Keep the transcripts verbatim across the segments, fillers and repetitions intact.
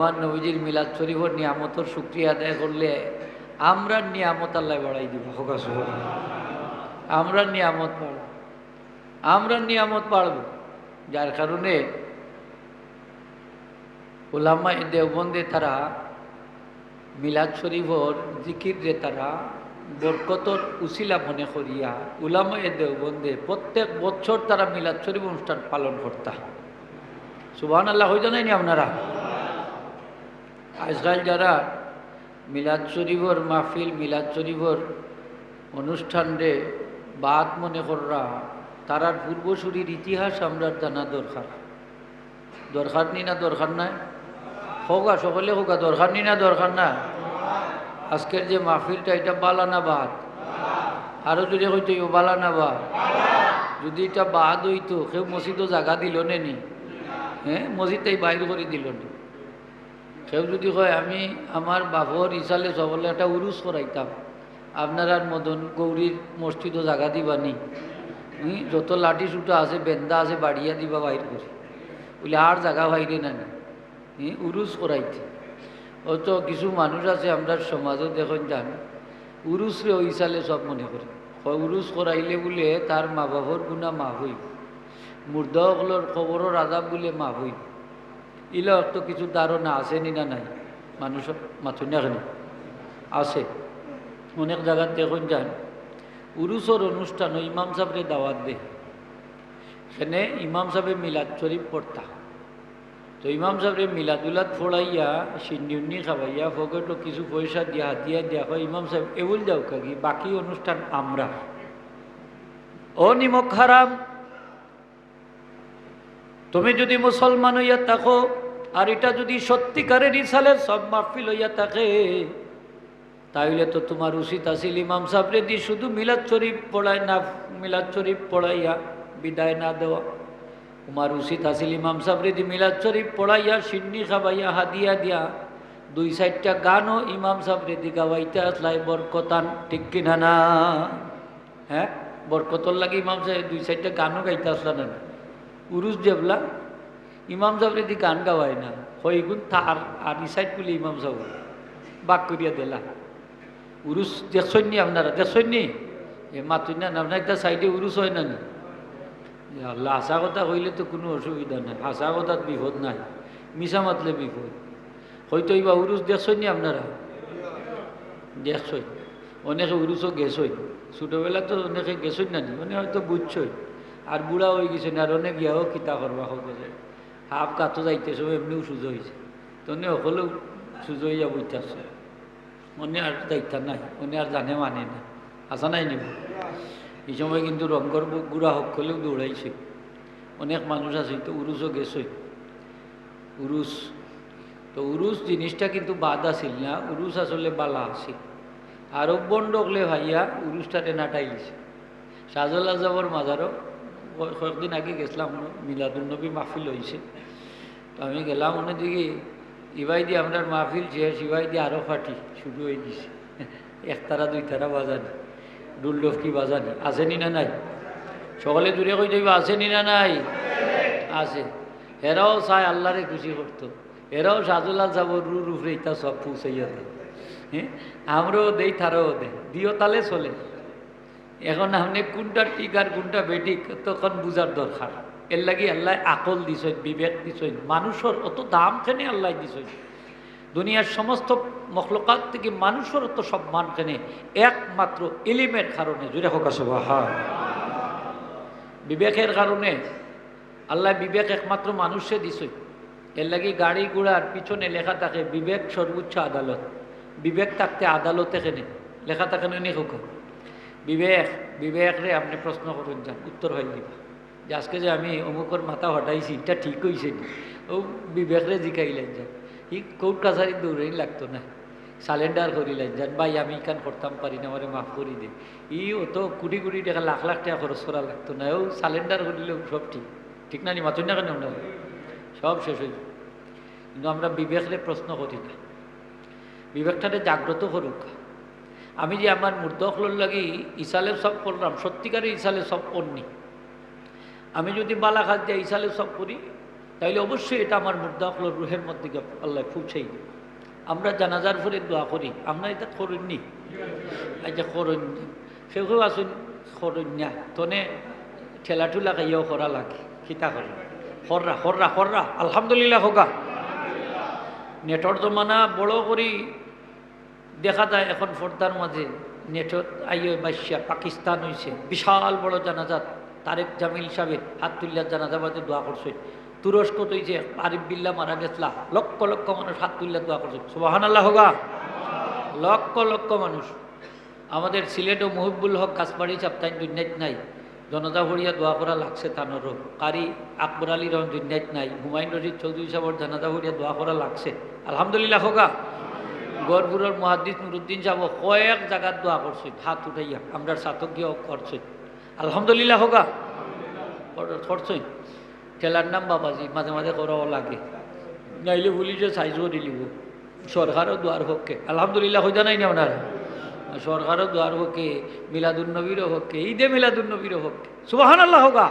আমার নবীজির মিলাদ শরীফর নিয়ামতর শুকরিয়া আদায় করলে আমরার নিয়ামত আল্লায় বাড়াই দিবা। কউক্কা সুবহানাল্লাহ। আমরার নিয়ামত বাড়বো, আমরার নিয়ামত বাড়বো। যার কারণে উলামায়ে দেওবন্দে তারা মিলাদ শরীফর জিকিররে তারা বরকতর উসিলা মনে করিয়া উলামায়ে দেওবন্দে প্রত্যেক বছর তারা মিলাদ শরীফ অনুষ্ঠান পালন করতা। সুবহানাল্লাহ কইতা নায়নি আপনারা? আজকাল যারা মিলাদ শরীফর মাহফিল, মিলাদ শরীফর অনুষ্ঠানরে বাদ মনে কররা, তারার পূর্বসূরির ইতিহাস আমরার জানা দরকার। দরকার নি না দরকার নায়? কউক্কা, সকলে কউক্কা, দরকার নি না দরকার নায়? আজকের যে মাহফিলটা, ইটা বালা না বাদ? আরো জোরে কইতে অইবো, বালা না বাদ? যদি ইটা বাদ অইতো, কেউ মসজিদো জাগা দিলো নে নি? হ্যাঁ, মসজিদ তাই বাইর করি দিলো নে। কেউ যদি কয়, "আমি আমার বাপর ইসালে সবলে একটা উরুস করাইতাম, আপনারার মদন গৌরীর মসজিদো জাগা দিবা নি? হুম, যত লাঠি সুটা আছে, বেন্দা আছে, বাড়িয়া দিবা বাইর করি।" বুলে, "আর জাগা বাইরে না নি? হুম, উরুস করাইতে।" অত কিছু মানুষ আছে আমরার সমাজো, দেখইন যান, উরুসরে অউ ইসালে সব মনে করে। কয়, উরুস করাইলে বুলে তার মা বাপর গুনা মাফ অইবো, মুর্দা অকলর কবরর আজাব বুলে মাফ অইবো। ইলা অত কিছু ধারণা আছে নি না নাই? মানুষর মাথা না কেনে আছে। অনেক জাগাত দেখইন যান, উরুসর অনুষ্ঠানো ইমাম সাবরে দাওয়াত দে, কেনে ইমাম সাবে মিলাদ শরীফ পড়তা। তো ইমাম সাবরে মিলাদ উলাদ পড়াইয়া, শিন্নি উন্নি খাওয়াইয়া, পকেটো কিছু পয়সা দিয়া, হাদিয়া দিয়া, কয়, "ইমাম সাব, এবুল যাউক্কা গি, বাকি অনুষ্ঠান আমরার।" ও নিমক হারাম, তুমি যদি মুসলমান অইয়া থাকো, আর ইটা যদি সত্যিকারের ইসালে সব মাহফিল অইয়া থাকে, তাইলে তো তুমার উচিত আছিল ইমাম সাবরে দি শুধু মিলাদ শরীফ পড়ায় না, মিলাদ শরীফ পড়াইয়া বিদায় না দেওয়া। তুমার উচিত আছিল ইমাম সাবরে দি মিলাদ শরীফ পড়াইয়া, শিন্নি খাবাইয়া, হাদিয়া দিয়া, দুই চাইরটা গানও ইমাম সাবরে দি গাওয়াইতা আছলায় বরকতান, ঠিক কিনা না? হ্যাঁ, বরকতর লাগি ইমাম সাবে দুই চাইরটা গানও গাইতা আছলা না নি? উরুস যেবলা ইমাম সাবরে দি গান গাওয়ায় না, কয় ইগুন তার, আর ই সাইড বুলে ইমাম সাব, বাক করিয়া দিলা। উরুস দেখছইন নি আপনারা? দেখছইন নি? এ মাতইন না, আপনার একটা সাইডে উরুস অয় না নি? ইয়া আল্লাহ, হাছা কথা কইলে তো কুনু অসুবিধা নাই, হাছা কথাত বিপদ নাই, মিছা মাতলে বিপদ। কইতো ইবা উরুস দেখছইন নি আপনারা? দেখছইন। অনেকে উরুসও গেছইন, ছোটবেলা তো অনেকে গেছইন না নি, অনে হয়তো বুঝছইন। আর বুড়া অইগেছইন, আর অনে গিয়াও কিতা করবা, হক করে। হাফ কাতো যাইতে সময় এমনেউ সুজা অইছে, তনে হকলেউ সুজা অইয়া বইতাছে। অনে আর যাইতা নাই, অনে আর জানে মানে না। হাছা নায় নি বা? ই সময় কিন্তু রঙ্গর বু-, বুড়া হকলেউ দৌড়াইছে। অনেক মানুষ আছে তো উরুসও গেছে। উরুস, তো উরুস জিনিসটা কিন্তু বাদ আছিল না, উরুস আসলে বালা আছিল। আরব বন্ড অকলে ভাইয়া উরুসটারে নাটাই দিছে। শাহজালাল সাবর মাজারো কয়-, কয়েকদিন আগে গেছলাম, মিলাদুন নবী মাহফিল অইছে। তো আমি গেলাম, অনে দেখি ইবায়দি আমরার মাহফিল শেষ, ইবায়দি আরো পার্টি শুরু অইগেছে। একতারা দুইতারা বাজানি, ঢুল ডফকি বাজানি, আছে নি না নাই? সকলে জুরে কইতো অইবো, আছে নি না নাই? আছে। হেরাও চায় আল্লারে খুশি করতো, হেরাও শাহজালাল সাবর রুহর উপরে ইতা সব পৌঁছাইয়া দেয়। হ্যাঁ, আমরাও দেই, তারাও দেয়, দিও তালে চলে। এখন আপনে কুনটা ঠিক আর কুনটা বেঠিক, তখন বুঝার দরকার। এরলাগি আল্লায় আকল দিছইন, বিবেক দিছইন। মানুষর অত দাম কেনে আল্লায় দিছইন? দুনিয়ার সমস্ত মখলুকাত থাকি মানুষর অত সম্মান কেনে? একমাত্র ইলিমের কারণে। জুরে কউক্কা সুবহান। বিবেকের কারণে। আল্লায় বিবেক একমাত্র মানুষরে দিছইন। এরলাগি গাড়ি ঘোড়ার পিছনে লেখা থাকে, "বিবেক সর্বোচ্চ আদালত।" বিবেক থাকতে আদালতে কেনে লেখা থাকে না নি কউক্কা? বিবেক, বিবেকরে আপনে প্রশ্ন করইন যান, উত্তর পাইলিবা। যে আজকে যে আমি অমুকর মাথা ফাটাইছি, ইটা ঠিক অইছে নি? অউ বিবেকরে জিকাইলাইন যান। ই কোর্ট কাছারিত দৌড়ানি লাগতো না, সারেন্ডার করিলাইন যান, "ভাই, আমি ইখান করতাম পারি না, আমারে মাফ করি দে।" ই অত কুটি কুটি টেকা, লাখ লাখ টেকা খরচ করা লাগতো না, অউ সারেন্ডার করিলেউ সব ঠিক। ঠিক না নি? মাতইন না কেনে আপনারা? সব শেষ অইযায়। কিন্তু আমরা বিবেকরে প্রশ্ন করি না। বিবেকটারে জাগ্রত করউক্কা। আমি যে আমার মুর্দা অকলর লাগি ইসালে সব করলাম, সত্যিকারে ইসালে সব করনি। আমি যদি বালা কাজ দিয়া ইসালে সব করি, তাইলে অবশ্যই এটা আমার মুর্দা অকলর রুহের মধ্যে গিয়া আল্লায় পৌঁছাই দিবা। আমরা জানাজার পরে দোয়া করি, আমরা এটা করইন নি? আচ্ছা, করইন নি। কেউ কেউ আছইন করইন না, তনে ঠেলা ঠুলা খাইয়াও করা লাগে। কিতা করি? কররা, কররা, কররা। আলহামদুলিল্লাহ কউক্কা। নেটর জমানা বড় করি দেখা যায় এখন পর্দার মাঝে নেটত আইয়ে বাইচ্চা পাকিস্তান অইছে, বিশাল বড় জানাজাত। তারেক জামিল সাহেব হাত তুলিয়া জানাজা বাদে দোয়া করছইন। তুরস্কত অইছে আরিফ বিল্লাহ মারা গেছলা, লক্ষ লক্ষ মানুষ হাত তুলিয়া দোয়া করছইন। সুবহানাল্লাহ কউক্কা। লক্ষ লক্ষ মানুষ। আমাদের সিলেটও মুহিবুল হক গাছবাড়ি সাব তাইন দুনিয়াত নাই, জানাজা পড়িয়া দোয়া করা লাগছে তানরও। কারি আকবর আলী রহমান দুনিয়াত নাই, হুমায়ুন রশিদ চৌধুরী সাহেবর জানাজা পড়িয়া দোয়া করা লাগছে। আলহামদুলিল্লাহ কউক্কা। গহরপুরর মুহাদ্দিস নুরুদ্দিন সাহেব কয়েক জাগাত দোয়া করছইন, হাত উঠাইয়া, আমরার ছাতক গিয়াও করছইন। আলহামদুলিল্লাহ কউক্কা। কর-, করছইন। ঠেলার নাম বাবাজি, মাঝে মাঝে করাও লাগে, নাইলে পুলিশে সাইজ করি লিব। সরকারও দোয়ার পক্ষে, আলহামদুলিল্লাহ কইতা নাই না ওনারা? সরকারও দোয়ার পক্ষে, মিলাদুন নবীরও পক্ষে, ঈদে মিলাদুন নবীরও পক্ষে। সুবহানাল্লাহ কউক্কা।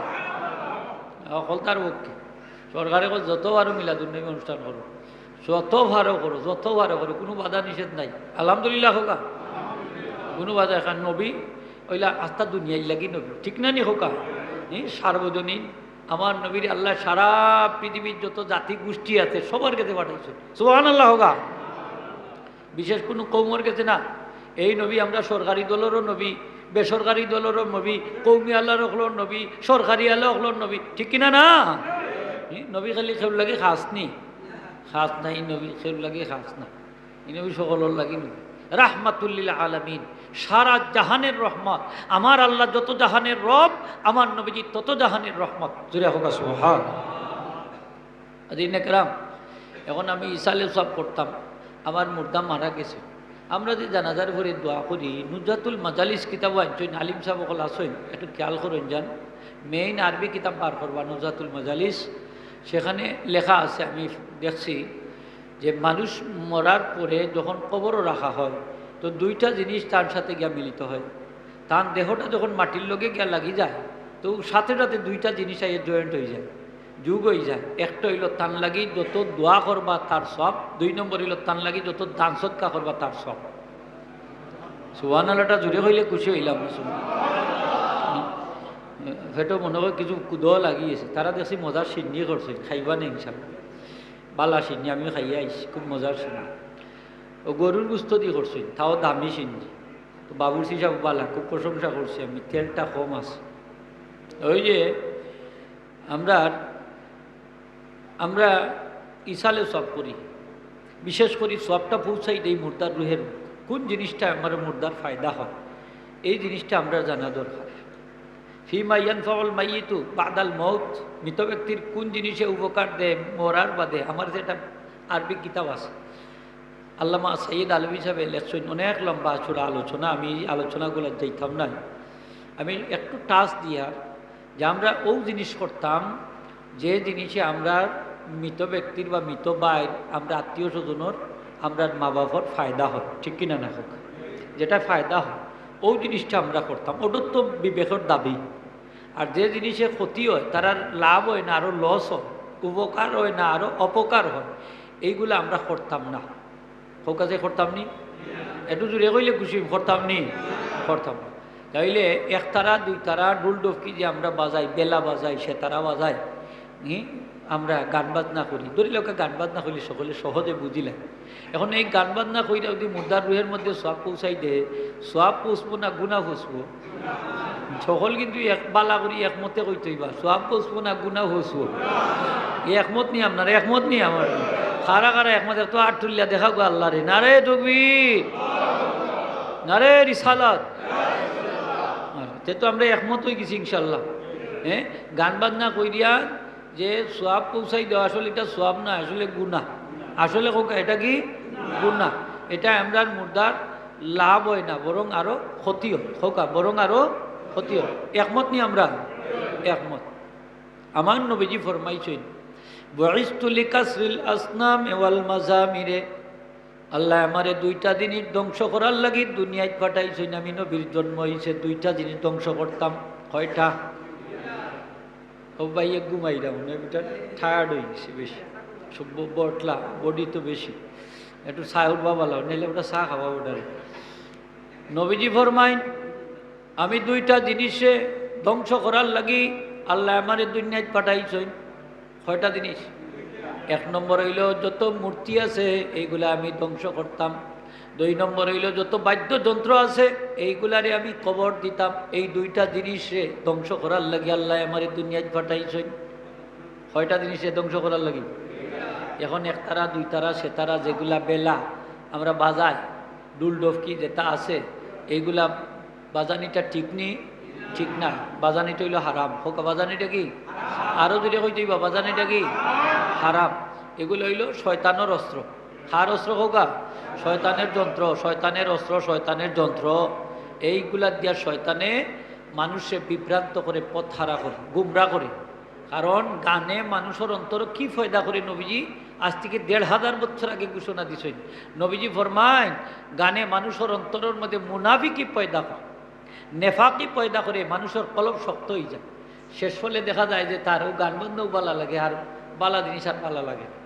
হকলতার পক্ষে। সরকারে কয় যত পারো মিলাদুন নবী অনুষ্ঠান করো, যত পারো করো, যত পারো করো, কুনু বাধা নিষেধ নাই। আলহামদুলিল্লাহ কউক্কা। কুনু বাধা, কারণ নবী অইলা আস্তা দুনিয়ার লাগি নবী, ঠিক না নি কউক্কা? ই সার্বজনীন। আমার নবীরে আল্লায় সারা পৃথিবীর যত জাতি গোষ্ঠী আছে সবার গেছে পাঠাইছইন। সুবহানাল্লাহ কউক্কা। বিশেষ কুনু কওমর গেছে না। এই নবী আমরা সরকারি দলরও নবী, বেসরকারি দলরও নবী, কওমিআলা অকলর নবী, সরকারিআলা অকলর নবী, ঠিক কিনা না? ই নবী খালি কেউর লাগি খাছ নি? খাছ না, ই নবী কেউর লাগি খাছ না। ই নবী সকলর লাগি নবী। রাহমাতুল লিল আলামিন, সারা জাহানের রহমত। আমার আল্লাহ যত জাহানের রব, আমার নবীজি তত জাহানের রহমত। জোরে কউক্কা সুবহান। হাজিরিন একরাম, এখন আমি ইসালে সওয়াব করতাম, আমার মুর্দা মারা গেছে। আমরা যে জানাজার পরে দোয়া করি, নুজহাতুল মাজালিস কিতাবও আনছইন, আলিম সাব অকল আছইন, একটু খেয়াল করইন যান। Main আরবি কিতাব বার করবা, নুজহাতুল মাজালিস, সেখানে লেখা আছে, আমি দেখছি, যে মানুষ মরার পরে যখন কবরো রাখা হয়, তো দুইটা জিনিস তার সাথে গিয়া মিলিত হয়। তার দেহটা যখন মাটির লগে গিয়া লাগি যায়, তো সাথে সাথে দুইটা জিনিস আইয়া joint অই যায়, যোগ অই যায়। একটা অইলো তার লাগি যত দোয়া করবা তার সওয়াব, দুই নম্বর অইলো তার লাগি যত দান সদকা করবা তার সওয়াব। সুবহানাল্লাহটা জোরে কইলে খুশি অইলাম না, শুনো। পেটো মনে হয় কিছু কুদো লাগি আছে, তারা দেখছি মজার শিন্নি করছে, খাইবা নি ইনশাআল্লাহ। বালা শিন্নি, আমি খাইয়া আইছি, খুব মজার শিন্নি। ও গরুর গোস্ত দি করছে, তাও দামি শিন্নি। তো বাবুর্চি সাব বালা, খুব প্রশংসা করছি আমি, তেলটা কম আছে। ওই যে আমরা, আমরা ইসালে সওয়াব করি, বিশেষ করি সওয়াবটা পৌঁছাই দেই মুর্দার রুহের। কোন জিনিসটা আমার মুর্দার ফায়দা হয়, এই জিনিসটা আমরা জানা দরকার। ফিমা ইয়ানফাউল মাইয়িতু বাদাল মউত, মৃত ব্যক্তির কোন জিনিসে উপকার দেয় মরার বাদে। আমার যেটা আরবি কিতাব আছে, আল্লামা সাইয়্যিদ আলভী সাহেবে লেখছইন অনেক লম্বা চূড়া আলোচনা, আমি এই আলোচনাগুলো যাইতাম না, আমি একটু touch দিয়া যে আমরা অউ জিনিস করতাম, যে জিনিসে আমরা মৃত ব্যক্তির বা মৃত ভাইর, আমরা আত্মীয় স্বজনর, আমরা মা বাবার ফায়দা হয়, ঠিক কিনা না কউক্কা? যেটা ফায়দা হয়, অউ জিনিসটা আমরা করতাম, ওটার তো বিবেকর দাবি। আর যে জিনিসে ক্ষতি হয়, তারার লাভ হয় না, আরো loss হয়, উপকার হয় না, আরো অপকার হয়, এইগুলা আমরা করতাম না। কউক্কা যে করতাম নি? একটু জোরে কইলে খুশি অইমু, করতাম নি? করতাম না। তাইলে একতারা, দুইতারা, ঢুল ঢুফকি যে আমরা বাজাই, বেলা বাজাই, সেতারা বাজাই, হুম, আমরা গান বাজনা করি, ধরি লউক্কা গান বাজনা করলে সকলে সহজে বুঝিলায়। এখন এই গান বাজনা কইরা যদি মুর্দার রুহের মধ্যে সওয়াব পৌঁছাই দেয়, সওয়াব পৌঁছবো না গুনা পৌঁছবো? সকল কিন্তু এক বালা করি একমতে কইতে অইবা, সওয়াব পৌঁছবো না গুনা পৌঁছবো? এই একমত নি আপনারা, একমত নি আমার? কারা কারা একমত একটু আত তুলিয়া দেখাউক্কা আল্লারে। নারায়ে তাকবীর, নারায়ে রিসালাত। আর তে তো আমরা একমত অই গেছি ইনশাআল্লাহ। হ্যাঁ, গান বাজনা কইরা যে সওয়াব পৌঁছাই দেওয়া, আসলে এটা সওয়াব না, আসলে গুনা। আসলে কউক্কা, এটা কি? গুনা। এটা আমরার মুর্দার লাভ হয় না, বরং আরো ক্ষতি হয়। কউক্কা, বরং আরো ক্ষতি হয়। একমত নি আমরা? একমত। আমার নবীজি ফরমাইছইন, "বুইসতু লিকাসরিল আসনাম ওয়াল মাজামিরে।" আল্লায় আমারে দুইটা জিনিস ধ্বংস করার লাগি দুনিয়াত পাঠাইছইন। আমি নবীর জন্ম অইছে দুইটা জিনিস ধ্বংস করতাম। কয়টা? ও ভাই, এক ঘুমাইলাম, মানে বেটা টায়ার্ড হয়ে গেছে বেশি, সব ব-, বটলা, বডি তো বেশি, একটু চা উঠবা ভালো, নাইলে ওটা চা খাওয়া ওটারে। নবীজি ফরমাইন, "আমি দুইটা জিনিসে ধ্বংস করার লাগি আল্লাহ আমারে দুনিয়াত পাঠাইছইন।" কয়টা জিনিস? এক নম্বর হইল, যত মূর্তি আছে, এইগুলা আমি ধ্বংস করতাম। দুই নম্বর হইল, যত বাদ্যযন্ত্র আছে, এইগুলারে আমি কবর দিতাম। এই দুইটা জিনিসে ধ্বংস করার লাগি আল্লাহ আমারে দুনিয়াত পাঠাইছইন। কয়টা জিনিসে ধ্বংস করার লাগি? এখন একতারা, দুইতারা, সেতারা যেগুলা বেলা আমরা বাজাই, ডুল ডফকি যেটা আছে, এইগুলা বাজানিটা ঠিক নি? ঠিক না। বাজানিটা হইল হারাম। হোক, বাজানিটা কি? আরো জোরে কইতে হইবা, বাজানিটা কি? হারাম। এগুলো হইল শয়তানের অস্ত্র। কার অস্ত্র হোক? শয়তানের যন্ত্র, শয়তানের অস্ত্র, শয়তানের যন্ত্র। এইগুলা দিয়া শয়তানে মানুষে বিভ্রান্ত করে, পথহারা করে, গুমরা করে। কারণ গানে মানুষের অন্তর কি পয়দা করে, নবীজি আজ থেকে দেড় হাজার বছর আগে ঘোষণা দিছইন। নবীজি ফরমাইন, গানে মানুষের অন্তরের মধ্যে মুনাফিকি পয়দা করে, নেফাকি পয়দা করে, মানুষের কলব শক্ত হয়ে যায়। শেষ ফলে দেখা যায় যে তার ও গান বাজনাও ভালা লাগে, আর ভালা জিনিস আর ভালা লাগে না।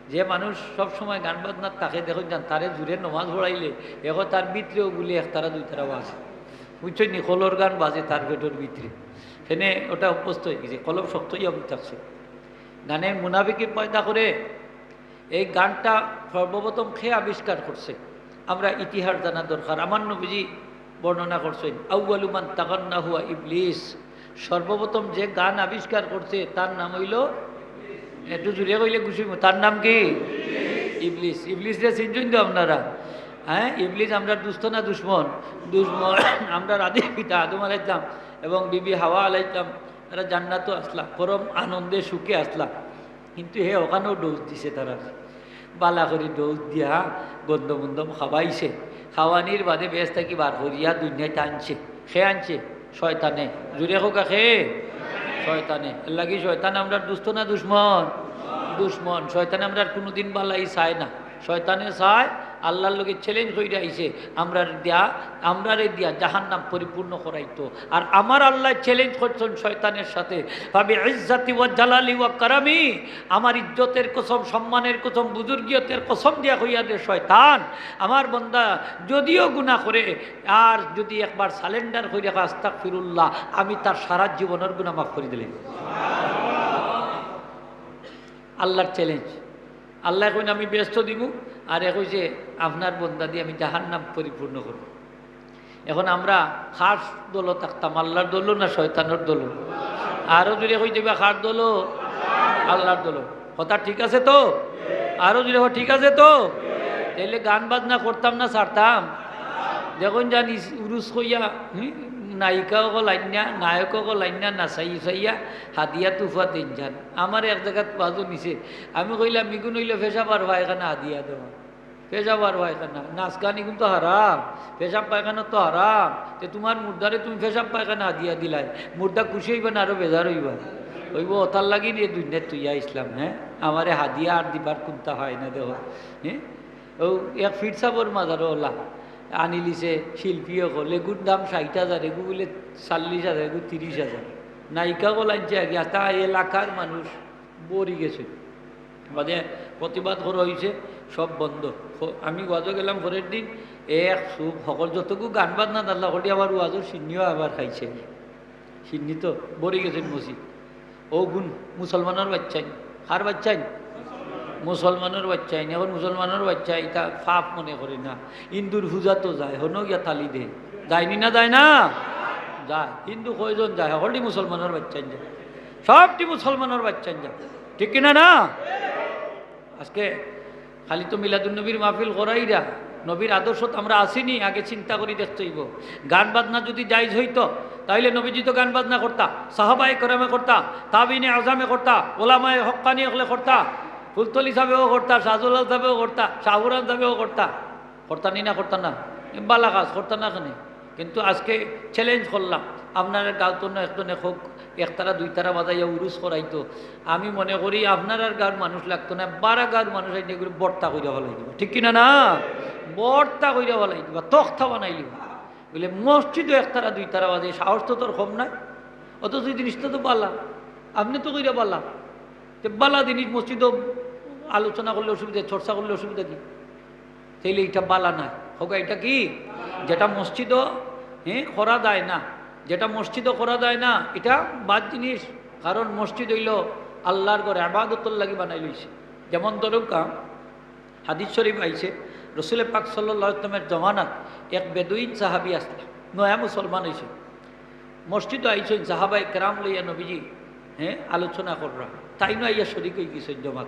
যে মানুষ সব সময় গান বাজনার তাকে দেখইন যান, তারে জুরে নমাজ পড়াইলে এখন তার ভিতরেও বলে একতারা দুইতারা বাজে, বুঝছইন নি? কলর গান বাজে তার পেটর ভিতরে, এনে ওটা অভ্যস্ত হয়ে গেছে, কলব শক্ত হইয়া থাকছে। গানে মুনাফিকি পয়দা করে। এই গানটা সর্বপ্রথম কে আবিষ্কার করছে, আমরা ইতিহাস জানা দরকার। আমার নবীজি বর্ণনা করছেন, "আউয়ালু মান তাগান্না হুয়া ইবলিস।" সর্বপ্রথম যে গান আবিষ্কার করছে তার নাম হইল, একটু জুরে কইলে খুশি হইব, তার নাম কি? ইবলিস। ইবলিসরে চিনছইন তো আপনারা? হ্যাঁ, ইবলিস আমরার দুস্ত না দুশমন? দুশমন। আমরার আদি পিতা আদম আলাইহিস সালাম এবং বিবি হাওয়া আলাইহিস সালাম, এরা জান্নাতো আসলা, পরম আনন্দে সুখে আসলা। কিন্তু হে ওখানেও ডোজ দিছে তারা, বালা করি ডোজ দিয়া গন্ধ মন্দম খাওয়াইছে। খাওয়ানির বাদে বেহেস্ত থাকি বার করিয়া দুনিয়াত আনছে। কে আনছে? শয়তানে। জুরে হোক কে? শয়তানে। এর লাগি শয়তান আমরার দুস্ত না দুশমন? দুশমন। শয়তানে আমরার কোনোদিন বালাই চায় না। শয়তানে চায়, আল্লাহর লগে চ্যালেঞ্জ কইরা আইছে, আমরার দিয়া, আমরারে দিয়া জাহান্নাম পরিপূর্ণ করাইতো। আর আমার আল্লাহ চ্যালেঞ্জ করছেন শয়তানের সাথে, "ফাবি ইজ্জাতি ওয়া জালালি ওয়া কারামি", আমার ইজ্জতের কসম, সম্মানের কসম, বুজুর্গিয়তের কসম দিয়া কইয়া দে শয়তান, আমার বন্দা যদিও গুনাহ করে, আর যদি একবার সারেন্ডার কইরা কয়, "আস্তাগফিরুল্লাহ", আমি তার সারা জীবনের গুনাহ মাফ করি দিলাম। আল্লাহর চ্যালেঞ্জ। আল্লাহ কইন, "আমি বেহেস্ত দিমু", আর এ কইছে, "আপনার বন্দা দিয়ে আমি জাহান্নাম পরিপূর্ণ করব।" এখন আমরা কার দলো থাকতাম, আল্লাহর দলো না শয়তানের দলো? আরো জুরে কই দিবা, কার দলো? আল্লাহর দলো। কথা ঠিক আছে তো? আরো জুরে কও, ঠিক আছে তো? তাইলে গান বাজনা করতাম না ছাড়তাম? দেখইন যান ইস-, উরুস কইয়া, হুম, নায়িকা অকল আইন্না, নায়ক অকল আইন্না, নাচাই উচাইয়া হাদিয়া তুফা দেইন যান। আমার এক জাগাত ওয়াজও নিছে, আমি কইলাম, "ইগুন অইলো পেশাব আর পায়খানা হাদিয়া দেওয়া।" পেশাব আর পায়খানা, নাচ গান ইগুন তো হারাম, পেশাব পায়খানা তো হারাম। তে তুমার মুর্দারে তুমি পেশাব পায়খানা হাদিয়া দিলায়, মুর্দা খুশি অইবা না আরো বেজার অইবা? অইবো, অতার লাগি নি দুনিয়াত থইয়া আইছলাম, হ্যাঁ? আমারে হাদিয়া আর দিবার কুন্তা হয় না, দেখো, হ্যাঁ? ও এক পীর সাবর মাজারো ওলা আনিলিছে শিল্পী অকল, এগুর দাম ষাইট হাজার, এগু বুলে চল্লিশ হাজার, এগু তিরিশ হাজার। নায়িকা অকল আনছে আগে, আস্তা এলাকার মানুষ ভরি গেছে। বাদে প্রতিবাদ করা হইছে, সব বন্ধ। ফ-, আমি ওয়াজো গেলাম পরের দিন, এক সুখ, হকল যতগু গান বাজনা দাল্লা করি, আবার ওয়াজর শিন্নিও আবার খাইছে। শিন্নি তো ভরি গেছে মসজিদ। ও গুন মুসলমানর বাচ্চাইন। কার বাচ্চাইন? মুসলমানর বাচ্চাইন। এখন মুসলমানর বাচ্চা ইতা পাপ মনে করে না। হিন্দুর পূজা তো যায়, হনো গিয়া তালি দে। যায়নি না, যায় না? যায়। হিন্দু কয়জন যায়? হকলটি মুসলমানর বাচ্চাইন যায়। সবটি মুসলমানর বাচ্চাইন যায়। ঠিক কিনা না? আজকে খালি তো মিলাদুন নবীর মাহফিল করাইরা, নবীর আদর্শত আমরা আসিনি, আগে চিন্তা করি দেখতে হইব। গান বাজনা যদি জায়েজ হইতো, তাইলে নবীজি তো গান বাজনা করতা, সাহাবায়ে কেরামে করতা, তাবিনে আজমে করতা, ওলামায়ে হক্কানি অকলে করতা, ফুলতলি সাহেবেও করতা, শাহজালাল সাহেবেও করতা, শাহপুরান সাহেবেও করতা। করতা নি না, করতা না? এ বালা কাজ, করতা না কেনে? কিন্তু আজকে চ্যালেঞ্জ করলাম, আপনারার গাঁওত না একজনে হোক, একতারা দুইতারা বাজাইয়া উরুস করাইতো। আমি মনে করি আপনারার গাঁওর মানুষ লাগতো না, বারা গাঁওর মানুষ আইনে এগুলো বর্তা কইরা ফালাই দিবা, ঠিক কিনা না? বর্তা কইরা ফালাই দিবা, তক্তা বানাই দিবা। বলে মসজিদও একতারা দুইতারা বাজে, সাহস তো তোর কম নাই, অথচ এই জিনিসটা তো বালা। আপনে তো কইরা বালা, তে বালা জিনিস মসজিদো আলোচনা করলে অসুবিধা, চর্চা করলে অসুবিধা কি? তাইলে ইটা বালা না। কউক্কা, ইটা কি? যেটা মসজিদো, হ্যাঁ, করা যায় না, যেটা মসজিদো করা যায় না, ইটা বাদ জিনিস। কারণ মসজিদ অইলো আল্লার ঘর, ইবাদতর লাগি বানাইল অইছে। যেমন ধরউক্কা, হাদিস শরীফ আইছে, রসুলে পাক সাল্লাল্লাহু আলাইহি ওয়াসাল্লামের জমানাত এক বেদুইন সাহাবী আছলা, নয়া মুসলমান অইছে, মসজিদো আইছইন, সাহাবায়ে কেরাম লইয়া নবীজি, হ্যাঁ, আলোচনা কররা, তাইনও আইয়া শরিক অইগেছইন জমাত।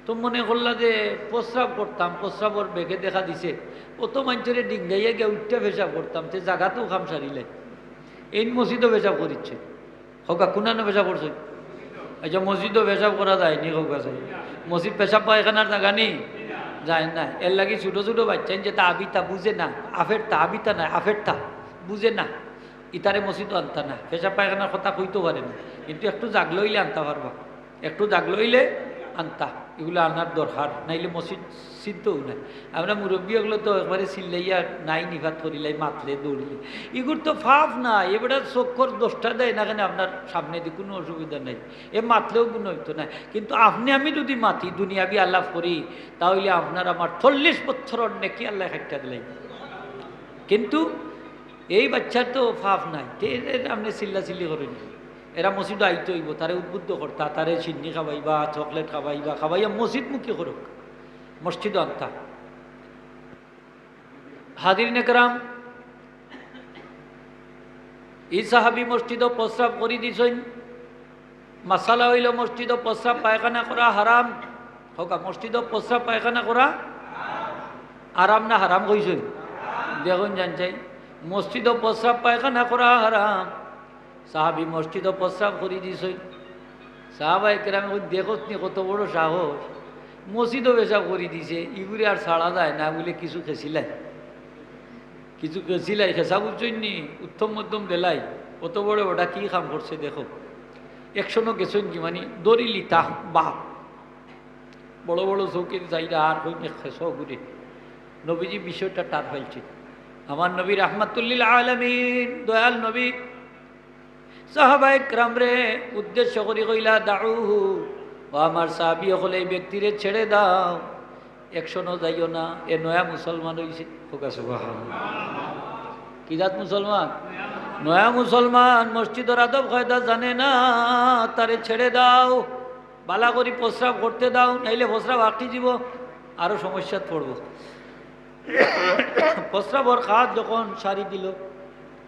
তো মনে করলা যে প্রস্রাব করতাম, প্রস্রাবর বেগে দেখা দিছে, অত মানষরে ডিঙ্গাইয়া গিয়া উইঠ্যা পেশাব করতাম, তে জাগাতউ কাম সারিলাই, এইন মসজিদো পেশাব করিছে। কউক্কা, কুনানো পেশাব করছে? আচ্ছা, মসজিদো পেশাব করা যায়নি, কউক্কা চাই। মসজিদ পেশাব পায়খানার জাগা নি? যায় না। এরলাগি ছোট ছোট বাইচ্চাইন যেতা আবিতা বুঝে না, আফেরতা, আবিতা নায়, আফেরতা, বুঝে না, ইতারে মসজিদো আনতা না। পেশাব পায়খানার কথা কইতো পারে না, কিন্তু একটু জাগলো অইলে আনতা পারবা, একটু জাগলো অইলে আনতা। ইগুলা আনার দরকার, নাইলে মসজিদ সিদ্ধ অয় না। আমরা মুরব্বি অকলে তো একবারে চিল্লাইয়া নাই নিফাত করিলাই, মাতলে দৌড়িলে। ইগুর তো পাপ নাই, এ বেটার চক্ষর দোষটা দেয় না কেনে আপনার সামনেদি, কুনু অসুবিধা নাই। এ মাতলেও গুনা অইতো না। কিন্তু আপনে আমি যুদি মাতি, দুনিয়াবি আলাপ করি, তা অইলে আপনার আমার চল্লিশ বছরর নেকি আল্লায় কাইট্টা দিলাইবা। কিন্তু এই বাইচ্চার তো পাপ নাই, তে এর আপনে চিল্লাচিল্লি করইন। এরা মসজিদো আইতো অইবো, তারে উদ্বুদ্ধ করতা, তারে শিন্নি খাওয়াইবা, চকলেট খাওয়াইবা, খাওয়াইয়া মসজিদমুখী করউক, মসজিদো আনতা। হাজিরিনে কেরাম, ই সাহাবী মসজিদো প্রস্রাব করি দিছইন। মাসালা অইলো মসজিদো প্রস্রাব পায়খানা করা হারাম। কউক্কা, মসজিদো প্রস্রাব পায়খানা করা হারাম না হারাম কইছইন? দেখইন জানছাই, মসজিদো প্রস্রাব পায়খানা করা হারাম। সাহাবী মসজিদো প্রস্রাব করি দিছইন। সাহাবায়ে কেরামে কইন, "দেখোস নি কত বড় সাহস, মসজিদো পেশাব করি দিছে, ইগুরে আর ছাড়া যায় না, বুলে কিছু খেছিলাই, কিছু খেছিলাই, খেছা বুঝছইন নি, উত্তম মধ্যম দিলাই, অত বড় বেটা কি কাম করছে দেখো।" একশনো গেছইন কি, মানে, ধরিলিতা বাপ, বড় বড় চউখে চাইরা আর কইন খেছো ঘুরে। নবীজি বিষয়টা টের পাইছইন। আমার নবী রাহমাতুল্লিল আলামিন, দয়াল নবী, সাহাবায়ে কেরামরে উদ্দেশ্য করি কইলা, "দাউহু, ও আমার সাহাবী অকল, এই ব্যক্তিরে ছেড়ে দাও, একশনো যাইও না, এ নয়া মুসলমান অইছে।" কউক্কা সুবহানাল্লাহ। কি জাত মুসলমান? নয়া মুসলমান, মসজিদর আদব কায়দা জানে না, তারে ছেড়ে দাও, বালা করি প্রস্রাব করতে দাও, নাইলে প্রস্রাব আটকি যিবো, আরো সমস্যাত পড়বো। প্রস্রাবর কাজ যখন সারি দিল,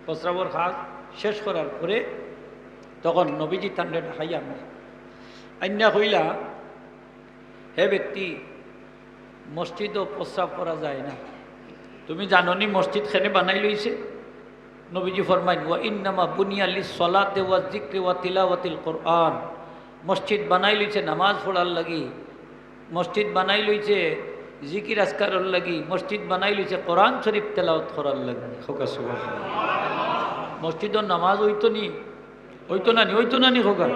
প্রস্রাবর কাজ শেষ করার পরে তখন নবীজি তানরে ডাকাইয়া আনলা, আইন্না কইলা, "হে ব্যক্তি, মসজিদো প্রস্রাব করা যায় না। তুমি জানো নি মসজিদ কেনে বানাইল অইছে?" নবীজি ফরমাইন, "ওয়া ইন্নামা বুনিয়া লিস-সলাতে ওয়া যিকরি ওয়া তিলাওয়াতিল কোরআন।" মসজিদ বানাইল অইছে নামাজ পড়ার লাগি, মসজিদ বানাইল অইছে জিকির আজকারর লাগি, মসজিদ বানাইল অইছে কোরআন শরীফ তেলাওয়াত করার লাগি। কউক্কা সুবহানাল্লাহ। মসজিদো নামাজ অইতো নি? অইতো না নি? অইতো না নি কউক্কা?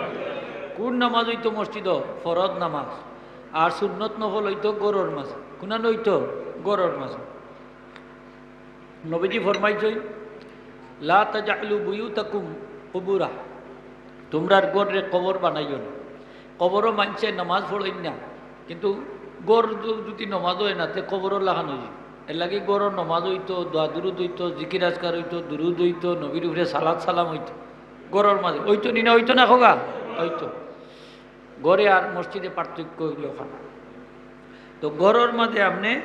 কুন নামাজ অইতো মসজিদো? ফরজ নামাজ। আর সুন্নত নফল অইতো ঘরর মাঝে। কুনানো অইতো? ঘরর মাঝে। নবীজি ফরমাইছইন, "লা তাজআলু বুয়ুতাকুম কুবুরা।" তুমরার ঘররে কবর বানাইও না। কবরো মানষে নামাজ পড়ইন না, কিন্তু ঘর যু-, যুদি নামাজ অয় না, তে কবরর লাখান অইযিবো। এরলাগি ঘরো নামাজ অইতো, দোয়া দুরুদ অইতো, জিকির আজকার অইতো, দুরুদ অইতো, নবীর উপরে সালাত সালাম অইতো। ঘরর মাঝে অইতো নি না, অইতো না কউক্কা? অইতো। ঘরে আর মসজিদে পার্থক্য অইলো অখান। তো ঘরর মাঝে আপনে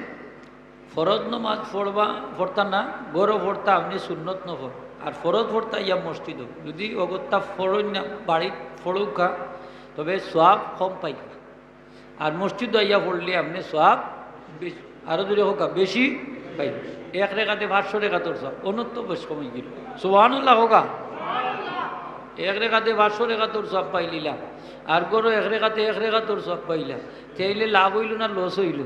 ফরজ নমাজ পড়বা, পড়তা না, ঘরো পড়তা আপনে সুন্নত নফল, আর ফরজ পড়তা ইয়া মসজিদো। যুদি অগত্যা পড়ইন না, বাড়িত পড়উক্কা, তবে সওয়াব কম পাইবা। আর মসজিদো আইয়া পড়লে আপনে সওয়াব বেশ-, আরো জোরে কউক্কা, বেশি পাইবা। এক রেকাতে পাঁচশো রেকাতর সওয়াব, অনর তো বেশ কম অইগেল। সুবহানাল্লাহ কউক্কা। এক রেকাতে পাঁচশো রেকাতর সওয়াব পাইলিলা, আর ঘরো এক রেকাতে এক রেকাতর সওয়াব পাইলা। তাইলে লাভ অইলো না লস অইলো?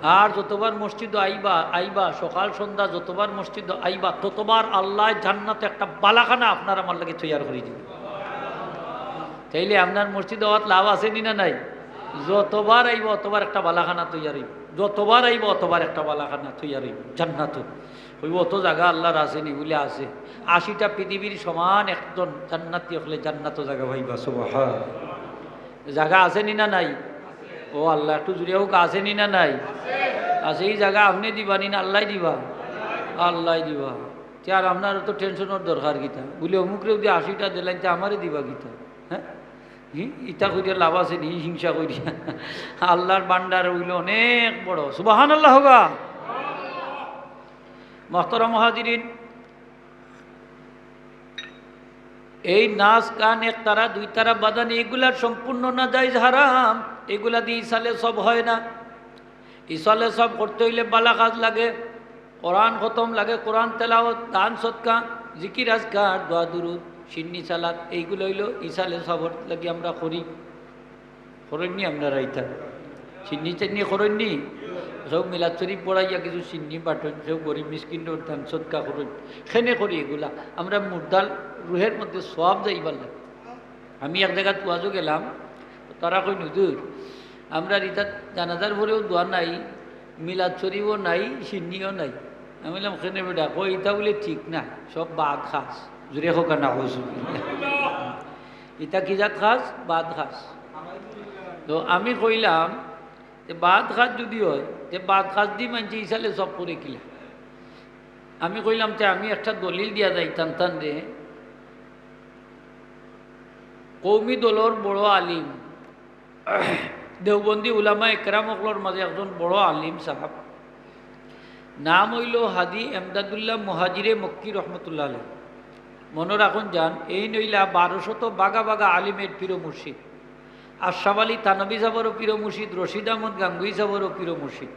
আর যতবার মসজিদো আইবা, আইবা, সকাল সন্ধ্যা যতবার মসজিদো আইবা, ততবার আল্লায় জান্নাতো একটা বালাখানা আপনার আমার লাগি তৈয়ার করি দিবা। তাইলে আপনার মসজিদো আওয়াত লাভ আছে নি না নাই? যতবার আইবা, অতবার একটা বালাখানা তৈয়ার অইবো। যতবার আইবা, অতবার একটা বালাখানা তৈয়ার অইবো। জান্নাতো অইবো, অত জাগা আল্লার আছে নি? বুলে আছে। আশিটা পৃথিবীর সমান একজন জান্নাতি অকলে জান্নাতো জাগা পাইবা। সুবহান। জাগা আছে নি না নাই? ও আল্লাহ, একটু জুরে কউক্কা, আছে নি না নাই? আছে। ই জাগা আপনে দিবা নি না আল্লায় দিবা? আল্লায় দিবা। তে আর আপনার তো টেনশনর দরকার কিতা? বুলে অমুকরে যদি আশিটা দিলাইন, তে আমারে দিবা কিতা? হ্যাঁ, হি-, ইতা করিয়া লাভ আছে নি? হিংসা করিয়া? আল্লাহর ভান্ডার অইলো অনেক বড়। সুবহানাল্লাহ কউক্কা। মোহতরম হাজিরিন, এই নাচ গান একতারা দুইতারা বাজান, এগুলা সম্পূর্ণ নাজাইজ, হারাম। এগুলা দি ইসালে সওয়াব হয় না। ইসালে সওয়াব করতে অইলে বালা কাজ লাগে, কোরআন খতম লাগে, কোরআন তেলাওয়াত, দান সদকা, জিকির আজকার, দোয়া দুরুদ, শিন্নি সালাত, এইগুলা অইলো ইসালে সওয়াবর লাগি আমরা করি। করইন নি আপনারা ইতা? শিন্নি টিন্নি করইন নি? কেউ মিলাদ শরীফ পড়াইয়া কিছু শিন্নি বাটইন, কেউ গরিব মিসকিনরে দান সদকা করইন। কেনে করি এগুলা? আমরা মুর্দার রুহের মধ্যে সওয়াব যাইবার লাগি। আমি এক জাগাত ওয়াজো গেলাম, তারা কইন, "হুজুর, আমরার ইতা জানাজার পরেও দোয়া নাই, মিলাদ শরীফও নাই, শিন্নিও নাই।" আমি কইলাম, "কেনে বেটা?" কয়, "ইতা বুলে ঠিক না, সব বাদ খাস।" জুরে কউক্কা, নাউজুবিল্লাহ। ইতা কি জাত খাস? বাদ খাস। তো আমি কইলাম, তে বাদ খাস যদি হয়, তে বাদ খাস দি মানষে ইসালে সওয়াব করে কিলা? আমি কইলাম, তে আমি একটা দলিল দিয়া যাইতাম তানরে। কওমি দলর বড় আলিম, দেওবন্দি উলামা একরাম অকলর মাঝে একজন বড় আলিম সাহেব, নাম অইলো হাজী এমদাদুল্লাহ মুহাজিরে মক্কি রহমতুল্লাহ আলাইহি। মনো রাখইন যান, এইন অইলা বারোশত বাগা বাগা আলিমের পীর মুর্শিদ। আশরাফ আলী থানভী সাবরও পীর মুর্শিদ, রশিদ আহমদ গাঙ্গুহি সাবরও পীর মুর্শিদ।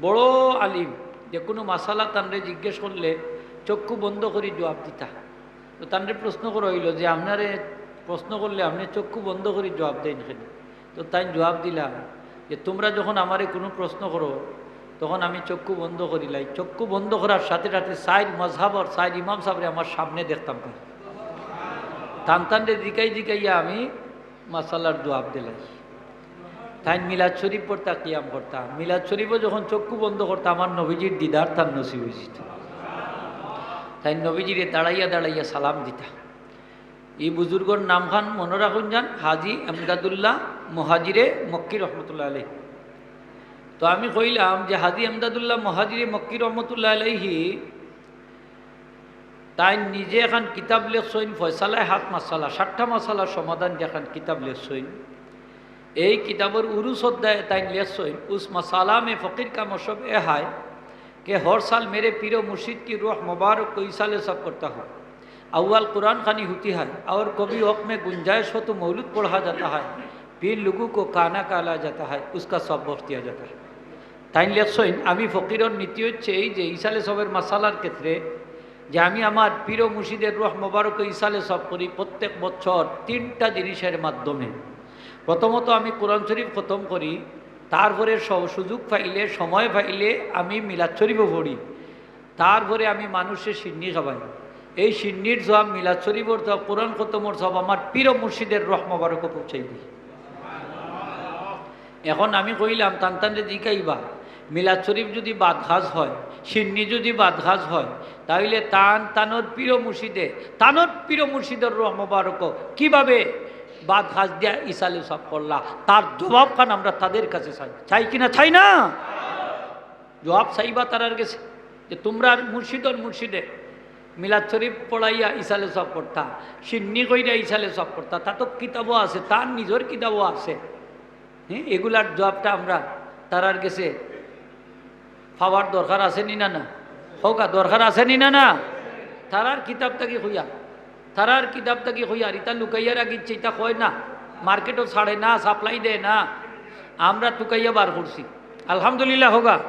বড় আলিম, যেকুনু মাসালা তানরে জিজ্ঞেস করলে চক্ষু বন্ধ করি জুয়াব দিতা। তো তানরে প্রশ্ন করা অইলো যে, "আপনারে প্রশ্ন করলে আপনে চক্ষু বন্ধ করি জুয়াব দেইন কেনে?" তো তাইন জুয়াব দিলা যে, "তুমরা যখন আমারে কুনু প্রশ্ন করো, তখন আমি চক্ষু বন্ধ করিলাই। চক্ষু বন্ধ করার সাথে সাথে চাইর মজহাবর চাইর ইমাম সাবরে আমার সামনে দেখতাম পাই। তান তানরে জিকাই জিকাইয়া আমি মাসালার জুয়াব দিলাই।" তাইন মিলাদ শরীফ পড়তা, কিয়াম করতা। মিলাদ শরীফও যখন চক্ষু বন্ধ করতা, আমার নবীজির দিদার তান নসিব অইযিতো। তাইন নবীজিরে দাঁড়াইয়া দাঁড়াইয়া সালাম দিতা। ই বুজুর্গর নামখান মনো রাখইন যান, হাজী এমদাদুল্লাহ মুহাজিরে মক্কি রহমতুল্লাহ আলাইহি। তো আমি কইলাম যে হাজী এমদাদুল্লাহ মুহাজিরে মক্কি রহমতুল্লাহ আলাইহি তাইন নিজে একখান কিতাব লেখছইন, ফয়সালায়ে হাত মাসালা, সাতটা মাসালার সমাধান যে একখান কিতাব লেখছইন। এই কিতাবর উরুস অধ্যায়ে তাইন লেখছইন, "উস মাসালা মে ফকির কা মশরব এ হায়" کہ ہر سال میرے پیر و مرشد کی روح مبارک کو ایصال ثواب کرتا ہوں۔ اول قرآن خوانی ہوتی ہے اور کبھی وقت میں گنجائش ہو تو مولود پڑھا جاتا ہے، پھر لوگوں کو کھانا کھلایا جاتا ہے، اس کا ثواب بخش دیا جاتا ہے۔ তাইন লেখছইন, আমি ফকিরর নীতি অইছে এই যে ইসালে সওয়াবর মাসালার ক্ষেত্রে যে আমি আমার পীর ও মুর্শিদের রুহ মোবারক ইসালে সওয়াব করি প্রত্যেক বছর তিনটা জিনিসের মাধ্যমে। প্রথমত আমি কোরআন শরীফ খতম করি, তারপরে স-, সুযোগ পাইলে, সময় পাইলে আমি মিলাদ শরীফও পড়ি, তারপরে আমি মানুষরে শিন্নি খাওয়াই। এই শিন্নির সওয়াব, মিলাদ শরীফর সওয়াব, কোরআন খতমর সওয়াব আমার পীর ও মুর্শিদের রুহ মোবারকো পৌঁছাই দেই। এখন আমি কইলাম, তান তানরে জিকাইবা, মিলাদ শরীফ যদি বাদ খাজ হয়, শিন্নি যদি বাদ খাজ হয়, তাইলে তান তানর পীর ও মুর্শিদে, তানর পীর ও মুর্শিদের রুহ মোবারকো কিভাবে বাদ খাজ দিয়া ইসালে সওয়াব করলা, তার জবাবখান আমরা তাদের কাছে চাই। চাই কি না? চাই না? জবাব চাইবা তারার গেছে যে তুমরার মুর্শিদর মুর্শিদে মিলাদ শরীফ পড়াইয়া ইসালে সওয়াব করতা, শিন্নি কইরা ইসালে সওয়াব করতা, তা তো কিতাবও আছে, তার নিজর কিতাবও আছে। হ্যাঁ, এগুলার জবাবটা আমরা তারার গেছে পাওয়ার দরকার আছে নি না, না? কউক্কা, দরকার আছে নি না, না? তারার কিতাব থাকি কইয়া, তারার কিতাব থাকি কইয়া, আর ইতা লুকাইয়া রাখিছে, ইতা কয় না, মার্কেটো ছাড়ে না, সাপ্লাই দেয় না, আমরা তুকাইয়া বার করছি। আলহামদুলিল্লাহ কউক্কা,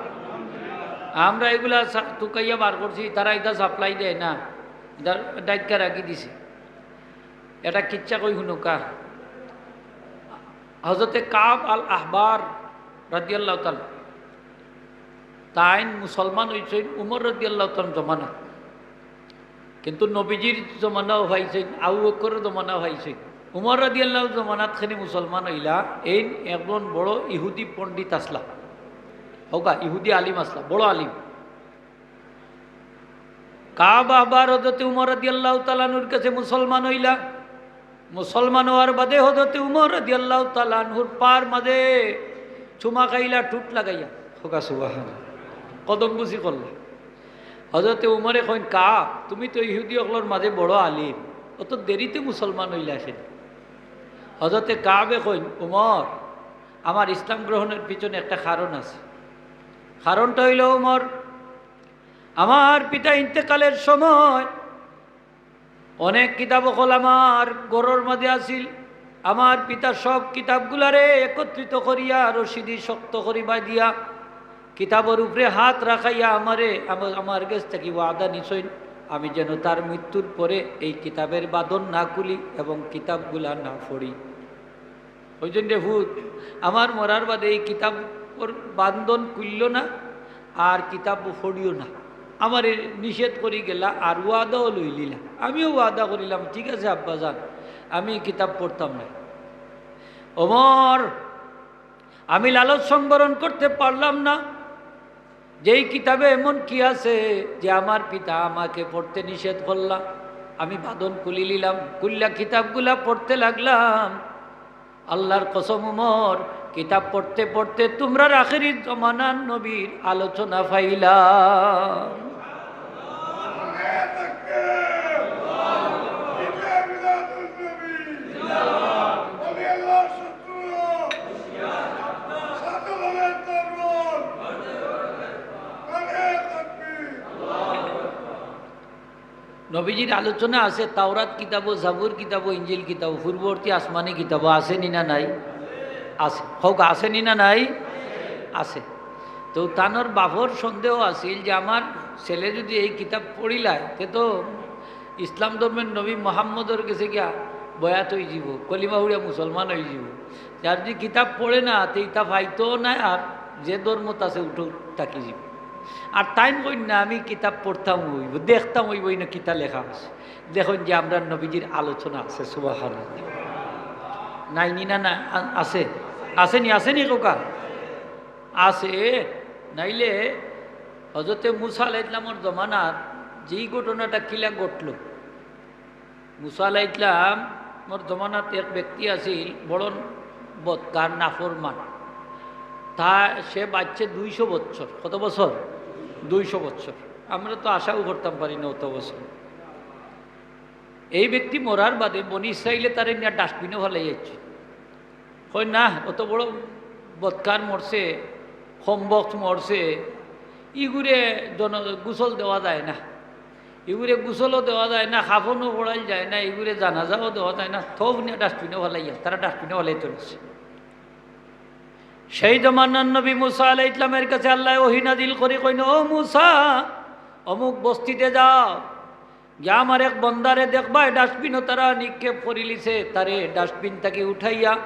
আমরা এগুলা সা-, তুকাইয়া বার করছি, তারা ইতা সাপ্লাই দেয় না, ইতা ডাইক্কা রাখি দিছে। এটা কিচ্ছা কই হুনউক্কা। হযরতে কাব আল আহবার রাদিয়াল্লাহু তাআলা, তাইন মুসলমান অইছইন উমর রাদিয়াল্লাহু তাআলার জমানাত, কিন্তু নবীজির জমানাও পাইছইন, আবু বকরর জমানাও পাইছইন। উমর রাদিয়াল্লাহু জমানাত খানি মুসলমান অইলা, এইন একজন বড় ইহুদি পণ্ডিত আছলা, কউক্কা, ইহুদি আলিম আছলা, বড় আলিম। কাব আহবার হযরতে উমর রাদিয়াল্লাহু তাআলা আনহুর কাছে মুসলমান অইলা। মুসলমান অওয়ার বাদে হজরতে উমর রাদিয়াল্লাহু তাআলা আনহুর পার মাঝে চুমা খাইলা, ঠুট লাগাইয়া। কউক্কা সুবহানাল্লাহ। কদমবুসি করলা। হজরতে উমরে কইন, "কাব, তুমি তো ইহুদি অকলর মাঝে বড় আলিম, অত দেরিতে মুসলমান অইলা কেনে?" হজরতে কাবে কইন, "উমর, আমার ইসলাম গ্রহণের পিছনে একটা কারণ আছে। কারণটা অইলো, উমর, আমার পিতা ইন্তেকালের সময় অনেক কিতাব অকল আমার ঘরর মাঝে আছিল। আমার পিতা সব কিতাবগুলারে একত্রিত করিয়া রশিদি শক্ত করি বাঁধিয়া কিতাবর উপরে হাত রাখাইয়া আমারে, আমা-, আমার গেছ থাকি ওয়াদা নিছইন, আমি যেন তার মৃত্যুর পরে এই কিতাবের বাঁধন না খুলি এবং কিতাবগুলা না পড়ি।" কইছইন, "রে পুত, আমার মরার বাদে এই কিতাবর বান্ধন খুললো না, আর কিতাব পড়িও না। আমারে নিষেধ করি গেলা, আর ওয়াদাও লইলিলা।" আমিও ওয়াদা করিলাম, "ঠিক আছে আব্বাজান, আমি কিতাব পড়তাম না।" ওমর, আমি লালচ সংবরণ করতে পারলাম না। যেই কিতাবে এমন কি আছে যে আমার পিতা আমাকে পড়তে নিষেধ করলা? আমি বাঁধন খুলি নিলাম, খুলিয়া কিতাবগুলা পড়তে লাগলাম। আল্লাহর কসম উমর, কিতাব পড়তে পড়তে তোমরার আখেরি জমানার নবীর আলোচনা পাইলাম। নবীজির আলোচনা আছে তাওরাত কিতাবো, জাবুর কিতাবো, ইঞ্জিল কিতাবো, পূর্ববর্তী আসমানি কিতাবো, আছে নি না নাই? আছে। কউক্কা, আছে নি না নাই? আছে। তো তানর বাপর সন্দেহ আছিল যে আমার ছেলে যদি এই কিতাব পড়িলায়, তে তো ইসলাম ধর্মের নবী মোহাম্মদর গেছে গিয়া বয়াত অইযিবো, কলিমা পড়িয়া মুসলমান অইযিবো। আর যদি কিতাব পড়ে না, তে ইতা পাইতো নায়, আর যে ধর্মত আছে উঠো থাকি যিবো। আর তাইন কইন না, "আমি কিতাব পড়তাম অইবো, দেখতাম অইবো, ইনো কিতা লেখা আছে।" দেখইন যে আমরার নবীজির আলোচনা আছে, সুবহানাল্লাহ। নাই নি না, না, আ-, আছে, আছে নি, আছে নি কউক্কা? আছে। নাইলে হজরতে মুসা আলাইহিস সালামর জমানার যেই ঘটনাটা কিলা ঘটলো, মুসা আলাইহিস সালামর জমানাত এক ব্যক্তি আছিল, বড় বদকার, নাফরমান। তা সে বাঁচছে দুইশো বছর। কত বছর? দুইশো বছর। আমরা তো আশাও করতাম পারি না অত বছর। এই ব্যক্তি মরার বাদে বনি ইসরাইলে তারে নিয়া ডাস্টবিনো ফালাই আইছে। কয়, "না, অত বড় বদকার মরছে, কমবখত মরছে, ইগুরে জন-, গোসল দেওয়া যায় না, ইগুরে গোসলও দেওয়া যায় না, কাফনও পড়াইল যায় না, ইগুরে জানাজাও দেওয়া যায় না, থোপ নিয়া ডাস্টবিনো ফালাইয়া।" তারা ডাস্টবিনো ফালাই তুলছে। সেই জমানার নবী মুসা আলাইহিস সালামের কাছে আল্লায় ওহী নাজিল করি কইন, "ও মুসা, অমুক বস্তিতে যাও, গিয়া আমার এক বন্দারে দেখবায়, ডাস্টবিনো তারা নিক্ষেপ করিলিছে, তারে ডাস্টবিন থাকি উঠাইয়া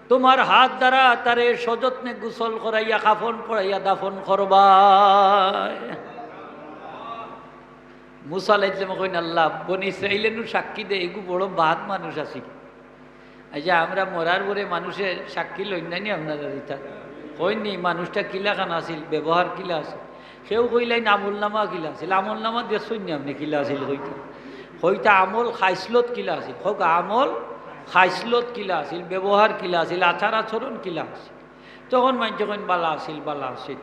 তুমার হাত দ্বারা তারে সযত্নে গোসল করাইয়া, কাফন পড়াইয়া দাফন করবায়।" মুসা আলাইহিস সালামে কইন, "আল্লাহ, বনি ইসরাইলে নু সাক্ষী দেয়, এগু বড় বাদ মানুষ আছিল।" আচ্ছা, আমরা মরার পরে মানুষে সাক্ষী লইন না নি আপনারা ইতা? কইন নি, মানুষটা কিলাখান আছিল, ব্যবহার কিলা আছিল? কেউ কইলাইন আমল নামা কিলা আছিল, আমল নামা দেখছইন নি আপনে কিলা আছিল কইতা? কইতা আমল খাইসলত কিলা আছিল, কউক্কা আমল খাইসলত কিলা আছিল, ব্যবহার কিলা আছিল, আচার আচরণ কিলা আছিল। তখন মানষে কইন বালা আছিল, বালা আছিল।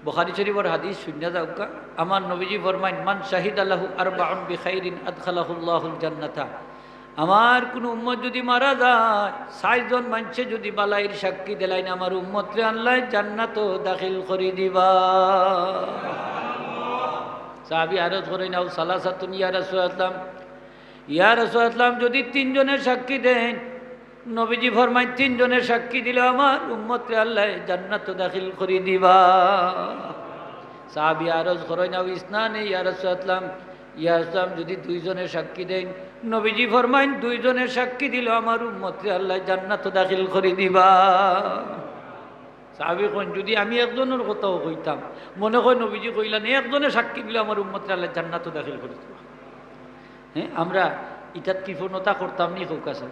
বুখারী শরীফর হাদিস হুনিয়া যাউক্কা, আমার নবীজি ফরমাইন, "মান শাহিদা লাহু আরবাউন বিখাইরিন আদখালাহুল্লাহুল জান্নাতা।" আমার কুনু উম্মত যুদি মারা যায়, চাইরজন মানষে যুদি বালাইর সাক্ষী দিলাইন, আমার উম্মতরে আল্লায় জান্নাতো দাখিল করি দিবা। সাহাবী আরজ করইন, "আও সালাসাতুন ইয়া রাসূলুল্লাহ।" ইয়া রাসূলুল্লাহ, যুদি তিনজনে সাক্ষী দেইন, নবীজি ফরমাইন, "তিনজনে সাক্ষী দিলে আমার উম্মতরে আল্লায় জান্নাতো দাখিল করি দিবা।" সাহাবী আরজ করইন, "আও ইসনানে ইয়া রাসূলুল্লাহ, ইয়া রাসূলুল্লাহ, যুদি দুইজনে সাক্ষী দেইন?" নবীজি ফরমাইন, "দুইজনে সাক্ষী দিলে আমার উম্মতরে আল্লায় জান্নাতো দাখিল করি দিবা।" সাহাবী কইন, "যুদি আমি একজনর কথাও কইতাম, মনে কয় নবীজি কইলা নি, একজনে সাক্ষী দিলে আমার উম্মতরে আল্লায় জান্নাতো দাখিল করি দিবা।" হ্যাঁ, আমরা ইতাত কৃপণতা করতাম নি, কউক্কা চাই?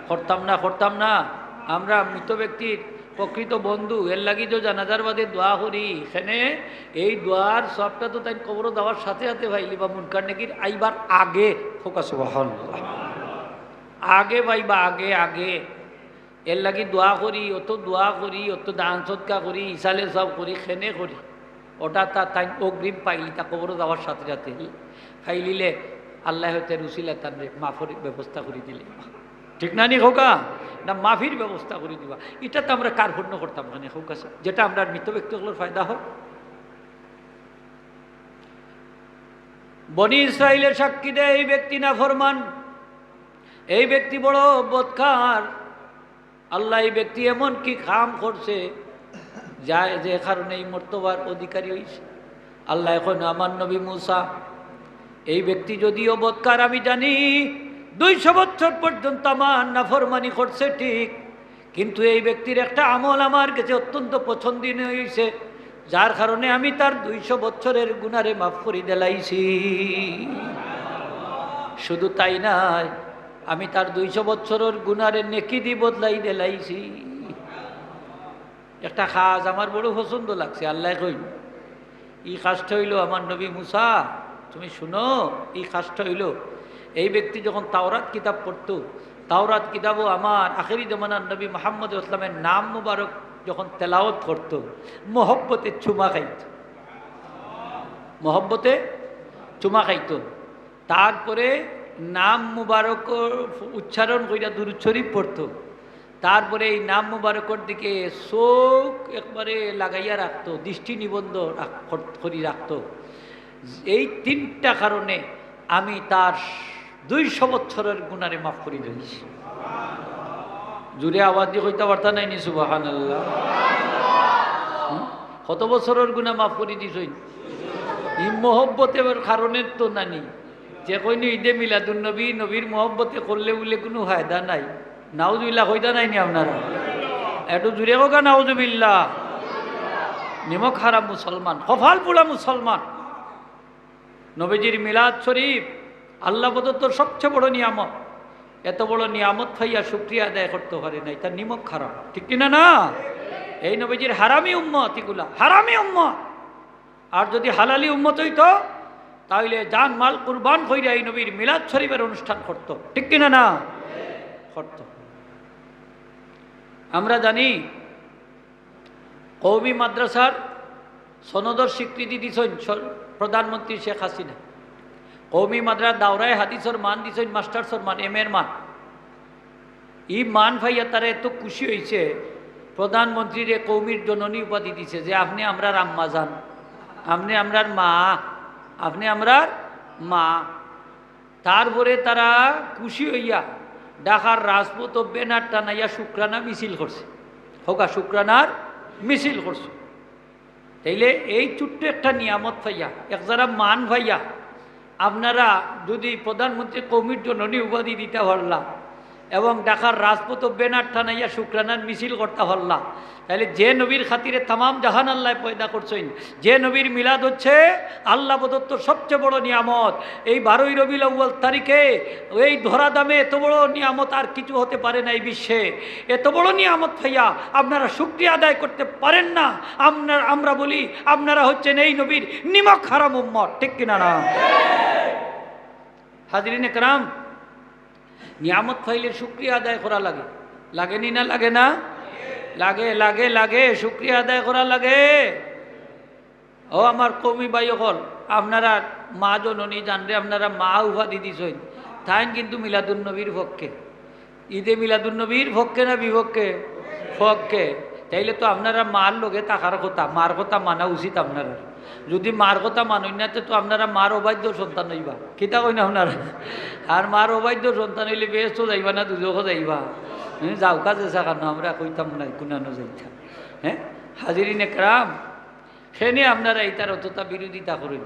করতাম না, করতাম না। আমরা মৃত ব্যক্তির প্রকৃত বন্ধু, এর লাগি তো জানাজার বাদে দোয়া করি। এখানে এই দোয়ার সওয়াবটা তো তাইন কবরো যাওয়ার সাথে সাথে পাইলিবা, মুনকার নাকির আইবার আগে। কউক্কা সুবহানাল্লাহ। আগে পাইবা, আগে, আগে। এরলাগি দোয়া করি, অত দোয়া করি, অত দান সদকা করি, ইসালে সব করি, খেনে করি। ওটা তা তাই অগ্রিম পাইলিতা কবরো যাওয়ার সাথে সাথে। পাইলিলে আল্লায় হয়তো এর উসিলায় তানরে মাফর ব্যবস্থা করি দিলে। ঠিক না নি কউক্কা? না, মাফির ব্যবস্থা করি দিবা। ইটা তো আমরা কার পুণ্য করতাম কেনে কউক্কা? যেটা আমরার মৃত ব্যক্তি অকলর ফায়দা হয়। বনি ইসরাইলে সাক্ষী দেয়, এই ব্যক্তি নাফরমান, এই ব্যক্তি বড় বদকার। আল্লায়, এই ব্যক্তি এমন কি কাম করছে, যা, যে কারণে এই মর্তবার অধিকারী অইছে। আল্লায় কইন, আমার নবী মুসা, এই ব্যক্তি যদিও বদকার আমি জানি, দুইশো বছর পর্যন্ত আমার নাফরমানি করছে ঠিক, কিন্তু এই ব্যক্তির একটা আমল আমার কাছে অত্যন্ত পছন্দনীয় অইছে, যার কারণে আমি তার দুইশো বছরের গুনারে মাফ করি দিলাইছি। শুধু তাই নায়, আমি তার দুইশো বছরের গুনারে নেকি দি বদলাই দিলাইছি। একটা কাজ আমার বড় পছন্দ লাগছে। আল্লায় কইন, ই কাজটা অইলো আমার নবী মুসা, তুমি শুনো, ই কাজটা অইলো, এই ব্যক্তি যখন তাওরাত কিতাব পড়তো, তাওরাত কিতাবো আমার আখেরি জমানার নবী মুহাম্মদ ইসলামের নাম মুবারক যখন তেলাওয়াত করতো, মহব্বতে চুমা খাইতো, মহব্বতে চুমা খাইতো। তারপরে নাম মুবারক উচ্চারণ কইরা দুরূদ শরীফ পড়তো। তারপরে এই নাম মুবারকর দিকে চোখ একবারে লাগাইয়া রাখতো, দৃষ্টি নিবদ্ধ রাখ-, কর-, করি রাখতো। এই তিনটা কারণে আমি তার দুইশো বছরের গুনারে মাফ করি দিছি। জুরে আওয়াজ দি কইতা পারতা নায় নি সুবহানাল্লাহ? হুম? কত বছরের গুনা মাফ করি দিছইন? ই মহব্বতের কারণে তো নানি। যে কইন ইদে মিলাদুন নবী, নবীর মহব্বতে করলে বুলে কুনু ফায়দা নাই। নাউজুবিল্লাহ কইতা নায় নি আপনারা? একটু জুরে কউক্কা নাউজুবিল্লাহ। নিমক হারাম মুসলমান, কপাল পুড়া মুসলমান। নবীজির মিলাদ শরীফ আল্লাহ প্রদত্ত সবচেয়ে বড় নিয়ামত। এত বড় নিয়ামত পাইয়া শুকরিয়া আদায় করতে পারে না, ইটা নিমক হারাম, ঠিক কিনা না? এই নবীজির হারামি উম্মত ইগুলা, হারামি উম্মত। আর যদি হালালি উম্মত অইতো, তাইলে জান মাল কুরবান কইরা এই নবীর মিলাদ শরীফের অনুষ্ঠান করতো, ঠিক কিনা না? করতো। আমরা জানি কওমি মাদ্রাসার সনদর স্বীকৃতি দিছইন স-, প্রধানমন্ত্রী শেখ হাসিনা। কওমি মাদ্রাসা দাওরায়ে হাদিসর মান দিছইন, মাস্টার্সর মান, এম এর মান। ই মান পাইয়া তারা এত খুশি অইছে, প্রধানমন্ত্রীরে কওমির জননী উপাধি দিছে যে, "আপনে আমরার আম্মা জান, আপনে আমরার মা, আপনে আমরার মা।" তারপরে তারা খুশি অইয়া ঢাকার রাজপথো ব্যানার টানাইয়া শুকরানা মিছিল করছে। কউক্কা, শুকরানার মিছিল করছে। তাইলে এই ছোট্ট একটা নিয়ামত পাইয়া, এক যারা মান পাইয়া, আপনারা যদি প্রধানমন্ত্রী কওমির জননী উপাধি দিতা পারলা এবং ঢাকার রাজপথো ব্যানার টানাইয়া শুকরানার মিছিল করতা পারলা, তাইলে যে নবীর খাতিরে তামাম জাহান আল্লায় পয়দা করছইন, যে নবীর মিলাদ হচ্ছে আল্লাহ প্রদত্ত সবচেয়ে বড় নিয়ামত, এই বারোই রবিউল আউয়াল তারিখে এই ধরাধামে এত বড় নিয়ামত আর কিছু হতে পারে না এই বিশ্বে। এত বড় নিয়ামত পাইয়া আপনারা শুকরিয়া আদায় করতে পারেন না। আমরা, আমরা বলি, আপনারা হচ্ছেন এই নবীর নিমক হারাম উম্মত, ঠিক কিনা না? হাজিরিন একরাম, নিয়ামত পাইলে শুকরিয়া আদায় করা লাগে, লাগে নি না? লাগে না? লাগে, লাগে, লাগে, শুকরিয়া আদায় করা লাগে। ও আমার কওমি ভাই অকল, আপনারা মা জননী জানরে আপনারা মা উপাধি দিছইন, তাইন কিন্তু মিলাদুন নবীর পক্ষে। ইদে মিলাদুন নবীর পক্ষে না বিপক্ষে? পক্ষে। তাইলে তো আপনারা মার লগে থাকার কথা, মার কথা মানা উচিত আপনারা। যদি মার কথা মানইন না, তে তো আপনারা মার অবাধ্য সন্তান অইবা। কিতা কইন আপনারা? আর মার অবাধ্য সন্তান অইলে বেহেস্তো যাইবা না দুজখো যাইবা? হুম, যাউক্কা যেছা কানো, আমরা কইতাম না কুনানো যাইতা। হ্যাঁ, হাজিরিন একরাম, কেনে আপনারা ইতার অতটা বিরোধিতা করইন?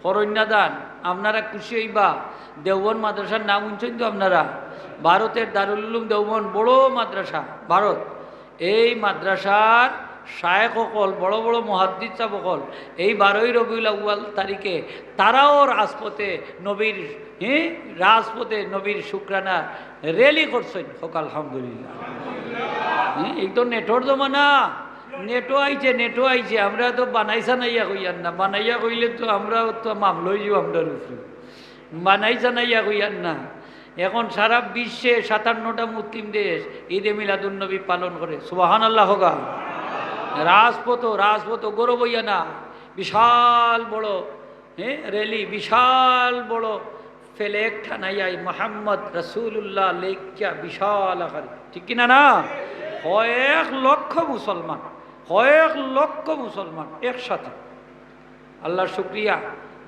করইন না জান, আপনারা খুশি অইবা। দেওবন্দ মাদ্রাসার নাম হুনছইন তো আপনারা? ভারতের দারুল উলুম দেওবন্দ বড় মাদ্রাসা, ভারত। এই মাদ্রাসার শায়েখ অকল, বড় বড় মুহাদ্দিস সাব অকল, এই বারোই রবিউল আউয়াল তারিখে তারাও রাজপথে নবীর, হ্যাঁ, রাজপথে নবীর শুকরানা র‍্যালি করছইন। কউক্কা আলহামদুলিল্লাহ। হ্যাঁ, এই তো নেটর জমানা, নেটো আইছে, নেটো আইছে। আমরা তো বানাই সানাইয়া কইয়ার না, বানাইয়া কইলে তো আমরা তো মামলা অইযিবো আমরার উপরে। বানাই সানাইয়া কইয়ার না, এখন সারা বিশ্বে সাতান্নটা মুসলিম দেশ ঈদে মিলাদুন্নবী পালন করে। সুবহানাল্লাহ হোগা। রাজপথ, রাজপথ গৌরব হইয়া না, বিশাল বড়, হ্যাঁ, র‍্যালি, বিশাল বড় ফ্ল্যাগ টানাইয়া মোহাম্মদ রাসূলুল্লাহ লেখিয়া বিশাল আকারে, ঠিক কিনা না? কয়েক লক্ষ মুসলমান, কয়েক লক্ষ মুসলমান একসাথে। আল্লাহর শুকরিয়া,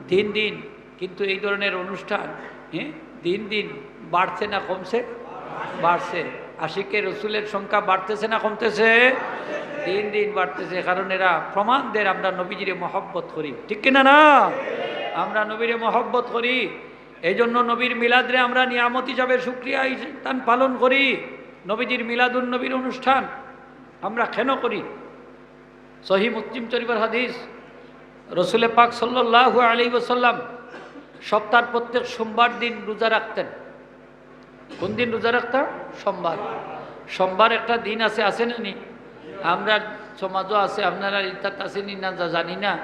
দিন দিন কিন্তু এই ধরনের অনুষ্ঠান, হ্যাঁ, দিন দিন বাড়ছে না কমছে? বাড়ছে। আশিকে রসুলের সংখ্যা বাড়তেছে না কমতেছে? দিন দিন বাড়তেছে, কারণ এরা প্রমাণ দের আমরা নবীজিরে মহব্বত করি, ঠিক কিনা না? আমরা নবীরে মহব্বত করি, এই জন্য নবীর মিলাদরে আমরা নিয়ামত হিসাবে শুকরিয়া তান পালন করি। নবীজির মিলাদুন নবীর অনুষ্ঠান আমরা কেন করি? সহি মুসলিম শরীফের হাদিস, রসুলে পাক সাল্লাল্লাহু আলাইহি ওয়াসাল্লাম সপ্তাহের প্রত্যেক সোমবার দিন রোজা রাখতেন। কোন দিন রোজা রাখতা? সোমবার। সোমবার একটা দিন আছে, আছে না নি? আমরা সমাজও আছে, আপনারা ইতাত আছে নি না জা-, জানি না।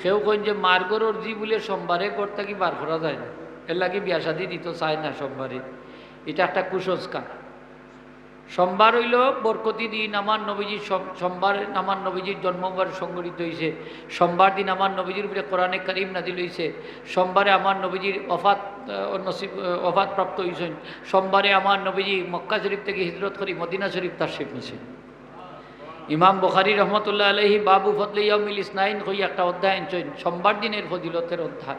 কেউ কইন যে মার ঘরর ঝি বুলে সোমবারে ঘর থাকি বার করা যায় না, এর লাগি বিয়া শাদি দিত চায় না সোমবারে। এটা একটা কুসংস্কার। সোমবার অইল বরকতি দিন, আমার নবীজির সোম-, সোমবার আমার নবীজির জন্মবার সংঘটিত হইছে। সোমবার দিন আমার নবীজির উপরে কোরআনে করিম নাজিল হইছে। সোমবারে আমার নবীজির ওফাত, আহ, নসিব, আহ, ওফাত প্রাপ্ত হইছেন। সোমবারে আমার নবীজি মক্কা শরীফ থেকে হিজরত করি মদিনা শরীফ তাশরিফ নিছেন। ইমাম বুখারী রহমতুল্লাহ আলাইহি বাবু ফদলে ইয়াউমিল ইসনাইন কই একটা অধ্যায় আনছেন, সোমবার দিনের ফজিলতের অধ্যায়।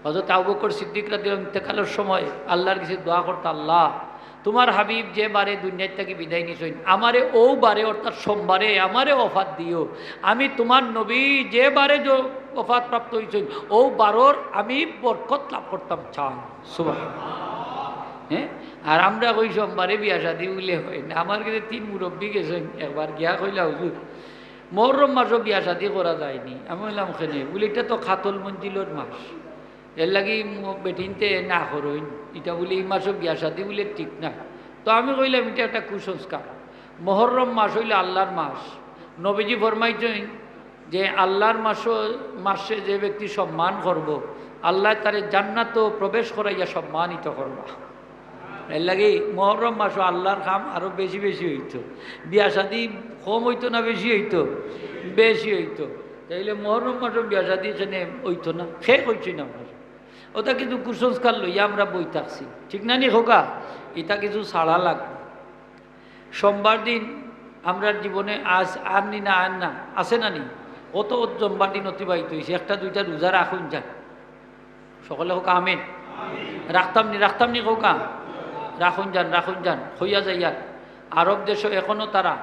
হযরত আবু বকর সিদ্দিক রাদিয়াল্লাহু আনহু ইন্তেকালের সময় আল্লাহর কাছে দোয়া করতা, "আল্লাহ, তোমার হাবিব যে বারে দুনিয়া থাকি বিদায় নিছইন, আমারে ও বারে অর্থাৎ সোমবারে আমারে ওফাত দিও। আমি তোমার নবী যে বারে জ-, ওফাত প্রাপ্ত হইছইন, ও বারর আমি বরকত লাভ করতাম চাই।" সুবহানাল্লাহ। হ্যাঁ? আর আমরা কই সোমবারে বিয়া শাদি বুলে হয় না। আমার কাছে তিন মুরব্বী গেছেন, একবার গিয়া কইলা, "হুজুর, মহরম মাসও বিয়া শাদি করা যায়নি।" আমি কইলাম, "কেনে?" বুলে, "এটা তো খাতল মঞ্জিলর মাস, এর লাগি ম-, বেটিনতে না করইন, এটা বুলে এই মাসও বিয়া শাদি বুলে ঠিক না।" তো আমি কইলাম, "এটা একটা কুসংস্কার। মহরম মাস হইল আল্লাহর মাস, নবীজি ফরমাইছেন যে আল্লাহর মাস, মাসে যে ব্যক্তি সম্মান করব, আল্লাহ তারে জান্নাতও প্রবেশ করাইয়া সম্মানিত করবা।" এর লাগি মহরম মাসও আল্লাহর কাম আরো বেশি বেশি হইতো। বিয়া শাদি কম হইতো না বেশি হইতো? বেশি হইতো। তাইলে মহরম মাসও বিয়া শাদি এখানে হইতো না, শেষ হইছে না আমার। ওটা কিন্তু কুসংস্কার লইয়া আমরা বই থাকছি, ঠিক না নি খোকা? এটা কিছু ছাড়া লাগবে। সোমবার দিন আমরার জীবনে আজ আর নি না, আর না, আছে না নি? কত সোমবার দিন অতিবাহিত হইছে, একটা দুইটা রোজা রাখুন যান। সকলে হোক আমিন। রাখতাম নি, রাখতাম নি খোকা? রাখুন যান, রাখুন যান, হইয়া যাইয়ার। আরব দেশও এখনো তারা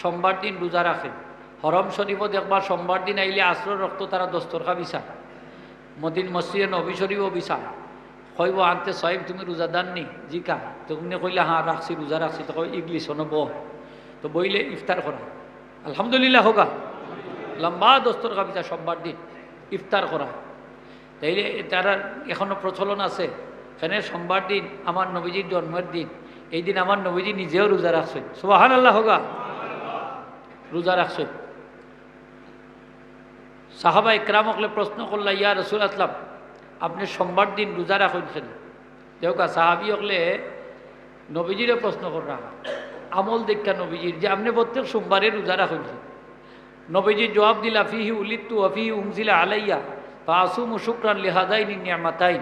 সোমবার দিন রোজা রাখে। হরম শরীফও দেখবা সোমবার দিন আইলে আসরর রক্ত তারা দস্তরখা বিছা। মদিন মসজিদে নবী শরীফও বিছা। কইব, "আনতে সাইম, তুমি রোজাদার নি?" "জি কা।" তো উনি কইলে, "হ্যাঁ, রাখছি, রোজা রাখছি।" তো কই, "ইগলিস, অনো বহ।" তো বইলে ইফতার করা। আলহামদুলিল্লাহ হোগা। লম্বা দস্তরখা বিছা সোমবার দিন ইফতার করা। তাইলে তারা এখনো প্রচলন আছে। এখানে সোমবার দিন আমার নবীজির জন্মের দিন, এই দিন আমার নবীজি নিজেও রোজা রাখছেন। সুবহানাল্লাহ হোগা। রোজা রাখছেন। সাহাবা একরাম অকলে প্রশ্ন করলা, "ইয়া রাসূল আসলাম, আপনি সোমবার দিন রোজা রাখেন কেন?" দেখো, সাহাবী অকলে নবীজিরে প্রশ্ন কররা, আমল দেখা নবীজির, যে আপনি প্রত্যেক সোমবারে রোজা রাখেন কেন? নবীজি জবাব দিলা, "ফিহি উলিদতু ওয়া ফিহি উনজিলা আলাইয়া, ফাআসুমু শুকরান লিহাদাইনি নি'মাতাইন।"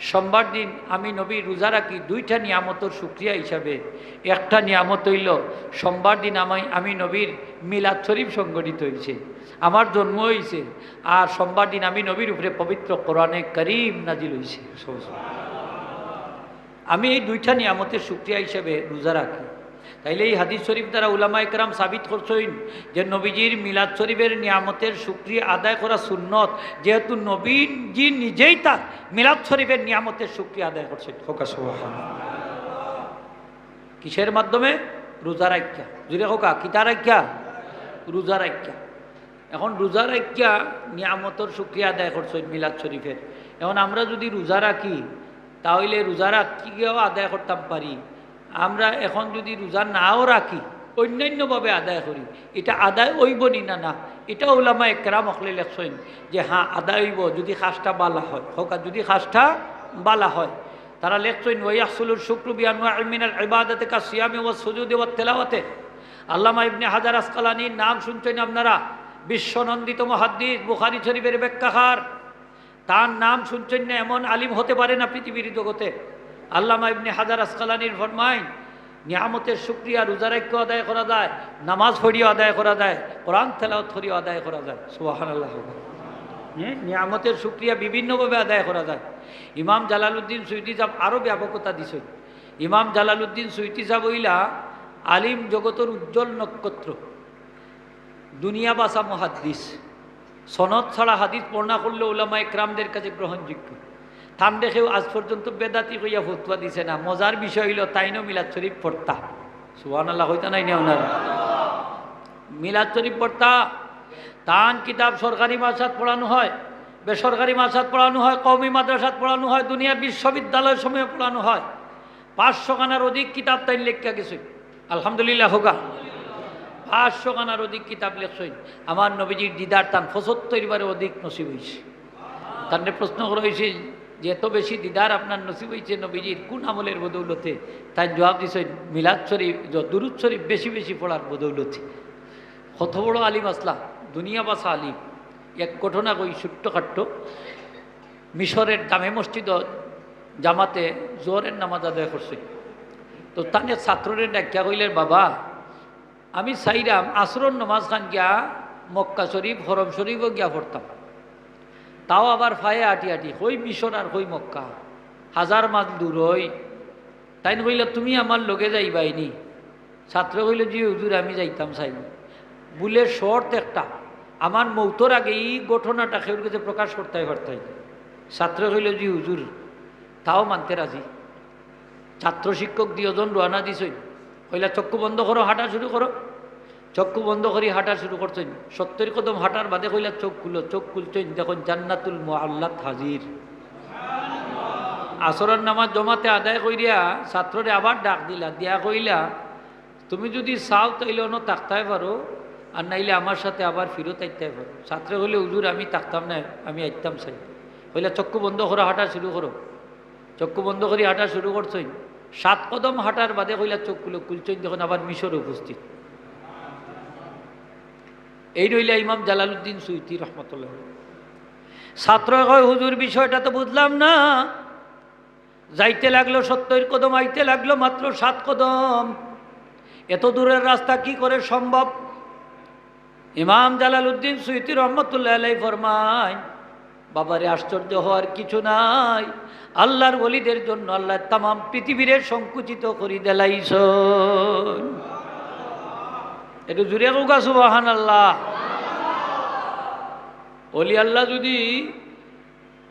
সোমবার দিন আমি নবী রোজা রাখি দুইটা নিয়ামতর শুকরিয়া হিসাবে। একটা নিয়ামত হইল, সোমবার দিন আমি, আমি নবীর মিলাদ শরীফ সংঘটিত হইছে, আমার জন্ম হইছে, আর সোমবার দিন আমি নবীর উপরে পবিত্র কোরআনে করিম নাজিল হইছে। আমি এই দুইটা নিয়ামতের শুকরিয়া হিসাবে রোজা রাখি। তাইলে এই হাদিস শরীফ দ্বারা উলামা একরাম সাবিত করছেন যে নবীজির মিলাদ শরীফের নিয়ামতের শুকরিয়া আদায় করা সুন্নত, যেহেতু নবীজি নিজেই তার মিলাদ শরীফের নিয়ামতের শুকরিয়া আদায় করছেন। হোক সুবহানাল্লাহ। কিসের মাধ্যমে? রোজা রাখিয়া। জুড়ে হোকা, কিতা রাখিয়া? রোজা রাখিয়া। এখন রোজা রাখিয়া নিয়ামতর শুকরিয়া আদায় করছেন মিলাদ শরীফের। এখন আমরা যদি রোজা রাখি, তাহলে রোজা রাখিয়াও আদায় করতাম পারি। আমরা এখন যদি রোজা নাও রাখি, অন্যান্যভাবে আদায় করি, এটা আদায় হইব নি না? না, এটা উলামা একরাম অকলে লেখছেন যে হ্যাঁ, আদায় হইব যদি কাজটা বালা হয়। হোক, আর যদি কাজটা বালা হয়, তারা লেখছইন, "ওয়া ইয়াহসুলুশ শুকরু বিআনওয়াইম মিনাল ইবাদাতি কাস সিয়ামি ওয়াস সুজুদি ওয়াত তিলাওয়াতে।" আল্লামা ইবনে হাজার আসকালানীর নাম শুনছইন আপনারা, বিশ্বনন্দিত মুহাদ্দিস, বুখারী শরীফের ব্যাখ্যাকার। তার নাম শুনছইন না এমন আলিম হতে পারে না পৃথিবীর জগতে। আল্লামা ইবনে হাজার আসকালানীর ফরমাইন, নিয়ামতের শুকরিয়া রোজা রাখিয়াও আদায় করা যায়, নামাজ পড়িয়াও আদায় করা যায়, কোরআন তেলাওয়াত করিয়াও আদায় করা যায়। সুবহানাল্লাহ। হ্যাঁ, নিয়ামতের শুকরিয়া বিভিন্নভাবে আদায় করা যায়। ইমাম জালালউদ্দিন সুয়ুতী সাহেব আরো ব্যাপকতা দিছইন। ইমাম জালালউদ্দিন সুয়ুতী সাহেব অইলা আলিম জগতর উজ্জ্বল নক্ষত্র, দুনিয়া বাসা মুহাদ্দিস। সনদ ছাড়া হাদিস বর্ণনা করলে উলামায়ে কেরামদের কাছে গ্রহণযোগ্য। তানরে কেউ আজ পর্যন্ত বেদাতি কইয়া ফতোয়া দিছে না। মজার বিষয় অইলো, তাইনও মিলাদ শরীফ পড়তা। সুবহানাল্লাহ কইতা নায় নি আপনারা? মিলাদ শরীফ পড়তা। তান কিতাব সরকারি মাদ্রাসাত পড়ানো হয়, বেসরকারি মাদ্রাসাত পড়ানো হয়, কওমি মাদ্রাসাত পড়ানো হয়, দুনিয়ার বিশ্ববিদ্যালয় সমূহে পড়ানো হয়। পাঁচশো খানার অধিক কিতাব তাইন লেখিয়া গেছইন। আলহামদুলিল্লাহ কউক্কা। পাঁচশো খানার অধিক কিতাব লেখছইন। আমার নবীজির দিদার তান পঁচাত্তর বারে অধিক নসিব অইছে। তানরে প্রশ্ন করা অইছে যে, "এত বেশি দিদার আপনার নসিব অইছে নবীজির, কোন আমলের বদৌলতে?" তাইন জবাব দিছইন, "মিলাদ শরীফ, জ-, দুরূদ শরীফ বেশি বেশি পড়ার বদৌলতে।" কত বড় আলিম আছলা, দুনিয়া বাসা আলিম। এক ঘটনা কই ছোট্টখাট্ট। মিশরের জামে মসজিদো জামাতে জোহরের নামাজ আদায় করছইন। তো তান এক ছাত্ররে ডাকিয়া কইলা, "বাবা, আমি চাইরাম আসরর নামাজ খান গিয়া মক্কা শরীফ, হরম শরীফো গিয়া পড়তাম, তাও আবার পায়ে আটি আটি, কই মিশর আর কই মক্কা, হাজার মাইল দূর অই।" তাইন কইলা, "তুমি আমার লগে যাইবায়নি?" ছাত্রে কইলো, "জি হুজুর, আমি যাইতাম চাই।" বুলে, "শর্ত একটা, আমার মৌতর আগে ই ঘটনাটা কেউর গেছে প্রকাশ করতায় পারতায়।" ছাত্রে কইলো, "জি হুজুর।" তাও মানতে রাজি। ছাত্র শিক্ষক দুইজন রওয়ানা দিছইন। কইলা, "চক্ষু বন্ধ করো, হাঁটা শুরু করো।" চক্ষু বন্ধ করি হাঁটা শুরু করছইন। সত্তইর কদম হাঁটার বাদে কইলা, "চোখ খুলো।" চোখ খুলছইন, দেখইন জান্নাতুল মুআল্লাত হাজির। আসরর নামাজ জমাতে আদায় করিয়া ছাত্ররে আবার ডাক দিলা, দিয়া কইলা, "তুমি যুদি চাও তাইলে অনো থাকতায় পারো, আর নাইলে আমার সাথে আবার ফিরত আইতায় পারো।" ছাত্রে কইলে, "হুজুর, আমি থাকতাম নায়, আমি আইতাম চাই।" কইলা, "চক্ষু বন্ধ করো, হাঁটা শুরু করো।" চক্ষু বন্ধ করি হাঁটা শুরু করছইন। সাত কদম হাঁটার বাদে কইলা, "চোখ খুলো।" খুলছইন, দেখইন আবার মিশরে উপস্থিত। এই রইলা ইমাম জালালউদ্দিন সুয়ুতী রহমতুল্লাহ। ছাত্রয় কয়, "হুজুর, বিষয়টা তো বুঝলাম না।" যাইতে লাগলো সত্তইর কদম, আইতে লাগলো মাত্র সাত কদম। এত দূরের রাস্তা কি করে সম্ভব? ইমাম জালালউদ্দিন সুয়ুতী রহমতুল্লাহ আলাইহি ফরমায়, "বাবারে, আশ্চর্য হওয়ার কিছু নাই। আল্লাহর ওলিদের জন্য আল্লাহ তামাম পৃথিবীরে সংকুচিত করি দিলাইছইন।" একটু জুরে কউক্কা সুবহানাল্লাহ। ওলি আল্লাহ যুদি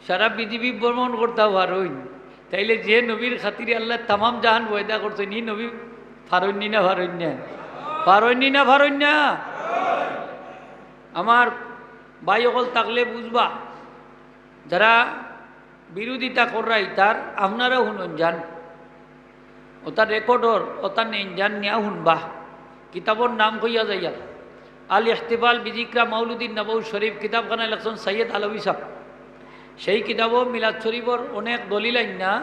সারা পৃথিবী ভ্রমণ করতা পারইন, তাইলে যে নবীর খাতিরে আল্লায় তামাম জাহান পয়দা করছইন, ই নবী পারইন নি না পারইন না? পারইন নি না পারইন না? আমার ভাই অকল থাকলে বুঝবা, যারা বিরোধিতা কররা ইতার, আপনারাও হুনইন যান। ওটা রেকর্ডর, ওটা নেইন যান, নিয়া হুনবা। কিতাবর নাম কইয়া যাইয়ার, আল ইহতিফাল বিজিকরা মাউলুদিন নববী শরীফ, কিতাবখানা লেখছইন সৈয়দ আলভী সাহেব। সেই কিতাবো মিলাদ শরীফর অনেক দলিল আইন্না,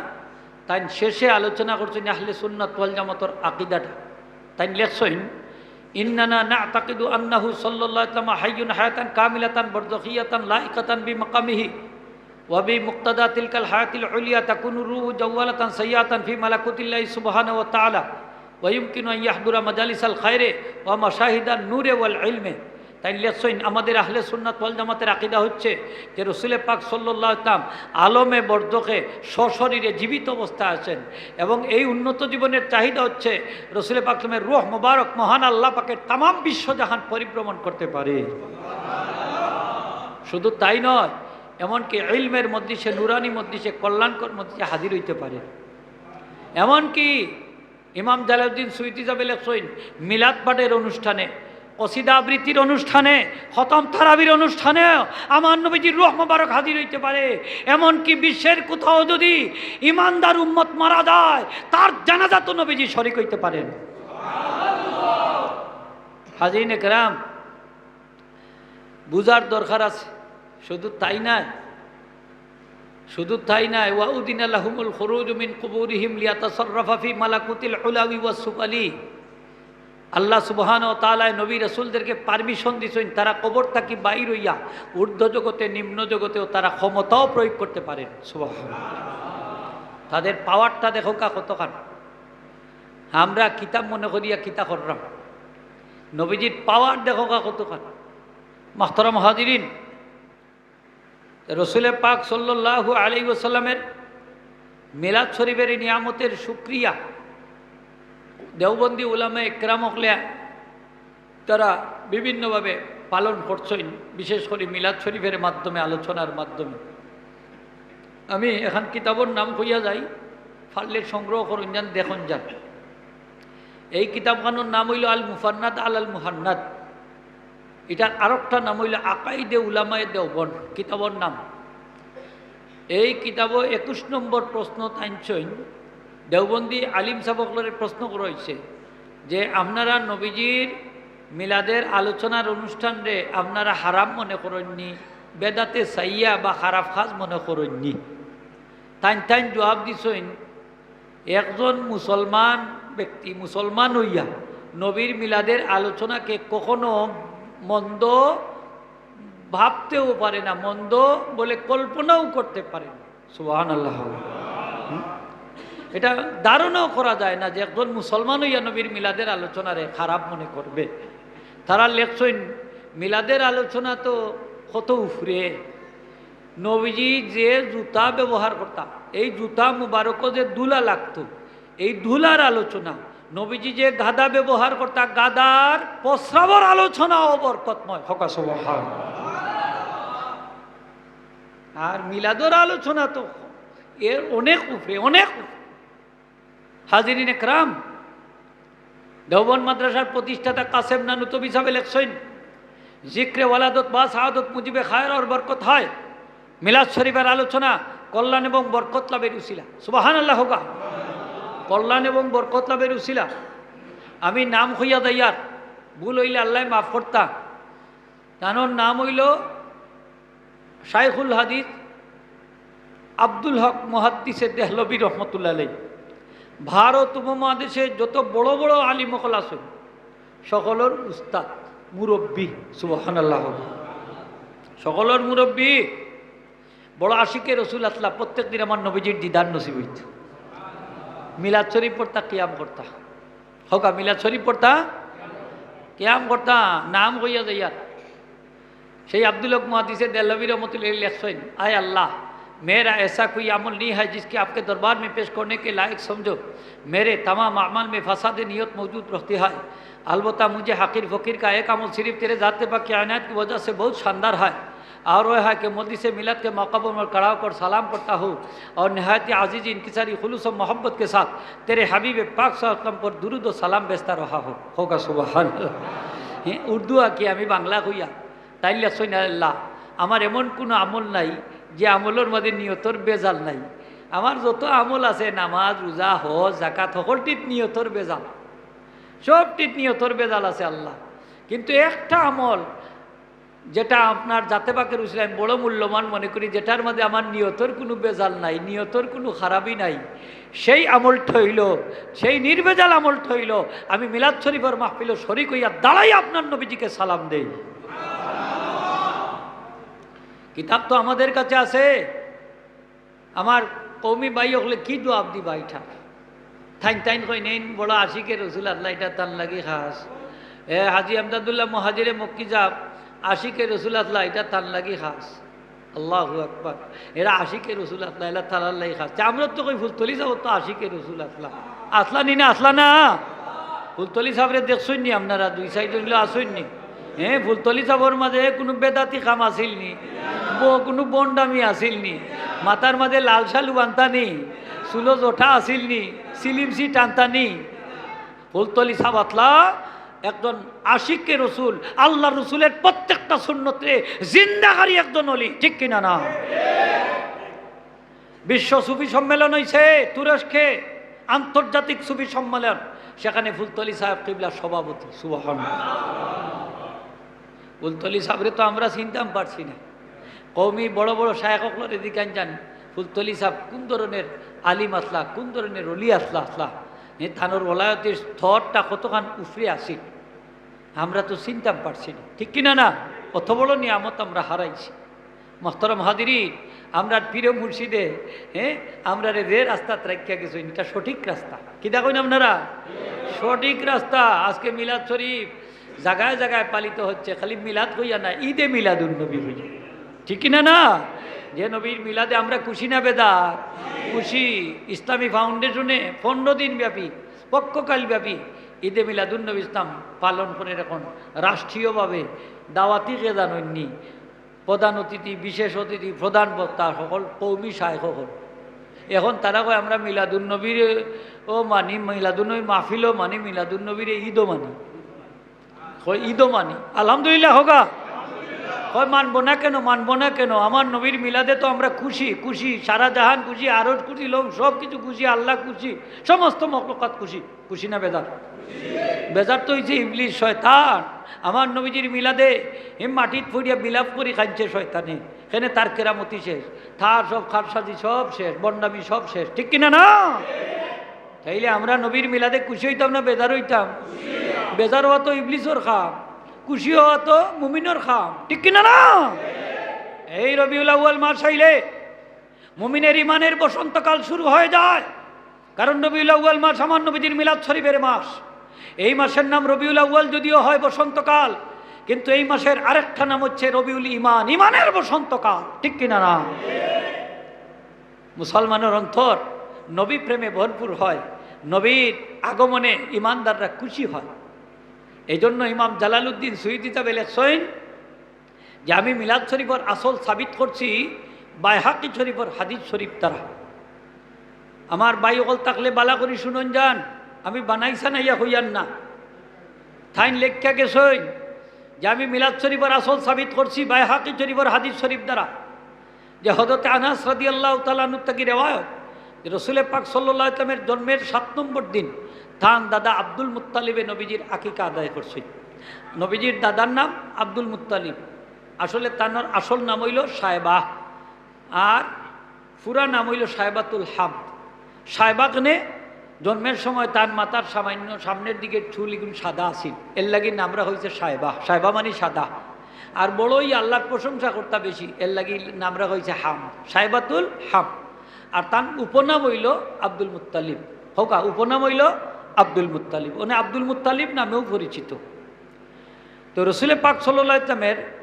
তাইন শেষে আলোচনা করছইন আহলে সুন্নাত ওয়াল জামাতর আকিদাটা। তাইন লেখছইন, "ইন্নানা না'তাকিদু আন্নাহু সাল্লাল্লাহু আলাইহি ওয়াসাল্লাম হাইয়ুন হায়াতান কামিলাতান বারজাখিয়াতান লাইকাতান বিমাকামিহি।" وبمقتضى تلك الحياة العليا تكون الروح جولة سياحة في ملكوت الله سبحانه وتعالى، ويمكن أن يحضر مجالس الخير ومشاهد النور والعلم। তাইন লেখছইন, আমাদের আহলে সুন্নাত ওয়াল জামাতের আকিদা হচ্ছে যে রসুলে পাক সাল্লাল্লাহু আলাইহি ওয়াসাল্লাম আলমে বরজখে সশরীরে জীবিত অবস্থায় আছেন, এবং এই উন্নত জীবনের চাহিদা হচ্ছে রসুলে পাক সাল্লামের রূহ মোবারক মহান আল্লাহ পাকের তামাম বিশ্বজাহান পরিভ্রমণ করতে পারে। শুধু তাই নয়, এমনকি ইলমের মজলিসে, নুরানি মজলিসে, কল্যাণকর মজলিসে হাজির হইতে পারে। এমনকি ইমাম জালালউদ্দিন সুয়ুতী সাহেবে লেখছইন, মিলাদ পাঠের অনুষ্ঠানে, কসিদা আবৃত্তির অনুষ্ঠানে, খতম তারাবির অনুষ্ঠানে আমার নবীজির রূহ মোবারক হাজির হইতে পারে। এমনকি বিশ্বের কোথাও যদি ইমানদার উম্মত মারা যায়, তার জানাজাত নবীজি শরিক হইতে পারেন। হাজিরিন একরাম, বুঝার দরকার আছে। শুধু তাই নয়, শুধু তাই নয়, ওয়া উদিনা লাহুমুল খুরুজু মিন কুবুরিহিম লিয়াতাসাররাফা ফি মালাকুতিল উলাউই ওয়াস সুফালি। আল্লাহ সুবহানাহু ওয়া তাআলা নবী রাসূলদেরকে পারমিশন দিছইন, তারা কবর থাকি বাইর অইয়া ঊর্ধ্ব জগতে, নিম্ন জগতেও তারা ক্ষমতাও প্রয়োগ করতে পারেন। সুবহানাল্লাহ। তাদের পাওয়ারটা দেখউক্কা কতখান। আমরা কিতা মনে করিয়া কিতা কররাম, নবীজির পাওয়ার দেখউক্কা কতখান। মুহতারাম হাজিরিন, রসুলে পাক সাল্লাল্লাহু আলাইহি ওয়াসাল্লামের মিলাদ শরীফের এই নিয়ামতের শুকরিয়া দেওবন্দি উলামা একরাম অকলে তারা বিভিন্নভাবে পালন করছইন, বিশেষ করি মিলাদ শরীফের মাধ্যমে, আলোচনার মাধ্যমে। আমি এখান কিতাবর নাম কইয়া যাই, পারলে সংগ্রহ করইন যান, দেখইন যান। এই কিতাবখানর নাম অইলো আল মুফান্নাদ আলাল মুহান্নাদ। ইটার আরোকটা নাম অইলো আকাইদে উলামায়ে দেওবন্দ, কিতাবর নাম। এই কিতাবো একুশ নম্বর প্রশ্ন তাইন আনছইন, দেওবন্দি আলিম সাব অকলরে প্রশ্ন করা অইছে যে, আপনারা নবীজির মিলাদের আলোচনার অনুষ্ঠানরে আপনারা হারাম মনে করইননি, বেদাতে সাইয়্যা বা খারাপ কাজ মনে করইননি? তাইন তাইন জুয়াব দিছইন, একজন মুসলমান ব্যক্তি মুসলমান অইয়া নবীর মিলাদের আলোচনাকে কখনো মন্দ ভাবতেও পারে না, মন্দ বলে কল্পনাও করতে পারে না। সুবহানাল্লাহ। হুম? এটা ধারণাও করা যায় না যে একজন মুসলমান অইয়া নবীর মিলাদের আলোচনারে খারাপ মনে করবে। তারা লেখছইন, মিলাদের আলোচনা তো কত উপরে, নবীজি যে জুতা ব্যবহার করতা, এই জুতা মুবারকো যে ধুলা লাগতো, এই ধুলার আলোচনা, নবীজি যে গাদা ব্যবহার করতা, গাদার প্রস্রাবর আলোচনাও বরকতময়। কউক্কা সুবহান। আর মিলাদর আলোচনা তো এর অনেক উপরে, অনেক উপরে। হাজিরিন একরাম, দেওবন্দ মাদ্রাসার প্রতিষ্ঠাতা কাসেম নানুতবি সাবে লেখছইন, জিক্রে ওয়ালাদত বা শাহাদত মুজিবে খায়ের অর বরকত হয়। মিলাদ শরীফের আলোচনা কল্যাণ এবং বরকত লাভের উসিলা। সুবহানাল্লাহ কউক্কা। কল্যাণ এবং বরকত লাভের উসিলা। আমি নাম কইয়া যাইয়ার, ভুল অইলে আল্লায় মাফ করতা। তানর নাম অইলো শাইখুল হাদিস আব্দুল হক মুহাদ্দিসে দেহলভী রহমতুল্লাহ আলাইহি। ভারত উপমহাদেশে যত বড় বড় আলিম অকল আছইন, সকলর উস্তাদ, মুরব্বি, সুবহানাল্লাহ। সকলর মুরব্বি, বড় আশিকে রসুল আছলা, প্রত্যেক দিন আমার নবীজির দিদার নসিব অইতো। মিলাদ শরীফ পড়তা, কিয়াম করতা। কউক্কা, মিলাদ শরীফ পড়তা, কিয়াম করতা, নাম কইয়া যাইয়ার। সেই আব্দুল হক মুহাদ্দিসে দেহলভী রহমতুল্লাহ আলাইহি লেখছইন, আয় আল্লাহ, मेरा ऐसा कोई अमल नहीं है जिसके आपके दरबार में पेश करने के लायक समझो। मेरे तमाम अमाल में फसाद नियत मौजूद रहती है। البتہ مجھے حقیر فقیر کا ایک عمل صرف تیرے ذات پاک کی عنایت کی وجہ سے بہت شاندار ہے، اور وہ ہے کہ مجلس میلاد کے موقع پر میں کھڑا ہو کر سلام کرتا ہوں اور نہایت عزیزی، انکساری، خلوص و محبت کے ساتھ تیرے حبیب پاک صلی اللہ علیہ وسلم پر درود و سلام بھیجتا رہا ہوں۔ কউক্কা সুবহানাল্লাহ। হ্যাঁ, উর্দু আকি আমি বাংলা কইয়া, তাইন লেখছইন, আল্লাহ, আমার এমন কুনু আমল নাই যে আমলর মাঝে নিয়তর ভেজাল নাই। আমার যত আমল আছে, নামাজ, রোজা, হজ, যাকাত, হকলটিত নিয়তর ভেজাল, সবটিত নিয়তর ভেজাল আছে আল্লাহ। কিন্তু একটা আমল, যেটা আপনার জাতে পাকের উসিলায় আমি বড় মূল্যবান মনে করি, যেটার মাঝে আমার নিয়তর কুনু ভেজাল নাই, নিয়তর কুনু খারাপি নাই, সেই আমলটা অইলো, সেই নির্ভেজাল আমলটা অইলো, আমি মিলাদ শরীফর মাহফিলো শরিক অইয়া দাঁড়াই আপনার নবীজিকে সালাম দেই। কিতাব তো আমাদের কাছে আছে। আমার কওমি ভাই অকলে কি জুয়াব দিবা ইটা? তাইন তাইন কইন, এইন বড় আশিকে রসুল আছলা, ইটা তান লাগি খাছ। এ, হাজী আমদাদুল্লাহ মুহাজিরে মক্কি সাব আশিকে রসুল আছলা, ইটা তান লাগি খাছ। আল্লাহু আকবার। এরা আশিকে রসুল আছলা, এরা তারার লাগি খাছ। তে আমরা তো কই ফুলতলি সাব তো আশিকে রসুল আছলা। আছলা নি না, আছলা না? ফুলতলি সাবরে দেখছইন নি আপনারা? দুই সাইড অইলো আছইন নি? হ্যাঁ, ফুলতলি সাবর মাঝে কুনু বেদাতি কাম আছিল নি? ব-, কুনু বন্ডামি আছিল নি? মাথার মাঝে লাল শালু বানতা নি? চুলো জটা আছিল নি? সিলিমসি টানতা নি? ফুলতলি সাব আছলা একজন আশিকে রসুল, আল্লাহর রসুলের প্রত্যেকটা সুন্নতরে জিন্দাকারী একজন অলি, ঠিক কিনা না? বিশ্ব সুফি সম্মেলন অইছে তুরস্কে, আন্তর্জাতিক সুফি সম্মেলন, সেখানে ফুলতলি সাহেব কিবলা সভাপতি। সুবহানাল্লাহ। ফুলতলি সাবরে তো আমরা চিনতাম পারছি না। কওমি বড় বড় শায়েখ অকলরে জিকাইন যান, ফুলতলি সাহেব কোন ধরনের আলিম আসলা, কোন ধরনের অলি আসলা, আসলা, এ, তানর ওলায়তের স্তরটা কতখান উপরে আছিল, আমরা তো চিনতাম পারছি না, ঠিক কিনা না? অত বড় নিয়ামত আমরা হারাইছি। মোহতরম হাজিরিন, আমরার পীর মুর্শিদে, হ্যাঁ, আমরারে যে রাস্তাত রাখিয়া গেছইন, এটা সঠিক রাস্তা। কিতা কইন আপনারা? সঠিক রাস্তা। আজকে মিলাদ শরীফ জাগায় জাগায় পালিত হচ্ছে, খালি মিলাদ কইয়া না, ঈদে মিলাদুন নবী কইয়া, ঠিক কিনা না? যে নবীর মিলাদে আমরা খুশি না বেজার? খুশি। ইসলামী ফাউন্ডেশনে পনেরো দিন ব্যাপী, পক্ষকাল ব্যাপী ঈদে মিলাদুন নবী ইসলাম পালন করে এখন রাষ্ট্রীয়ভাবে। দাওয়াতি কে জানইননি, প্রধান অতিথি, বিশেষ অতিথি, প্রধান বক্তা সকল, কৌমি শায়েখ সকল। এখন তারা কয়, "আমরা মিলাদুন নবীরেও মানি, মিলাদুন নবী মাহফিলও মানি, মিলাদুন নবীরে ঈদও মানি।" কয়, "ঈদও মানি।" আলহামদুলিল্লাহ হোগা। কয়, "মানবো না কেন, মানবো না কেন? আমার নবীর মিলাদে তো আমরা খুশি, খুশি, সারা জাহান খুশি, আরশ খুশি, লং সব কিছু খুশি, আল্লাহ খুশি, সমস্ত মখলুকাত খুশি।" খুশি না বেজার? বেজার তো হইছে ইবলিস শয়তান। আমার নবীজির মিলাদে হে মাটিত পড়িয়া বিলাপ করি কানছে শয়তানে। কেনে তার কেরামতি শেষ, তার সব কারসাজি সব শেষ, বন্ডামি সব শেষ, ঠিক কিনা না? তাইলে আমরা নবীর মিলাদে খুশি হইতাম না বেজার হইতাম? বেজার হওয়া তো ইবলিসর কাম, খুশি হওয়া তো মুমিনর কাম, ঠিক কিনা না? এই রবিউল আউয়াল মাস আইলে মুমিনের ইমানের বসন্তকাল শুরু হয়ে যায়। কারণ রবিউল আউয়াল মাস আমার নবীজির মিলাদ শরীফের মাস। এই মাসের নাম রবিউল আউয়াল যদিও হয় বসন্তকাল, কিন্তু এই মাসের আরেকটা নাম হচ্ছে রবিউল ইমান, ইমানের বসন্তকাল, ঠিক কিনা না? মুসলমানের অন্তর নবী প্রেমে ভরপুর হয়, নবীর আগমনে ইমানদাররা খুশি হয়। এই জন্য ইমাম জালালউদ্দিন সুয়ুতী সাহেবে লেখছেন যে আমি মিলাদ শরীফর আসল সাবিত করছি বাইহাকি শরীফর হাদিস শরীফ দ্বারা। আমার ভাই অকল থাকলে বালা করি শুনইন যান, আমি বানাই সানাইয়া কইয়ার না। তাইন লেখিয়া গেছইন যে আমি মিলাদ শরীফর আসল সাবিত করছি বাইহাকি শরীফর হাদিস শরীফ দ্বারা। যে হযরত আনাস রাদিয়াল্লাহু তাআলা আনহু থাকি রেওয়ায়ত, যে রসুলে পাক সাল্লাল্লাহু আলাইহি ওয়াসাল্লামের জন্মের সাত নম্বর দিন তান দাদা আব্দুল মুত্তালিবে নবীজির আকিকা আদায় করছইন। নবীজির দাদার নাম আব্দুল মুত্তালিব, আসলে তানর আসল নাম হইল সায়বা, আর পুরা নাম হইল সায়বাতুল হামদ। সায়বা কেনে? জন্মের সময় তার মাথার সামান্য সামনের দিকে চুল ইগুন সাদা আছিল, এর লাগি নাম রাখা হইছে সায়বা। সায়বা মানে সাদা। আর বড়ই আল্লাহর প্রশংসা করতা বেশি, এর লাগি নাম রাখা হইছে হামদ, সায়বাতুল হামদ। আর তার উপনাম হইল আব্দুল মুত্তালিব। হোকা, উপনাম হইল আব্দুল মুত্তালিব, মানে আব্দুল মুত্তালিব নামেও পরিচিত। তো রসুলে পাক সাল্লাল্লাহু আলাইহি ওয়াসাল্লামের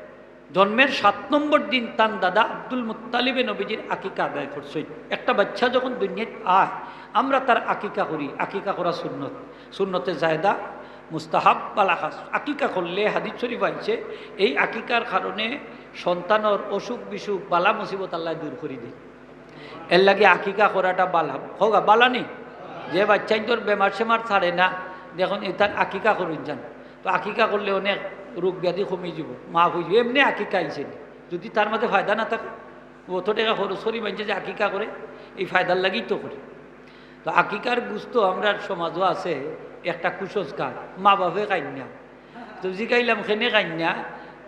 জন্মের সাত নম্বর দিন তান দাদা আব্দুল মুত্তালিবে নবীজির আকিকা আদায় করছইন। একটা বাচ্চা যখন দুনিয়াত আয়, আমরা তার আকিকা করি, আকিকা করা সুন্নত, সুন্নতে জায়দা, মুস্তাহাব, বালা খাস। আকিকা করলে হাদিস শরীফ আইছে, এই আকিকার কারণে সন্তানর অসুখ বিসুখ, বালা মুসিবত আল্লাহ দূর করি দেয়। এর লাগি আকিকা করাটা বালা, হোগা বালা নি? যে বাচ্চাইন্তর বেমার সেমার ছাড়ে না, দেখইন এটার আকিকা করইন যান। তো আকিকা করলে অনেক রোগ ব্যাধি কমি যাব, মাফ হয়ে যাব। এমনি আকিকা আইছে নি, যদি তার মাঝে ফায়দা না থাকে, অত টাকা খরচ করি মানষে যে আকিকা করে, এই ফায়দার লাগিই তো করে। তো আকিকার গুস্ত আমরার সমাজও আছে একটা কুসংস্কার, মা বাপে খাইন না। তো জিগাইলাম, "কেনে খাইন না?"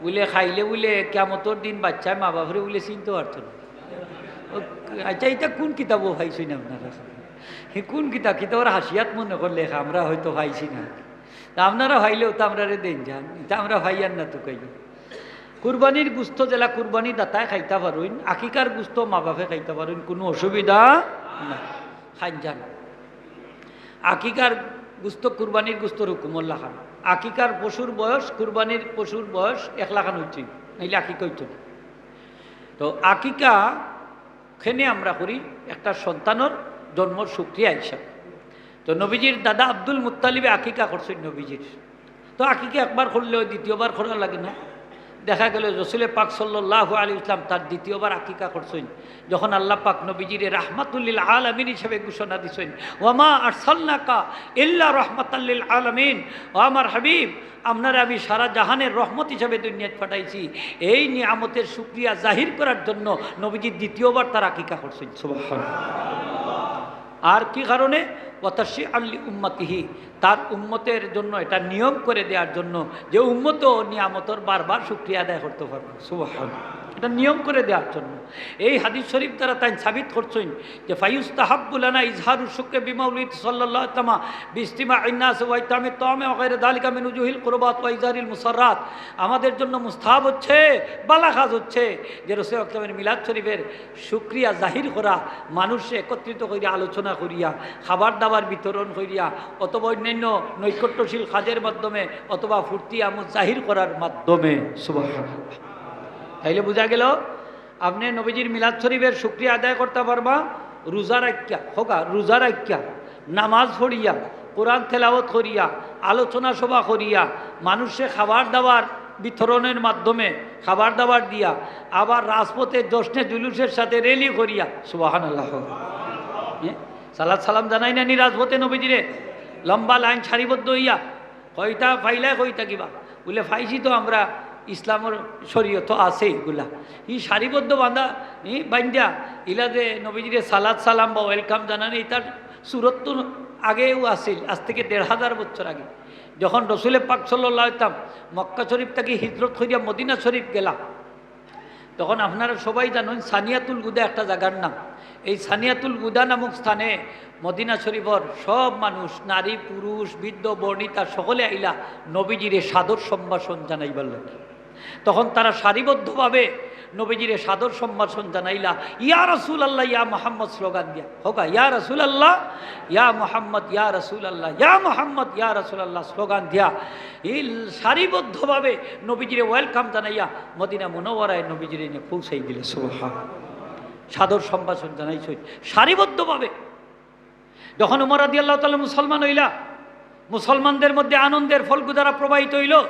বুলে, "খাইলে বুলে কিয়ামতর দিন বাচ্চায় মা বাপরে বুলে চিনতে পারতো না।" ও, আচ্ছা, এটা কোন কিতাবও পাইছইন আপনারা? হে কোন কিতাব? কিতাবর হাসিয়াত মনে করলে আমরা হয়তো পাইছি না। তা আপনারা পাইলেও তো আমরারে দেইন যান, এটা আমরা পাইয়ার না তো কইও। কুরবানির গুস্ত যেলা কুরবানি দাতায় খাইতা পারইন, আকিকার গুস্ত মা বাপে খাইতা পারইন, কোনো অসুবিধা না। খাইন যান। আকিকার গুস্ত কুরবানির গুস্তর হুকুমর লাখান। আকিকার পশুর বয়স, কুরবানির পশুর বয়স এক লাখান হইতই, নাইলে আকিকা হইতো না। তো আকিকা কেনে আমরা করি? একটা সন্তানর জন্মর শুকরিয়া হিসাবে। তো নবীজির দাদা আব্দুল মুত্তালিবে আকিকা করছইন নবীজির। তো আকিকা একবার করলে ওই দ্বিতীয়বার করা লাগে না? দেখা গেল রসুলে পাক সাল্লাল্লাহু আলাইহি ওয়াসাল্লাম তার দ্বিতীয়বার আকিকা করছইন, যখন আল্লাহ পাক নবীজিরে রাহমাতুল লিল আলামিন হিসেবে ঘোষণা দিছইন, "ওয়ামা আরসালনাকা ইল্লা রাহমাতাল লিল আলামিন।" ও আমার হাবিব, আপনারে আমি সারা জাহানের রহমত হিসাবে দুনিয়াত পাঠাইছি। এই নিয়ামতের শুকরিয়া জাহির করার জন্য নবীজি দ্বিতীয়বার তার আকিকা করছইন। সুবহানাল্লাহ। আর কি কারণে? ওয়াতাশরিআন লি উম্মাতিহি, তার উম্মতের জন্য এটা নিয়ম করে দেওয়ার জন্য, যে উম্মতও নিয়ামতর বারবার শুকরিয়া আদায় করতে পারবে। সুবহানাল্লাহ। এটা নিয়ম করে দেওয়ার জন্য। এই হাদিস শরীফ দ্বারা তাইন সাবিত করছইন যে, "ফায়ুস্তাহাব্বু লানা ইজহারু শুকরি বিমাউলিদ সাল্লাল্লাহু আলাইহি ওয়াসাল্লাম বিস্তিমা ইন্নাস ওয়া ইতামি তামে ওয়া গায়রে যালিকা মিন উজুহিল কুরবাত ওয়া ইজহারিল মুসাররাত।" আমাদের জন্য মুস্তাহাব হচ্ছে, বালা কাজ হচ্ছে যে রসুল আকরামের মিলাদ শরীফের শুকরিয়া জাহির করা, মানুষে একত্রিত করিয়া আলোচনা করিয়া, খাবার দাবার বিতরণ করিয়া, অথবা অন্যান্য নৈকট্যশীল কাজের মাধ্যমে, অথবা ফুর্তি আমোদ জাহির করার মাধ্যমে। সুবহানাল্লাহ। তাইলে বুঝা গেল, আপনে নবীজির মিলাদ শরীফের শুকরিয়া আদায় করতা পারবা রোজা রাখিয়া, কউক্কা, রোজা রাখিয়া, নামাজ পড়িয়া, কোরআন তেলাওয়াত করিয়া, আলোচনা সভা করিয়া, মানুষে খাবার দাবার বিতরণের মাধ্যমে খাবার দাবার দিয়া, আবার রাজপথে জশ্নে জুলুসের সাথে র‍্যালি করিয়া। সুবহানাল্লাহ। হ্যাঁ? সালাত সালাম জানাইন না নি রাজপথে নবীজিরে? লম্বা লাইন সারিবদ্ধ হইয়া, কইতা পাইলায় কইতা কিবা? বুলে, "পাইছি তো আমরা, ইসলামর শরীয়ত আছে ইগুলা।" ই সারিবদ্ধ বান্ধা, ই বান্ধিয়া, ইলা যে নবীজিরে সালাত সালাম বা welcome জানানি, ইতার সুরত তো আগেও আছিল, আজ থেকে দেড় হাজার বছর আগে। যখন রসুলে পাক সাল্লাল্লাহু আলাইহি ওয়াসাল্লাম মক্কা শরীফ থাকি হিজরত করিয়া মদিনা শরীফ গেলা, তখন আপনারা সবাই জানেন সানিয়াতুল গুদা একটা জাগার নাম। এই সানিয়াতুল গুদা নামক স্থানে মদিনা শরীফর সব মানুষ, নারী, পুরুষ, বৃদ্ধ, বর্ণিতা সকলে আইলা নবীজিরে সাদর সম্ভাষণ জানাইবার লাগি। তখন তারা সারিবদ্ধভাবে নবীজিরে সাদর সম্ভাষণ জানাইলা, "ইয়া রাসূলুল্লাহ, ইয়া মুহাম্মদ" স্লোগান দিয়া, কউক্কা, "ইয়া রাসূলুল্লাহ, ইয়া মুহাম্মদ, ইয়া রাসূলুল্লাহ, ইয়া মুহাম্মদ, ইয়া রাসূলুল্লাহ" স্লোগান দিয়া, এই সারিবদ্ধভাবে নবীজিরে welcome জানাইয়া মদিনা মুনাওয়ারায় নবীজিরে এনে পৌঁছাই দিলে। সুবহান। সাদর সম্ভাষণ জানাইছইন সারিবদ্ধভাবে। যখন উমর রাদিয়াল্লাহু তাআলা মুসলমান হইলা, মুসলমানদের মধ্যে আনন্দের ফল্গু ধারা প্রবাহিত হইল।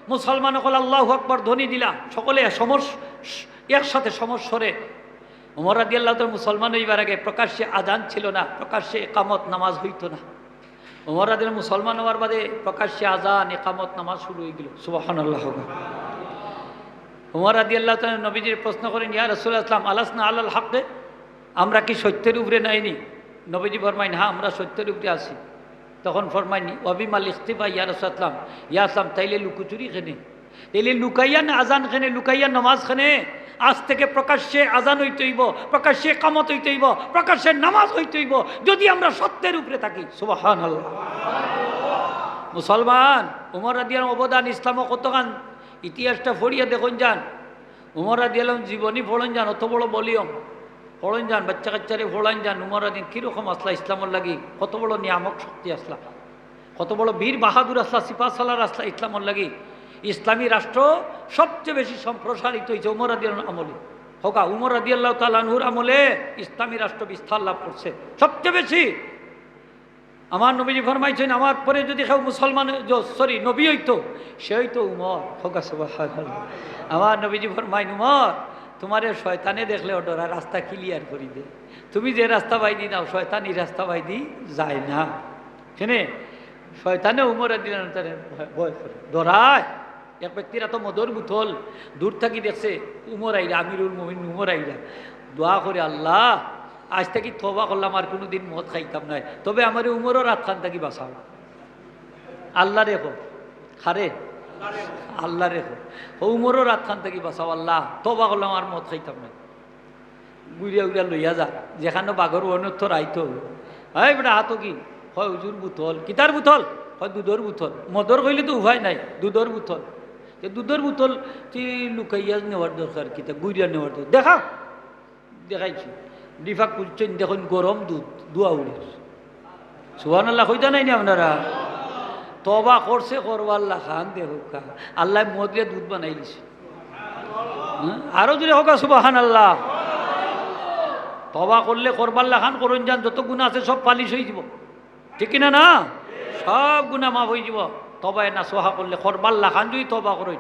মুসলমান সকল আল্লাহু আকবার ধ্বনি দিলা, সকলে সমস-, একসাথে সমস্বরে। উমর রাদিয়াল্লাহু তাআলা মুসলমান হইবার আগে প্রকাশ্যে আজান ছিল না, প্রকাশ্যে একামত নামাজ হইতো না। উমর রাদিয়াল্লাহু মুসলমান হওয়ার বাদে প্রকাশ্যে আজান, একামত নামাজ শুরু হয়ে গেল। সুবহানাল্লাহ। উমর রাদিয়াল্লাহু তাআলা নবীজির প্রশ্ন করেন, "ইয়া রাসূলুল্লাহ, আলাসনা আলাল হাক্কে, আমরা কি সত্যের উপরে নাইনি?" নবীজি ফরমাইন, "হ্যাঁ, আমরা সত্যের উপরে আছি।" তখন ফরমাইন, "ওয়াবিমাল ইখতিফা ইয়া রাসূলুল্লাহ, ইয়া আসলাম, তাইলে লুকোচুরি কেনে? তাইলে লুকাইয়া না আজান কেনে, লুকাইয়া নামাজ কেনে? আজ থেকে প্রকাশ্যে আজান হইতে হইব, প্রকাশ্যে একামত হইতে হইব, প্রকাশ্যে নামাজ হইতে হইব, যদি আমরা সত্যের উপরে থাকি।" সুবহানাল্লাহ। মুসলমান, উমর রাদিয়াল্লাহু অবদান ইসলামও কতখান, ইতিহাসটা পড়িয়া দেখুন যান। উমর রাদিয়াল্লাহু জীবনী পড়েন যান, অত বড় volume পড়েন যান, বাচ্চা কাচ্চারে পড়াইন যান, উমর রাদিয়াল্লাহু কিরকম আসলা ইসলামর লাগি, কত বড় নিয়ামক শক্তি আসলা, কত বড় বীর বাহাদুর আসলা, সিপাহ সালার আসলা ইসলামর লাগি। ইসলামী রাষ্ট্র সবচেয়ে বেশি সম্প্রসারিত হয়েছে উমর রাদিয়াল্লাহু আমলে। কউক্কা, উমর রাদিয়াল্লাহু তাআলা আনহুর আমলে ইসলামী রাষ্ট্র বিস্তার লাভ করছে সবচেয়ে বেশি। আমার নবীজি ফরমাইছেন, "আমার পরে যদি কেউ মুসলমান, জ-, sorry, নবী হইতো, সে হইতো উমর।" কউক্কা সুবহানাল্লাহ। আমার নবীজি ফরমাইন, "উমর, তোমারে শয়তানে দেখলেও ডরায়, রাস্তা clear করি দে। তুমি যে রাস্তা বাইদি দাও, শয়তান এই রাস্তা বাইদি যায় না।" কেনে? শয়তানে উমর রাদিয়াল্লাহু তাআলা ভয়, ভয় করে, ডরায়। এক ব্যক্তির হাতো মদর বোতল, দূর থাকি দেখছে উমর আইরা, আমিরুল মুমিনিন উমর আইরা, দোয়া করে, "আল্লাহ, আজ থাকি তওবা করলাম, আর কোনোদিন মদ খাইতাম নায়, তবে আমারে উমরর আতখান থাকি বাঁচাও।" আল্লাহরে কও, কারে? আল্লাহরে কও। "ও উমরর আতখান থাকি বাঁচাও আল্লাহ, তওবা করলাম, আর মদ খাইতাম নায়।" ঘুরিয়া ঘুরিয়া লইয়া যা, যেখানো বাঘর অনর্থ রাইতো। "এই বেটা, হাতো কি?" কয়, "হুজুর, বোতল।" "কিতার বোতল?" কয়, "দুধর বোতল।" মদর কইলে তো উপায় নাই, দুধর বোতল। তে দুধর বোতল তুই লুকাইয়া নেওয়ার দরকার কিতা, ঘুরিয়া নেওয়ার দরকার? দেখা, দেখাইছি। ডিফা খুলছেন, দেখুন গরম দুধ, ধোয়া উড়ের। সুবহানাল্লাহ কইতা নাই নি আপনারা? তওবা করছে, করবার লাখান দেখউক্কা। আল্লায় মদরে দুধ বানাই দিছে। হ্যাঁ? আরো জোরে কউক্কা সুবহানাল্লাহ। তওবা করলে করবার লাখান করইন যান, যত গুনাহ আছে সব পালিশ হয়ে যাব। ঠিক কিনা না? সব গুনাহ মাফ হয়ে যাব। তওবায়ে নাসুহা করলে, করবার লাখান যদি তওবা করইন,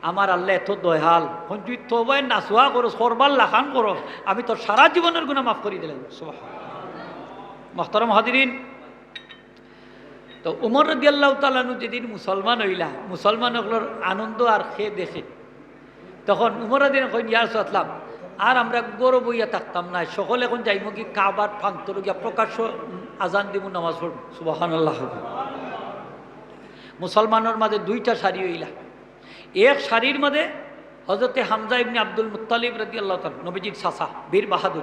আমার আল্লাহ এত দয়াল, অখন যদি তওবায়ে নাসুহা করস, করবার লাখান করস, আমি তোর সারা জীবনের গুনাহ মাফ করি দিলাম। সুবহান। মোহতারাম হাজিরিন, তো উমর রাদিয়াল্লাহু তাআলা আনহু যেদিন মুসলমান হইলা, মুসলমান অকলর আনন্দ আর কে দেখে। তখন উমর রাদিয়াল্লাহু কইন, "ইয়া রাসূলুল্লাহ, আর আমরা ঘরো বইয়া থাকতাম না, সকলে অখন যাইমু কি কাবার প্রান্তরো গিয়া প্রকাশ্য আজান দিমু, নামাজ পড়মু।" সুবহানাল্লাহ। মুসলমানর মাঝে দুইটা সারি হইলা, এক সারির মাঝে হজরতে হামজা ইবনে আব্দুল মুত্তালিব রাদিয়াল্লাহু তাআলা, নবীজির চাচা, বীর বাহাদুর।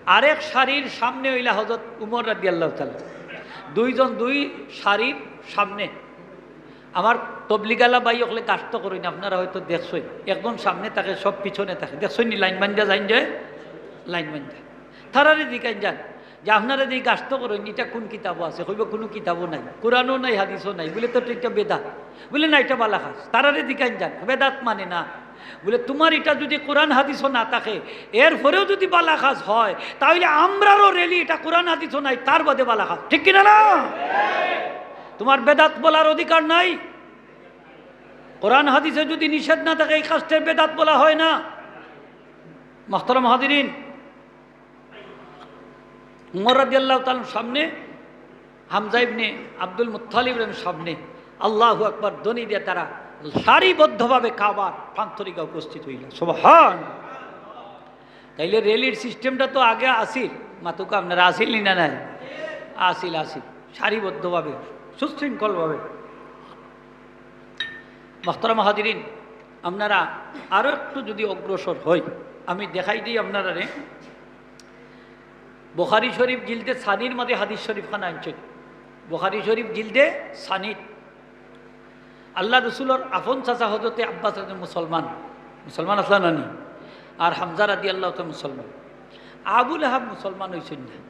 আরেক সারির সামনে অইলা হজরত উমর রাদিয়াল্লাহু তাআলা। দুইজন দুই সারির সামনে। আমার তবলিগালা ভাই অকলে গাছতো করইন, আপনারা হয়তো দেখছইন, একজন সামনে থাকে, সব পিছনে থাকে। দেখছইন নি, লাইন বান্ধা যাইন যে, লাইন বান্ধা। তারারে জিকাইন যান যে, "আপনারা যে গাছতো করইন, ইটা কুন কিতাবো আছে?" কইবো, "কুনু কিতাবো নাই, কোরআনও নাই, হাদিসও নাই।" বুলে, "তো ইটা বেদাত।" বুলে, "না, ইটা বালা কাজ।" তারারে জিকাইন যান, বেদাত মানে না। বুলে, "তুমার ইটা যুদি কোরআন হাদিসও না থাকে, এর পরেও যুদি বালা কাজ হয়, তাইলে আমরারও র‍্যালি ইটা কোরআন হাদিসও নাই, তার বাদে বালা কাজ।" ঠিক কিনা না? তুমার বেদাত বলার অধিকার নাই। কোরআন হাদিসে যুদি নিষেধ না থাকে, এই কাজটারে বেদাত বলা হয় না। মোহতারাম হাজিরিন, উমর রাদিয়াল্লাহু তাআলার সামনে, হামজা ইবনে আব্দুল মুত্তালিবের সামনে, আল্লাহু আকবার ধ্বনি দিয়া তারা সারিবদ্ধভাবে কাবার প্রান্তরে গিয়া উপস্থিত অইলা। সুবহান। তাইলে র‍্যালির সিস্টেমটা তো আগে আছিল, মাতুকা আপনারা, আছিল নি না নাই? আছিল, আছিল, সারিবদ্ধভাবে, সুশৃঙ্খলভাবে। মোহতারাম হাজিরিন, আপনারা আরো একটু যুদি অগ্রসর হই, আমি দেখাই দেই আপনারারে, বুখারী শরীফ জিলদে সানির মাঝে হাদিস শরীফ খান আনছইন। বুখারী শরীফ জিলদে সানির। আল্লার রসুলর আপন চাচা হজরতে আব্বাস রাদিয়াল্লাহু মুসলমান, মুসলমান আছলা না নি? আর হামজা রাদিয়াল্লাহু তাআলা মুসলমান। আবু লাহাব মুসলমান অইছইন না,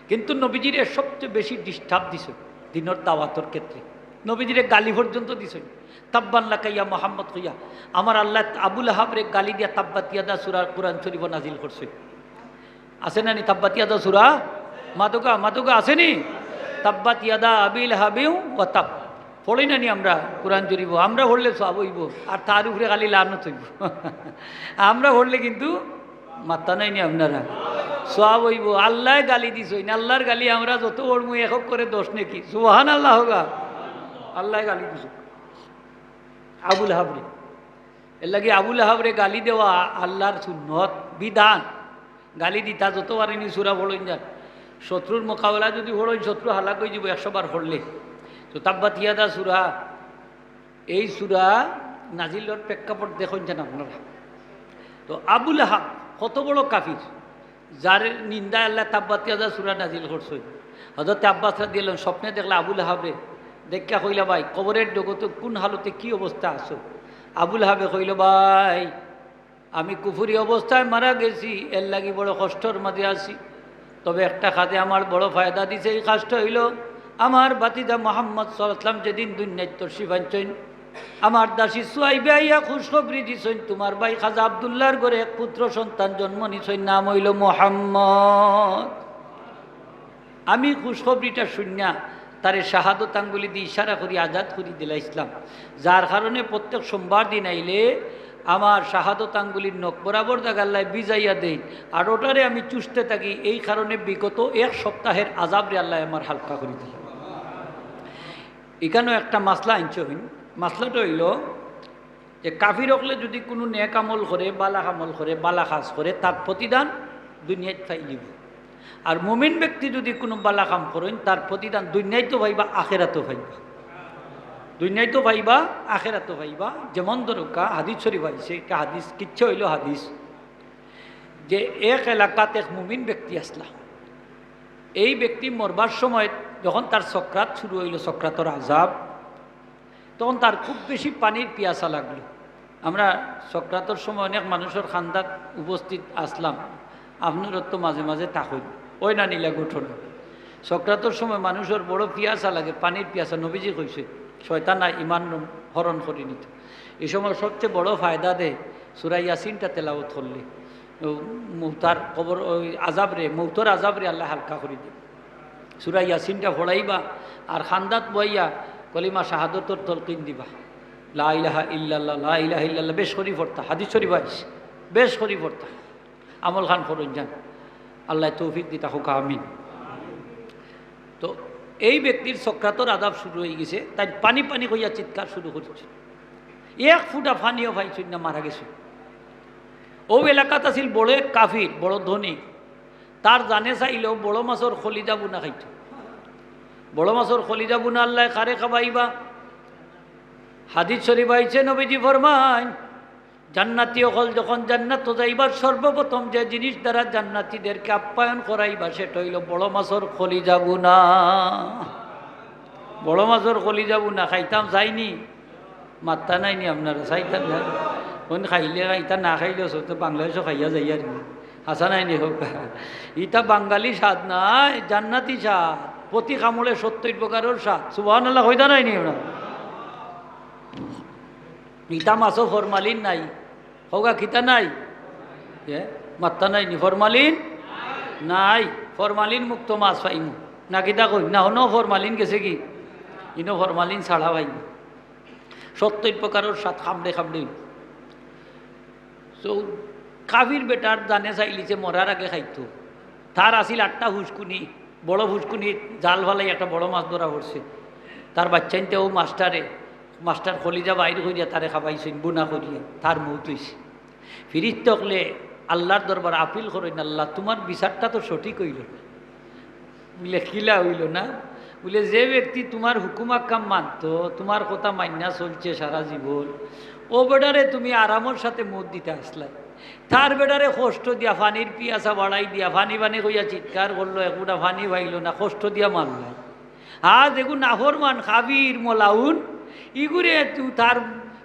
কিন্তু নবীজিরে সবচেয়ে বেশি disturb দিছইন দিনর দাওয়াতর ক্ষেত্রে। নবীজিরে গালি পর্যন্ত দিছইন, "তাব্বান লাকা ইয়া মুহাম্মদ" কইয়া। আমার আল্লায় আবু লাহাবরে গালি দিয়া তাব্বাত ইয়াদা সূরা কোরআন শরীফো নাজিল করছইন। আছে না নি তাব্বাত ইয়াদা সূরা? মাতুকা, মাতুকা আছে নি? তাব্বাত ইয়াদা আবি লাহাবিউ ওয়া তাব। পড়ি না নি আমরা কোরআন শরীফো? আমরা পড়লে সওয়াব অইবো, আর তার উপরে খালি লানত অইবো। আমরা পড়লে কিন্তু মাত্তা নাই নি আপনারা? সওয়াব অইবো। আল্লায় গালি দিছইন, আল্লার গালি আমরা যত পড়মু এক এক করে দশ নেকি। সুবহানাল্লাহ হোগা। আল্লায় গালি দিছইন আবু লাহাবরে। এর লাগি আবু লাহাবরে গালি দেওয়া আল্লার সুন্নত, বিধান। গালি দিতা যত পারইন নি সূরা পড়ইন যান। শত্রুর মোকাবেলা যুদি পড়ইন, শত্রু হালাক অইযিবো একশো বার পড়লে। তো তাব্বাত ইয়াদা সূরা, এই সূরা নাজিলর প্রেক্ষাপট দেখইন যান আপনারা। তো আবু লাহাব কত বড় কাফির, যার নিন্দায় আল্লায় তাব্বাত ইয়াদা সূরা নাজিল করছইন। হজরতে আব্বাস রাদিয়াল্লাহু আনহু স্বপ্নে দেখলা আবু লাহাবরে, দেখিয়া কইলা, "ভাই, কবরের জগতে কুন হালতে কি অবস্থা আছো?" আবু লাহাবে কইলো, "ভাই, আমি কুফুরি অবস্থায় মারা গেছি, এর লাগি বড় কষ্টর মাঝে আছি। তবে একটা কাজে আমার বড় ফায়দা দিছে, এই কাজটা অইলো, আমার ভাতিজা মুহাম্মদ সাল্লাল্লাহু আলাইহি ওয়াসাল্লাম যেদিন দুনিয়াত তশরিফ আনছইন, আমার দাসী সুয়াইবে আইয়া খুশখবরি দিছইন, তুমার ভাই খাজা আব্দুল্লাহর ঘরে এক পুত্র সন্তান জন্ম নিছইন, নাম অইলো মুহাম্মদ।" আমি খুশখবরিটা শুনিয়া তারে শাহাদত আঙ্গুলি দি ইশারা করি আজাদ করি দিলাইছলাম, যার কারণে প্রত্যেক সোমবার দিন আইলে আমার শাহাদত আঙ্গুলির নখ বরাবর জাগার লাই ভিজাইয়া দেইন, আর ওটারে আমি চুষতে থাকি। এই কারণে বিগত এক সপ্তাহের আজাবরে আল্লায় আমার হালকা করি দিলা। ইখানো একটা মাসলা আনছইন। মাসলাটা অইলো যে কাফির অকলে যুদি কুনু নেক আমল করে, বালা আমল করে, বালা কাজ করে, তার প্রতিদান দুনিয়াত পাইলিবো। আর মুমিন ব্যক্তি যুদি কুনু বালা কাম করইন, তার প্রতিদান দুনিয়াত তো পাইবা, আখেরাতও পাইবা। দুনিয়াত তো পাইবা, আখেরাতও পাইবা। যেমন ধরুক্কা, হাদিস শরীফ আইছে, একটা হাদিস, কিচ্ছা অইলো হাদিস, যে এক এলাকাত এক মুমিন ব্যক্তি আছলা। এই ব্যক্তি মরবার সময় যখন তার সকরাত শুরু অইলো, সকরাতর আজাব, তখন তার খুব বেশি পানির পিয়াসা লাগলো। আমরা সকরাতর সময় অনেক মানুষর কান্দাত উপস্থিত আছলাম, আপনারা তো মাঝে মাঝে থাকইন, অয় না নি লা ঘটনা? সকরাতর সময় মানুষর বড় পিয়াসা লাগে, পানির পিয়াসা। নবীজি কইছে, "শয়তান আয় ইমান হরণ করি নিত।" এই সময় সবচেয়ে বড় ফায়দা দেয় সূরা ইয়াসিনটা তেলাওয়াত করলে। ও মৌতার কবর, ওই আজাবরে, মৌতর আজাবরে আল্লায় হালকা করি দেয়। সূরা ইয়াসিনটা পড়াইবা আর কান্দাত বইয়া কলিমা শাহাদতর তলকিন দিবা। লা ইলাহা ইল্লাল্লাহ, লা ইলাহা ইল্লাল্লাহ, বেশ করি পড়তা, হাদিস শরীফ আইছে, বেশ করি পড়তা। আমল খান করইন যান, আল্লায় তৌফিক দিতা হোক, আমিন। তো এই ব্যক্তির সকরাতর আজাব শুরু অইগেছে, তাইন পানি পানি কইয়া চিৎকার শুরু করছে, এক ফুটা পানিও পাইছইন না, মারা গেছে। ও এলাকাত আছিল বড় এক কাফির, বড় ধনী, তার জানে চাইলেও বড় মাছর কলিজা বুনা খাইতো। বড় মাছর কলিজা বুনা আল্লায় কারে খাবাইবা? হাদিস শরীফ আইছে, নবীজি ফরমাইন, জান্নাতি অকল যখন জান্নাতো যাইবা, সর্বপ্রথম যে জিনিস দ্বারা জান্নাতিদেরকে আপ্যায়ন করাইবা, সেটা অইলো বড় মাছর কলিজা ভুনা। বড় মাছর কলিজা ভুনা খাইতাম চাইনি, মাত্তা নাইনি আপনারা, চাইতাম না। কোন খাইলে খাইতা, না খাইলে সব তো বাংলাদেশও খাইয়া যাই আর কি। হাছা নাইনি হোক। ইটা বাঙালি স্বাদ নায়, জান্নাতি স্বাদ। প্রতি কামড়ে সত্তইর প্রকারর স্বাদ। সুবহানাল্লাহ কইতা নাইনি ওরা? ইতা মাছো ফরমালিন নাই। কওগা কিতা নাই? এ, মাত্তা নাইনি, ফরমালিন নাই। ফরমালিন মুক্ত মাছ পাইমু। না কিতা কই? না, অনো ফরমালিন গেছে কি? ইনো ফরমালিন ছাড়া পাইমু। সত্তইর প্রকারর স্বাদ, কামড়ে কামড়ে। So, কাফির বেটার জানে চাইলিছে মরার আগে খাইতো। তার আছিল আটটা ফুসকুনি, বড় ফুসকুনি জাল ফালাই একটা বড় মাছ ধরা পড়ছে। তার বাচ্চাইন্তে ও মাছটারে, মাছটার কলিজা বাইর করিয়া তারে খাবাইছইন, ভুনা করিয়া, তার মউত অইছে। ফিরিস্তা অকলে আল্লার দরবারো আপিল করইন, "আল্লা, তুমার বিচারটা তো সঠিক অইলো না।" বুলে, "কিলা অইলো না?" বুলে, "যে ব্যক্তি তুমার হুকুম আহকাম মানতো, তুমার কথা মাইন্না চলছে সারা জীবন, ও বেটারে তুমি আরামর সাথে মউত দিতা আছলায়, তার বেটারে কষ্ট দিয়া, পানির পিয়াসা বাড়াই দিয়া, পানি পানি কইয়া চিৎকার করলো, এক ফুটা পানি পাইলো না, কষ্ট দিয়া মারলায়। আজ এগু নাফরমান, কাফির, মালাউন, ইগুরে তু-, তার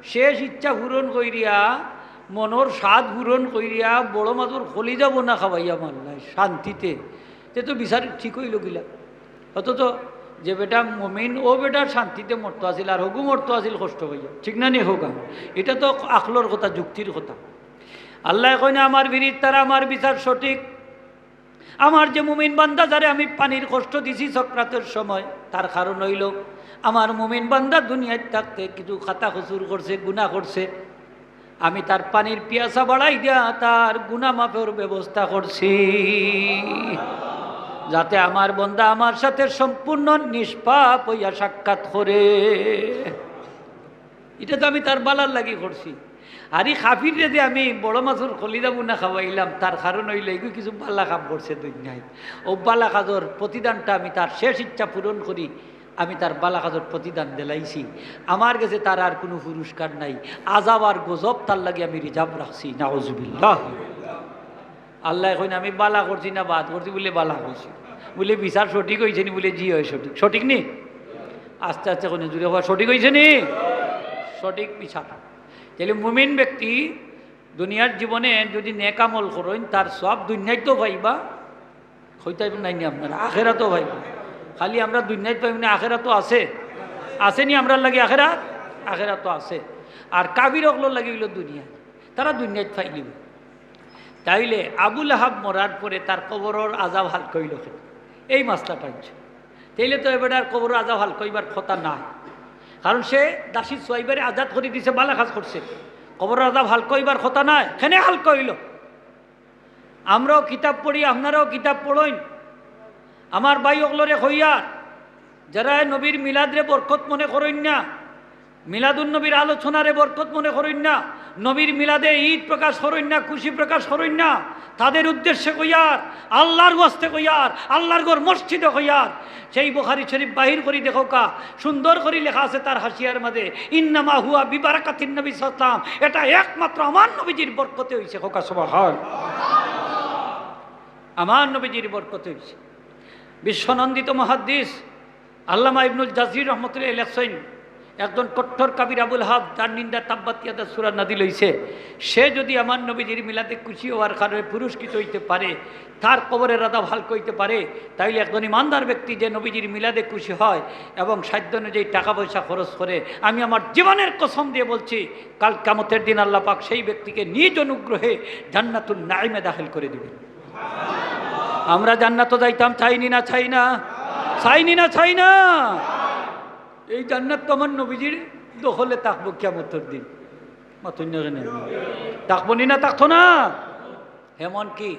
শেষ ইচ্ছা পূরণ করিয়া, মনর স্বাদ পূরণ করিয়া, বড় মাছর কলিজা ভুনা খাবাইয়া মারলায় শান্তিতে, তে তো বিচার ঠিক অইলো কিলা?" অথচ যে বেটা মুমিন, ও বেটা শান্তিতে মরতো আছিল, আর হগু মরতো আছিল কষ্ট পাইয়া। ঠিক না নি কওগা? ইটা তো আকলর কথা, যুক্তির কথা। আল্লায় কইন, "আমার ফিরিস্তারা, আমার বিচার সঠিক। আমার যে মুমিন বান্দা, যারে আমি পানির কষ্ট দিছি সকরাতর সময়, তার কারণ অইলো আমার মুমিন বান্দা দুনিয়াত থাকতে কিছু খাতা কসুর করছে, গুনা করছে।" আমি তার পানির পিয়াসা বাড়াই দিয়া তার গুনা মাফর ব্যবস্থা করছি, যাতে আমার বন্দা আমার সাথে সম্পূর্ণ নিষ্পাপ অইয়া সাক্ষাৎ করে। ইটা তো আমি তার বালার লাগি করছি। আর ই কাফিররে যে আমি বড় মাছর কলিজা ভুনা খাওয়াইলাম, তার কারণ অইলো এগু কিছু বালা কাম করছে দুনিয়াত। ও বালা কাজর প্রতিদানটা আমি তার শেষ ইচ্ছা পূরণ করি। আমি তার বালা কাজর প্রতিদান দিলাইছি। আমার গেছে তার আর কুনু পুরস্কার নাই। আযাব আর গজব তার লাগি আমি reserve রাখছি। নাউজুবিল্লাহ। আল্লায় কইন, "আমি বালা করছি না বাদ করছি?" বুলে, "বালা করছি।" বুলে, "বিচার সঠিক অইছে নি?" বুলে, "জি অয় সঠিক।" সঠিক নি? আস্তে আস্তে কইন, জুরে কওয়া, "সঠিক অইছে নি?" সঠিক বিচার। তাইলে মুমিন ব্যক্তি দুনিয়ার জীবনে যদি নেক আমল করইন, তার সওয়াব দুনিয়াত তো পাইবা, কইতাম নায় নি আপনারা, আখেরাতও পাইবা। খালি আমরা দুনিয়াত পাইমু না, আখেরাতও আছে। আছে নি আমরার লাগি আখেরাত? আখেরাতও আছে। আর কাফির অকলর লাগি অইলো দুনিয়া, তারা দুনিয়াত পাইলিবো। তাইলে আবু লাহাব মরার পরে তার কবরর আযাব হালকা অইলো কেনে? এই মাসলা টানছে। তাইলে তো এ বেটার কবরর আযাব হালকা অইবার কথা নায়, কারণ সে দাসী সুয়াইবারে আজাদ করি দিছে, বালা কাজ করছে। কবরর আযাব হালকা অইবার কথা নায়, কেনে হালকা অইলো? আমরাও কিতাব পড়ি, আপনারাও কিতাব পড়ইন। আমার ভাই অকলরে কইয়ার, যারা নবীর মিলাদরে বরকত মনে করইন না, মিলাদুন নবীর আলোচনারে বরকত মনে করইন না, নবীর মিলাদে ঈদ প্রকাশ করইন না, খুশি প্রকাশ করইন না, তাদের উদ্দেশ্যে কইয়ার, আল্লার ওয়াস্তে কইয়ার, আল্লার ঘর মসজিদে কইয়ার, সেই বুখারী শরীফ বাহির করি দেখউক্কা, সুন্দর করি লেখা আছে তার হাশিয়ার মাঝে, "ইন্নামা হুয়া বিবারাকাতিন নবী সাল্লাল্লাহু আলাইহি ওয়াসাল্লাম।" এটা একমাত্র আমার নবীজির বরকতে অইছে। কওক্কা সুবহান। আমার নবীজির বরকতে অইছে। বিশ্বনন্দিত মুহাদ্দিস আল্লামা ইবনুল জাউজি রহমতুল্লাহ লেখছইন, একজন কট্টর কাফির আবু লাহাব, যার নিন্দা তাব্বাত ইয়াদা সূরা নাজিল অইছে, সে যদি আমার নবীজির মিলাদে খুশি অওয়ার কারণে পুরস্কৃত অইতে পারে, তার কবরর আযাব হালকা অইতে পারে, তাইলে একজন ইমানদার ব্যক্তি যে নবীজির মিলাদে খুশি হয় এবং সাধ্য অনুযায়ী টাকা পয়সা খরচ করে, আমি আমার জীবনের কসম দিয়া বলছি, কাল কিয়ামতের দিন আল্লাহ পাক সেই ব্যক্তিকে নিজ অনুগ্রহে জান্নাতুন নাঈমে দাখিল করি দিবেন। আমরা জান্নাতো যাইতাম চাই নি না চাই না? চাই নি না চাই না? এই জান্নাত তো আমার নবীজির দখলে থাকবো কিয়ামতের দিন। মাতইন না কেনে? থাকবো নি না, থাকতো না? এমনকি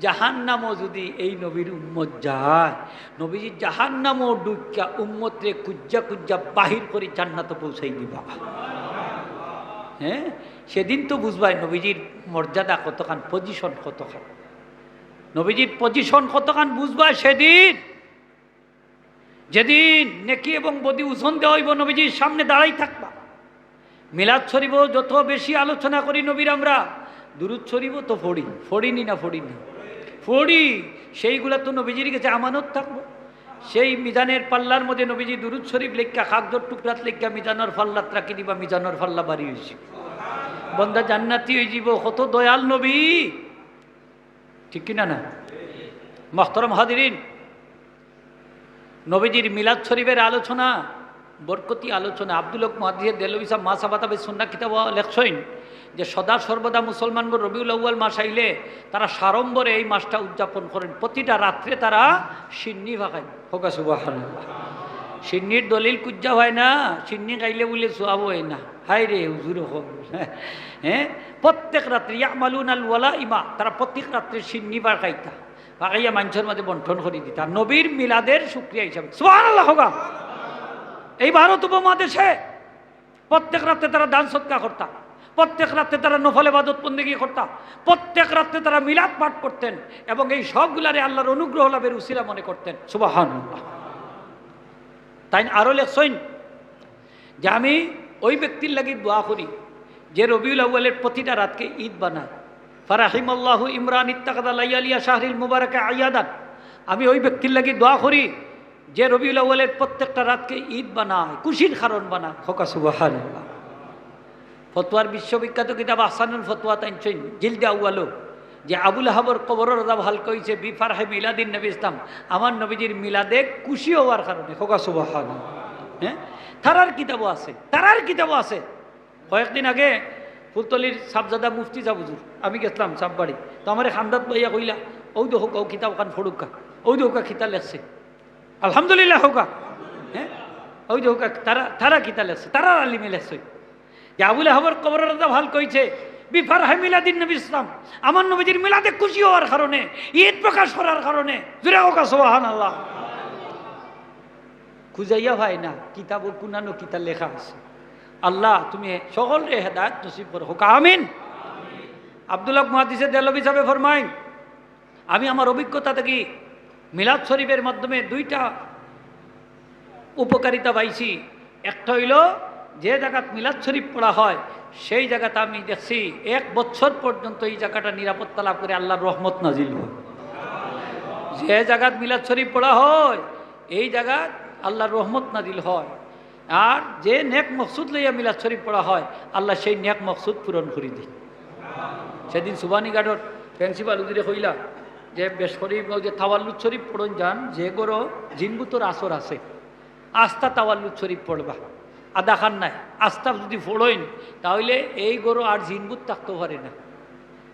জাহান্নামও যদি এই নবীর উম্মত যায়, নবীজি জাহান্নামও ঢুকিয়া উম্মতরে খুজিয়া খুজিয়া বাহির করি জান্নাতো পৌঁছাই দিবা। হ্যাঁ, সেদিন তো বুঝবায় নবীজির মর্যাদা কতখান, position কতখান, নবীজির position কতখান বুঝবায় সেদিন। যেদিন নেকি এবং বদি ওজন দেওয়া অইবো, নবীজির সামনে দাঁড়াই থাকবা। মিলাদ শরীফও যত বেশি আলোচনা করি নবীর আমরা, দুরুদ শরীফও তো পড়ি, পড়িনি না পড়িনি? পড়ি। সেইগুলা তো নবীজির গেছে আমানত থাকবো। সেই মিজানের পাল্লার মধ্যে নবীজি দুরুদ শরীফ লেখা, কাগজর টুকরাত লেখা মিজানর পাল্লাত রাখি দিবা, মিজানর পাল্লা ভারী অইছে। বন্দা জান্নাতি অইযিবো, কত দয়াল নবী, ঠিক কিনা না? মোহতরম হাজিরিন, নবীজির মিলাদ শরীফের আলোচনা, বরকতি আলোচনা। আব্দুল হক মুহাদ্দিসে দেহলভী সাহেব মা সাবাতা বিস সুন্নাহ কিতাবো লেখছইন যে সদা সর্বদা মুসলমানগণ রবিউল আউয়াল মাস আইলে তারা সাড়ম্বরে এই মাসটা উদযাপন করেন। প্রতিটা রাত্রে তারা শিন্নি পাকাইন। কউক্কা সুবহানাল্লাহ। শিন্নির দলিল খুইজ্জা পায় না, শিন্নি খাইলে বুলে সওয়াব অয় না। হায় রে হুজুর, অখন। হ্যাঁ, প্রত্যেক রাত্রে ইয়ামালুনাল ওয়ালাইমা, তারা প্রত্যেক রাত্রে শিন্নি পাকাইতা, পাকাইয়া মানষর মাঝে বন্টন করি দিতা নবীর মিলাদের শুকরিয়া হিসাবে। সুবহানাল্লাহ কউক্কা। এই ভারত উপমহাদেশে প্রত্যেক রাতে তারা দান সদকা করতা, প্রত্যেক রাতে তারা নফল ইবাদত বন্দেগি করতা, প্রত্যেক রাতে তারা মিলাদ পাঠ করতেন এবং এই সবগুলারে আল্লাহর অনুগ্রহ লাভের উসিলা মনে করতেন। সুবহানাল্লাহ। তাইন আরো লেখছইন যে আমি ওই ব্যক্তির লাগি দোয়া করি যে রবিউল আউয়ালের প্রতিটা রাতকে ঈদ বানায়। ফারাহিমাল্লাহু ইমরান ইত্তাখাযা লায়ালিয়া শাহরিল মুবারাকা আয়াদান। আমি ওই ব্যক্তির লাগি দোয়া করি যে রবিউল আউয়ালের প্রত্যেকটা রাতকে ঈদ বানায়, খুশির কারণ বানায়। কউক্কা সুবহানাল্লাহ। ফতোয়ার বিশ্ববিখ্যাত কিতাব আহসানুল ফতোয়াত আনছইন, জিলদে আউয়ালো, যে আবুল আহাবর কবরর আযাব হালকা অইছে বিফারহে মিলাদিন নবী ইসলাম, আমার নবীজির মিলাদে খুশি অওয়ার কারণে। কউক্কা সুবহানাল্লাহ। হ্যাঁ, তারার কিতাবো আছে, তারার কিতাবো আছে। কয়েকদিন আগে ফুলতলির সাবজাদা মুফতি সাব হুজুর, আমি গেছলাম সাব বাড়ি, তো আমারে কান্দাত বইয়া কইলা, "অউ দেখউক্কা, অউ কিতাব খান পড়উক্কা, অউ দেখউক্কা কিতা লেখছে।" আলহামদুলিল্লাহ কউক্কা। হ্যাঁ, অউ দেখউক্কা, তারা, তারা কিতা লেখছে, তারার আলিমে লেখছে। যে আবুল আহাবর কবরর আযাব হালকা অইছে বিফারহে মিলাদিন নবী ইসলাম, আমার নবীজির মিলাদে খুশি অওয়ার কারণে, ঈদ প্রকাশ করার কারণে। জোরে কউক্কা সুবহানাল্লাহ। খুঁজাইয়া পায় না, কিতাবো কুনানো কিতা লেখা আছে। আল্লাহ, তুমি সকলরে হেদায়েত নসিব করো, কউক্কা আমিন। আব্দুল হক মুহাদ্দিসে দেহলভী সাহেবে ফরমাইন, আমি আমার অভিজ্ঞতা থাকি মিলাদ শরীফের মাধ্যমে দুইটা উপকারিতা পাইছি। একটা অইলো, যে জাগাত মিলাদ শরীফ পড়া হয়, সেই জাগাত আমি দেখছি এক বছর পর্যন্ত এই জাগাটা নিরাপত্তা লাভ করে, আল্লাহর রহমত নাজিল হয়। যে জাগাত মিলাদ শরীফ পড়া হয়, এই জাগাত আল্লাহর রহমত নাজিল হয়। আর যে নেক মকসুদ লইয়া মিলাদ শরীফ পড়া হয়, আল্লাহ সেই নেক মকসুদ পূরণ করি দেয়। সেদিন সুবানীঘাটর প্রিন্সিপাল হুজুরে কইলা যে বেশ করি অউ যে তাওয়াল্লুদ শরীফ পড়ইন যান, যে ঘরো জিনবুতর আসর আছে, আস্তা তাওয়াল্লুদ শরীফ পড়বা, আধাখান নায়, আস্তা যুদি পড়ইন, তা অইলে এই ঘরো আর জিনবুত থাকতো পারে না।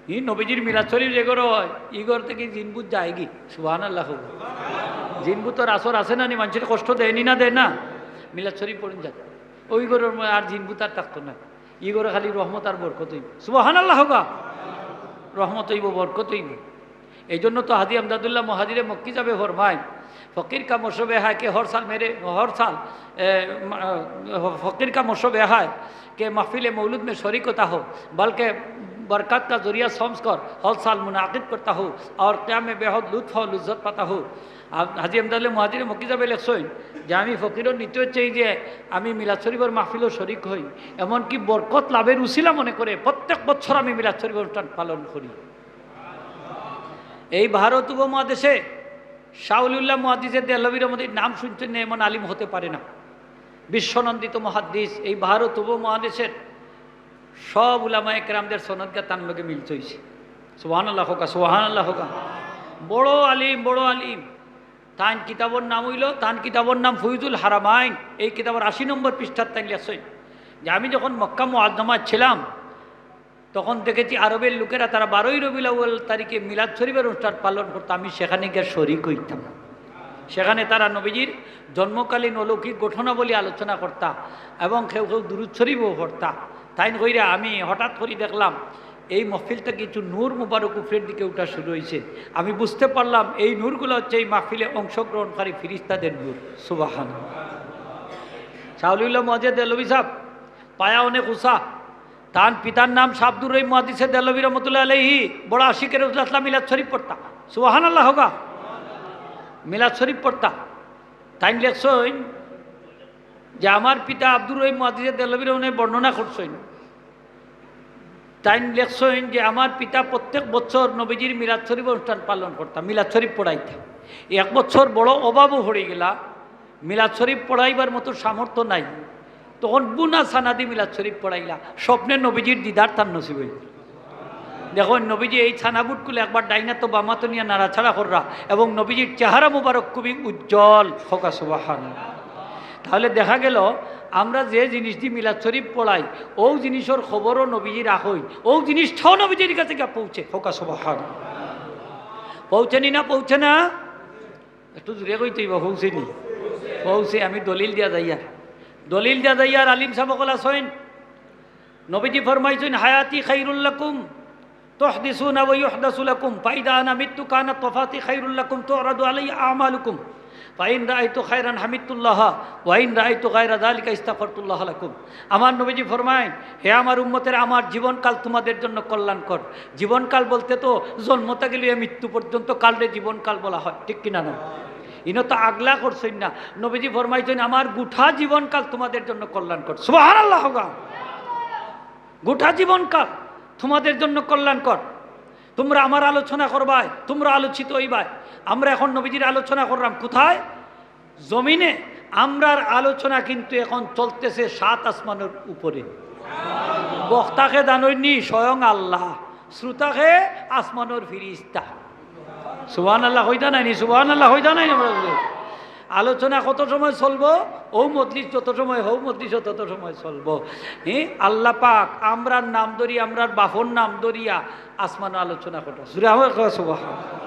ই নবীজির মিলাদ শরীফ যে ঘরো হয়, ই ঘর থাকি জিনবুত যায়গি। সুবহানাল্লাহ কউক্কা। জিনবুতর আসর আছে না নি, মানষরে কষ্ট দেয় নি না, দেয় না? মিলাদ শরীফ পড়ইন যান, অউ ঘরর মাঝে আর জিনবুত আর থাকতো না। ই ঘরো খালি রহমত আর বরকত অইবো। সুবহানাল্লাহ কউক্কা। রহমত অইবো, বরকত অইবো। এই জন্য তো হাজী আমদাদুল্লাহ মুহাজিরে মক্কি সাহেবে ফরমাইন, "ফকির কা মশরবে হায় কে হর সাল মেরে, হর সাল, এ, মা-, ফকির কা মশরবে হায় কে মাহফিলে মৌলুদ মে শরিক হতা হো, বলকে বরকত কা জরিয়া সমঝ কর হর সাল মুনাকিদ করতা হো, অর কিয়ামে বেহদ লুৎফ ও লজ্জত পাতা হো।" আর হাজী আমদাদুল্লাহ মুহাজিরে মক্কি সাহেবে লেখছইন যে আমি ফকিরর নিয়ত অইছে যে আমি মিলাদ শরীফর মাহফিলো শরিক হই, এমনকি বরকত লাভের উসিলা মনে করে প্রত্যেক বছর আমি মিলাদ শরীফর অনুষ্ঠান পালন করি। এই ভারত উপমহাদেশে শাহ ওলিউল্লাহ মুহাদ্দিসে দেহলভীর মতো নাম শুনছেন না এমন আলিম হতে পারে না। বিশ্বনন্দিত মুহাদ্দিস, এই ভারত উপমহাদেশের সব উলামায়ে কেরামদের সনদগা তান লগে মিল অইছে। সুবহানাল্লাহ কউক্কা, সুবহানাল্লাহ কউক্কা। বড় আলিম, বড় আলিম। তান কিতাবর নাম অইলো, তান কিতাবর নাম ফয়জুল হারামাইন। এই কিতাবর আশি নম্বর পৃষ্ঠাত তাইন লেখছইন যে আমি যখন মক্কা মুআজ্জামাত ছিলাম, তখন দেখেছি আরবের লোকেরা তারা বারোই রবিউল আউয়াল তারিখে মিলাদ শরীফের অনুষ্ঠান পালন করতো, আমি সেখানে গিয়া শরিক অইতাম। সেখানে তারা নবীজির জন্মকালীন অলৌকিক ঘটনাবলী আলোচনা করতা এবং কেউ কেউ দুরুদ শরীফও পড়তা। তাইন কইরা আমি হঠাৎ করি দেখলাম এই মহফিলটা কিছু নূর মুবারক উপরের দিকে উঠা শুরু অইছে। আমি বুঝতে পারলাম এই নূরগুলা হচ্ছে এই মাহফিলে অংশগ্রহণকারী ফিরিস্তাদের নূর। সুবহান। শাহ ওলিউল্লাহ মুহাদ্দিস দেহলভী সাহেব পায়া অনেক উঁচা। তান পিতার নাম শাহ আব্দুর রহিম মুহাদ্দিসে দেহলভী রহমতুল্লাহ আলাইহি, বড় আশিকে রাসুলুল্লাহ, মিলাদ শরীফ পড়তা। সুবহানাল্লাহ কউক্কা। মিলাদ শরীফ পড়তা। তাইন লেখছইন, যে আমার পিতা আব্দুর রহিম মুহাদ্দিসে দেহলভী রহমানে বর্ণনা করছইন, তাইন লেখছইন যে আমার পিতা প্রত্যেক বছর নবীজির মিলাদ শরীফ অনুষ্ঠান পালন করতা, মিলাদ শরীফ পড়াইতা। এক বছর বড় অভাবও পড়ি গেলা, মিলাদ শরীফ পড়াইবার মতো সামর্থ্য নাই, তখন বুনা ছানাদি মিলাদ শরীফ পড়াইলা, স্বপ্নে নবীজির দিদার তান নসিব অইল। দেখো, নবীজি এই ছানাবুটগুলো একবার ডাইনাত বামাত নিয়া নাড়াচাড়া কররা, এবং নবীজির চেহারা মুবারক খুবই উজ্জ্বল। কউক্কা সুবহানাল্লাহ। তাহলে দেখা গেল, আমরা যে জিনিস দি মিলাদ শরীফ পড়াই, অউ জিনিসর খবরও নবীজি রাখইন, অউ জিনিসটাও নবীজির কাছে গিয়া পৌঁছে। কউক্কা সুবহানাল্লাহ। পৌঁছেনি না, পৌঁছে না? একটু জোরে কইতে অইবো, পৌঁছেনি? পৌঁছে। আমি দলিল দিয়া যাইয়ার, দলিল দিয়া যাইয়ার। আলিম সাব অকল আছইন, নবীজি ফরমাইছইন, "হায়াতি খাইরুল লাকুম, তুহদিসুনা ওয়া ইউহদাসু লাকুম, ফাইদা আনা মিততু কানাত ওয়াফাতি খাইরুল লাকুম, তুরাদু আলাইয়া আমালুকুম, ফাইন রাআইতু খাইরান হামিদতুল্লাহ, ওয়া ইন রাআইতু গায়রা যালিকা ইস্তাগফারতুল্লাহ লাকুম।" আমার নবীজি ফরমাইন, "হে আমার উম্মতেরা, আমার জীবনকাল তোমাদের জন্য কল্যাণকর।" জীবনকাল বলতে তো জন্ম থাকি লইয়া মৃত্যু পর্যন্ত কালরে জীবনকাল বলা হয়, ঠিক কিনা না? ইনো তো আগলা করছইন না, নবীজি ফরমাইছইন, "আমার গোটা জীবনকাল তোমাদের জন্য কল্যাণকর।" সুবহানাল্লাহ কউক্কা। গোটা জীবনকাল তোমাদের জন্য কল্যাণকর। তোমরা আমার আলোচনা করবায়, তোমরা আলোচিত অইবায়। আমরা এখন নবীজির আলোচনা করলাম কোথায়? জমিনে। আমরার আলোচনা কিন্তু এখন চলতেছে সাত আসমানর উপরে। বক্তাকে জানইননি? স্বয়ং আল্লাহ। শ্রোতাকে আসমানর ফিরিস্তা। সুবহানাল্লাহ কইতা নাইনি? সুবহানাল্লাহ কইতা নাইনি? আমরা বুঝি। আলোচনা কত সময় চলবো? অউ মজলিস যত সময়, হউ মজলিসও তত সময় চলবো। হ্যাঁ, আল্লাহ পাক আমরার নাম ধরি, আমরার বাপর নাম ধরিয়া আসমানো আলোচনা কররা। জোরে আওয়াজ কউক্কা সুবহান।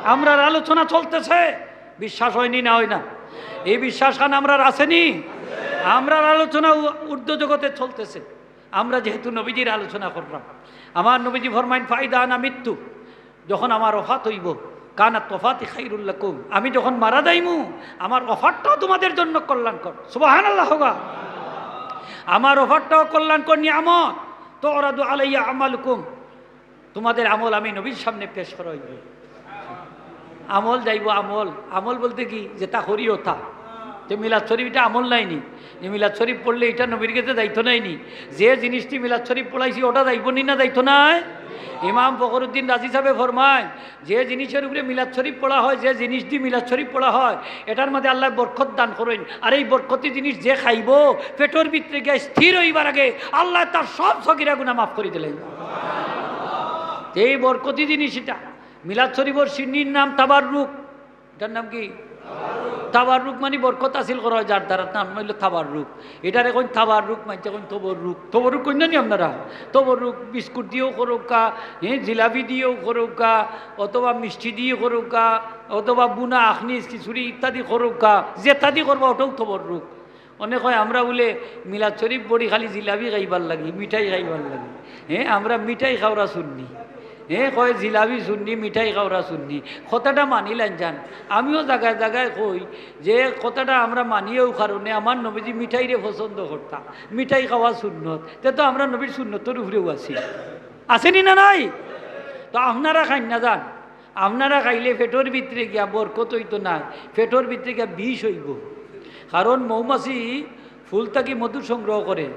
আমরার আলোচনা চলতেছে, বিশ্বাস অয়নি না অয় না? এই বিশ্বাস খান আমরার আছেনি? আমরার আলোচনা উ-, ঊর্ধ্ব জগতে চলতেছে। আমরা যেহেতু নবীজির আলোচনা করলাম, আমার নবীজি ফরমাইন, "ফাইদা আনা মিততু", যখন আমার ওফাত অইবো, "কানাত ওয়াফাতি খাইরুল লাকুম", আমি যখন মারা যাইমু, আমার ওফাতটাও তোমাদের জন্য কল্যাণকর। সুবহানাল্লাহ কউক্কা। আমার ওফাতটাও কল্যাণকর নিয়ামত। "তুরাদু আলাইয়া আমালুকুম", তোমাদের আমল আমি নবীর সামনে পেশ করা অইবো। আমল যাইবো, আমল, আমল বলতে কি? যেটা করি ওটা। তে মিলাদ শরীফ ইটা আমল নায়নি? যে মিলাদ শরীফ পড়লে ইটা নবীর গেছে যাইতো নায়নি? যে জিনিসদি মিলাদ শরীফ পড়াইছি ওটা যাইবো নি না যাইতো নায়? ইমাম ফখরুদ্দিন রাজি সাবে ফরমাইন, যে জিনিসর উপরে মিলাদ শরীফ পড়া হয়, যে জিনিসদি মিলাদ শরীফ পড়া হয়, এটার মাঝে আল্লায় বরকত দান করইন। আর এই বরকতি জিনিস যে খাইবো, পেটর ভিতরে গিয়া স্থির অইবার আগে আল্লায় তার সব সগিরা গুনা মাফ করি দিলাইবা। এই বরকতি জিনিস ইটা। মিলাদ শরীফর শিন্নির নাম তাবাররুক। ইটার নাম কি? তাবাররুক মানে বরকত হাসিল করা হয় যার দ্বারা, তার নাম অইলো তাবাররুক। ইটারে কইন তাবাররুক, মানষে কইন তবররুক। তবররুক কইন না নি আপনারা? তবররুক বিস্কুট দিয়াও করউক্কা, হ্যাঁ, জিলাপি দিয়াও করউক্কা, অথবা মিষ্টি দিয়া করউক্কা, অথবা বুনা আখনিস খিচুড়ি ইত্যাদি করউক্কা, যেতাদি করবা ওটাও তবররুক। অনেকে কয়, "আমরা বুলে মিলাদ শরীফ পড়ি খালি জিলাপি খাইবার লাগি, মিঠাই খাইবার লাগি।" হ্যাঁ, আমরা মিঠাই খাওরা সুন্নি। হ্যাঁ, কয় জিলাপি সুন্নি, মিঠাই খাওরা সুন্নি। কথাটা মানিলাইন যান। আমিও জাগায় জাগায় কই যে কথাটা আমরা মানি অউ কারণে আমার নবীজি মিঠাইরে পছন্দ করতা। মিঠাই খাওয়া সুন্নত। তে তো আমরা নবীর সুন্নতর উপরেও আছি। আছেনি না নাই? তো আপনারা খাইন না যান। আপনারা খাইলে পেটর ভিতরে গিয়া বরকত অইতো নায়, পেটর ভিতরে গিয়া বিষ অইবো। কারণ মৌমাছি ফুল থাকি মধু সংগ্রহ করে,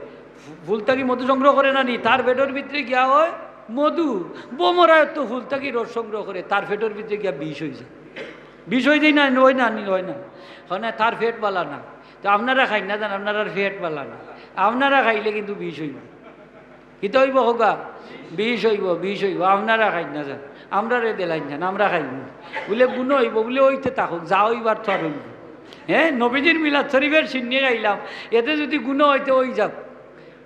ফুল থাকি মধু সংগ্রহ করে না নি, তার পেটর ভিতরে গিয়া হয় মধু। ভ্রমরায় তো ফুল থাকি রস সংগ্রহ করে, তার পেটর ভিতরে গিয়া বিষ অই যায়। বিষ অই যায় না, অয় না নি, অয় না? অয় না, তার পেট বালা না। তো আপনারা খাইন না যান, আপনারার পেট বালা না। আপনারা খাইলে কিন্তু বিষ অইবো। কিতা অইবো কউক্কা? বিষ অইবো, বিষ অইবো। আপনারা খাইন না যান, আমরারে দিলাইন যান, আমরা খাইমু। বুলে গুনা অইবো, বুলে অইতে থাকউক, যা অইবার তো আর অইবো। হ্যাঁ, নবীজির মিলাদ শরীফর শিন্নি খাইলাম, এতে যুদি গুনা অইতে অই যাউক।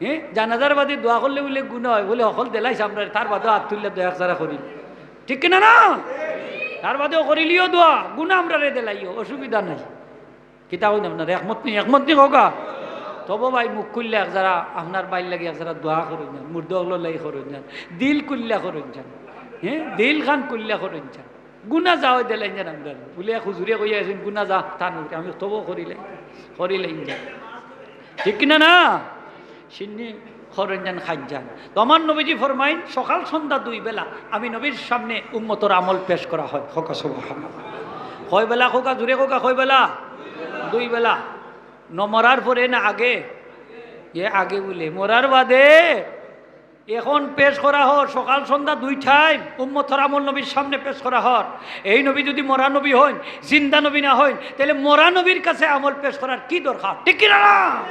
হ্যাঁ, জানাজার বাদে দোয়া করলে বুলে গুনা অয়, বুলে হকল দিলাইছে আমরারে, তার বাদেও আত তুলিয়া দোয়া একজারা করিল। ঠিক কিনা না? তার বাদেও করিলিও দোয়া, গুনা আমরারে দিলাইও, অসুবিধা নাই। কিতা কইন আপনারা? একমত নি? একমত নি কউক্কা? তবু ভাই মুখ খুলিয়া একজারা আপনার ভাইর লাগি একজারা দোয়া করইন যান, মুর্দা অকলর লাগি করইন যান, দিল খুলিয়া করইন যান, হ্যাঁ, দিল খান খুলিয়া করইন যান। গুনা যা অয় দিলাইন যান আমরারে। বুলে এক হুজুরে কইয়া আছইন, গুনা যা তান উপরে, আমি তবু করিলাই, করিলাইন যান। ঠিক কিনা না? শিন্নি করইন যান, খাইন যান। তো আমার নবীজি ফরমাইন, সকাল সন্ধ্যা দুই বেলা আমি নবীর সামনে উম্মতর আমল পেশ করা হয়। কউক্কা সুবহানাল্লাহ। কয় বেলা কউক্কা? জোরে কউক্কা, কয় বেলা? দুই বেলা। ন মরার পরে না আগে? এ আগে বলে, মরার বাদে। এখন পেশ করা হর সকাল সন্ধ্যা দুই টাইম উম্মতর আমল নবীর সামনে পেশ করা হর। এই নবী যদি মরা নবী হইন, জিন্দা নবী না হইন, তাহলে মরা নবীর কাছে আমল পেশ করার কি দরকার? ঠিক কিনা না?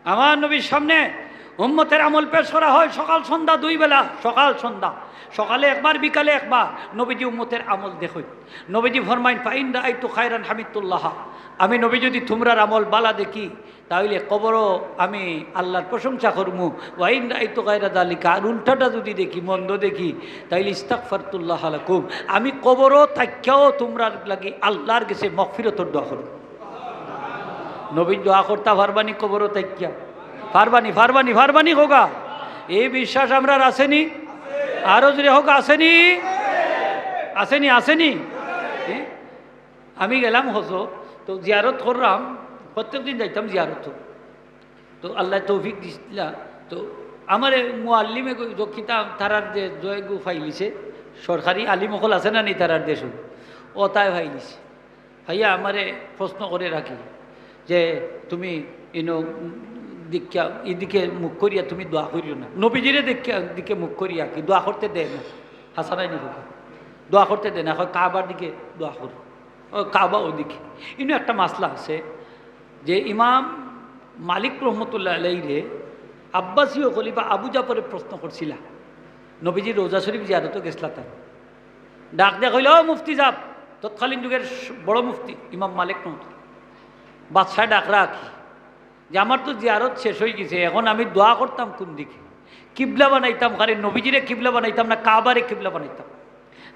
আমার নবীর সামনে উম্মতের আমল পেশ করা হয় সকাল সন্ধ্যা দুই বেলা, সকাল সন্ধ্যা, সকালে একবার, বিকালে একবার। নবীজি উম্মতের আমল দেখইন। নবীজি ফরমাইন, "ফাইন রাআইতু খায়রান হামিদতুল্লাহ।" আমি নবী যদি তুমরার আমল বালা দেখি, তাইলে কবরও আমি আল্লাহর প্রশংসা করমু। "ওয়াইন রাআইতু গায়রা যালিকা", আর উল্টাটা যদি দেখি, মন্দ দেখি, তাইলে "ইস্তাগফারতুল্লাহ লাকুম", আমি কবরও থাকিয়াও তুমরার লাগি আল্লাহর গেছে মাগফিরাতর দোয়া করমু। নবীর দোয়া করতা পারবানি কবরও থাকিয়া? পারবানি, পারবানি, পারবানি কউক্কা। এই বিশ্বাস আমরার আছেনি? আরো জোরে কউক্কা, আছেনি? আছেনি, আছেনি? এ? আমি গেলাম হজো, তো জিয়ারত করলাম, প্রত্যেক দিন যাইতাম জিয়ারত। তো আল্লায় তৌফিক দিছিলা। তো আমারে মুআল্লিমে গো-, যক্ষিতা তারার দে-, জয়গু ফাইলিছে, সরকারি আলিম অকল আছে না নি তারার দেশো, অতায় ফাইলিছে। ভাইয়া আমারে প্রশ্ন করে রাখি যে, "তুমি ইনো, উম, দিকিয়া, ইদিকে মুখ করিয়া তুমি দোয়া করিও না।" নবীজিরে দেখিয়া, দিকে মুখ করিয়া কি দোয়া করতে দেয় না? হাসানাই নি কউক্কা। দোয়া করতে দেয় না, কয়, "কাবার দিকে দোয়া করো।" ও কাবা ওদিকে। ইনো একটা মাসলা আছে যে ইমাম মালিক রহমতুল্লাহ আলাইরে আব্বাসীয় খলিফা আবু জাফরে প্রশ্ন করছিলা, নবীজির রওজা শরীফ জিয়ারতো গেছলা তাই। ডাক দিয়া কইল, "ও মুফতি সাব", তৎকালীন যুগের স-, বড় মুফতি ইমাম মালিক রহমতুল্লাহ, বাদশায় ডাক রাখি যে, "আমার তো জিয়ারত শেষ অই গেছে, এখন আমি দোয়া করতাম কোন দিকে? কিবলা বানাইতাম, কারে নবীজিরে কিবলা বানাইতাম না কাবারে কিবলা বানাইতাম?"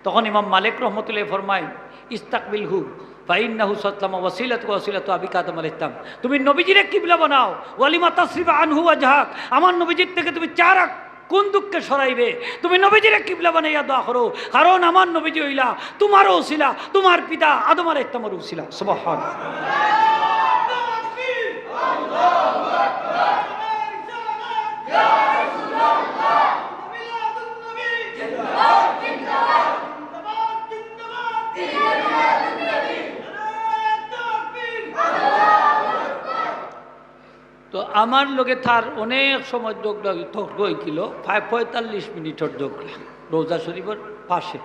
তখন ইমাম মালিক রহমতুল্লাহ ফরমায়, "ইস্তাকবিলহু ফাইন্নাহু সাল্লাল্লাহু ওয়াসিলাতু ওয়াসিলাতু আবিকা আদম আলাইহিস সালাম।" তুমি নবীজিরে কিবলা বানাও। "ওয়ালিমা তাসরিফা আনহু ওয়াজহাক", আমার নবীজির থেকে তুমি চেহারা কোন দুঃখে সরাইবে? তুমি নবীজিরে কিবলা বানাইয়া দোয়া করো, কারণ আমার নবীজি অইলা তোমারও উছিলা, তোমার পিতা আদম আলাইহিস সালামের উছিলা। সুবহানাল্লাহ। তো আমার লগে তার অনেক সময় ঝগড়া অই-, তর্ক অইছিল, প্রায় পঁয়তাল্লিশ মিনিটর ঝগড়া রওজা শরীফর পাশে।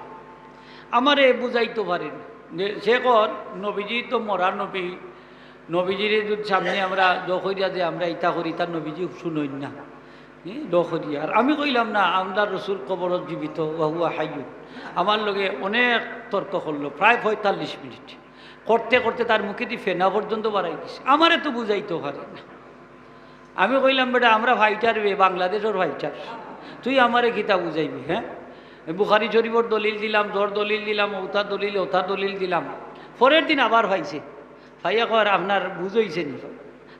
আমারে বুঝাইতো পারে না যে সে কর নবীজি তো মরা নবী, নবীজিরে যদি সামনে আমরা দোয়া করিয়া যে আমরা ইতা করি, তার নবীজি শুনইন না। হুম, দোয়া করি। আর আমি কইলাম, "না, আমরার রসুল কবরত জীবিত, ওয়া হুয়া হাইয়ুন।" আমার লগে অনেক তর্ক করলো, প্রায় পঁয়তাল্লিশ মিনিট। করতে করতে তার মুখেদি ফেনা পর্যন্ত বারাই গেছে। আমারে তো বুঝাইতো পারে না। আমি কইলাম, "বেটা, আমরা ফাইটার বে, বাংলাদেশর ফাইটার, তুই আমারে কিতা বুঝাইবি, হ্যাঁ?" বুখারী শরীফর দলিল দিলাম, জোর দলিল দিলাম, ওতা দলিল, ওতা দলিল দিলাম। পরের দিন আবার পাইছে, পাইয়া কর, "আপনার বুঝ অইছে নি?"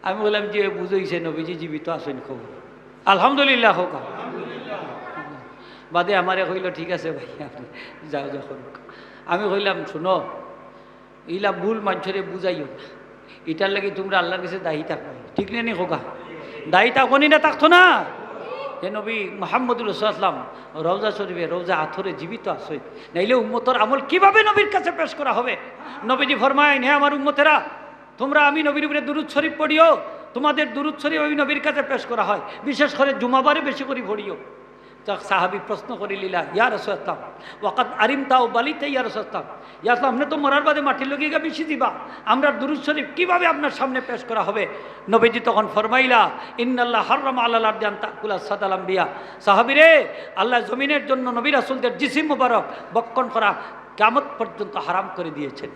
আমি কইলাম, "জি, বুঝ অইছে, নবীজি জীবিত আছইন, কবর।" আলহামদুলিল্লাহ কউক্কা। বাদে আমারে কইল, "ঠিক আছে ভাই, আপনি যাও, যখন।" আমি কইলাম, "শুনো, ইলা ভুল মানষরে বুঝাইও না, ইটার লাগি তুমরা আল্লাহর গেছে দায়ী থাকবায়।" ঠিক না নি কউক্কা? দায়ী থাকো নি না, থাকতো না? যে নবী মুহাম্মদুর রাসূলুল্লাহ সাল্লাল্লাহু আলাইহি ওয়াসাল্লাম রওজা শরীফে, রওজা আতহরে জীবিত আছইন, নাইলে উম্মতর আমল কিভাবে নবীর কাছে পেশ করা হবে? নবীজি ফরমাইন, "হে আমার উম্মতেরা, তোমরা আমি নবীর উপরে দুরূদ শরীফ পড়িও, তোমাদের দুরূদ শরীফ আমি নবীর কাছে পেশ করা হয়, বিশেষ করে জুমাবারে বেশি করি পড়িও।" তো এক সাহাবী প্রশ্ন করিলিলা, "ইয়া রাসূলুল্লাহ, ওয়াকাদ আরিমতা ও বালিতা ইয়া রাসূলুল্লাহ, ইয়া রাসূলুল্লাহ, আপনি তো মরার বাদে মাটির লগে গিয়া মিশি দিবা, আমরা দুরূদ শরীফ কিভাবে আপনার সামনে পেশ করা হবে?" নবীজি তখন ফরমাইলা, "ইন্নাল্লাহ হাররামা আলাল আরদি আন তাকুলা সাদাল আম্বিয়া।" সাহাবীরে, আল্লাহ জমিনের জন্য নবী রাসূলদের জিসিম মুবারক ভক্ষণ করা কিয়ামত পর্যন্ত হারাম করে দিয়েছেন।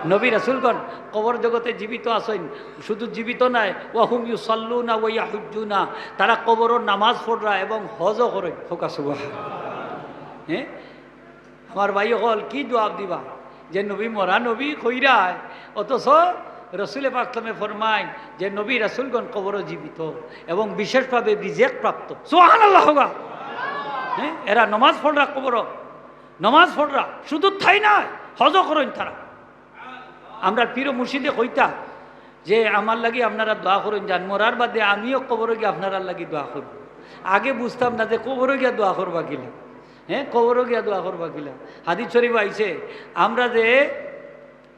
নবী রাসূলগণ কবর জগতে জীবিত আছইন, শুধু জীবিত নায়, ওয়া হুম ইউসাল্লুনা ওয়া ইয়াহুজ্জুনা, তারা কবরর নামাজ পড়রা এবং হজও করইন। কউক্কা সুবহানাল্লাহ। হ্যাঁ, আমার ভাই অকল কি জবাব দিবা যে নবী মরা নবী কইরায়, অথচ রসুলে পাক সাল্লামে ফরমাইন যে নবী রাসূলগণ কবরো জীবিত এবং বিশেষভাবে রিজেক প্রাপ্ত। সুবহানাল্লাহ কউক্কা। হ্যাঁ, এরা নামাজ পড়রা কবরো, নামাজ পড়রা, শুধু তাই নায়, হজও করইন তারা। আমরার পীর ও মুর্শিদে কইতা যে, "আমার লাগি আপনারা দোয়া করইন যান, মরার বাদে আমিও কবরো গিয়া আপনারার লাগি দোয়া করমু।" আগে বুঝতাম না যে কবরো গিয়া দোয়া করবা কিলা। হ্যাঁ, কবরো গিয়া দোয়া করবা কিলা। হাদিস শরীফ আইছে, আমরা যে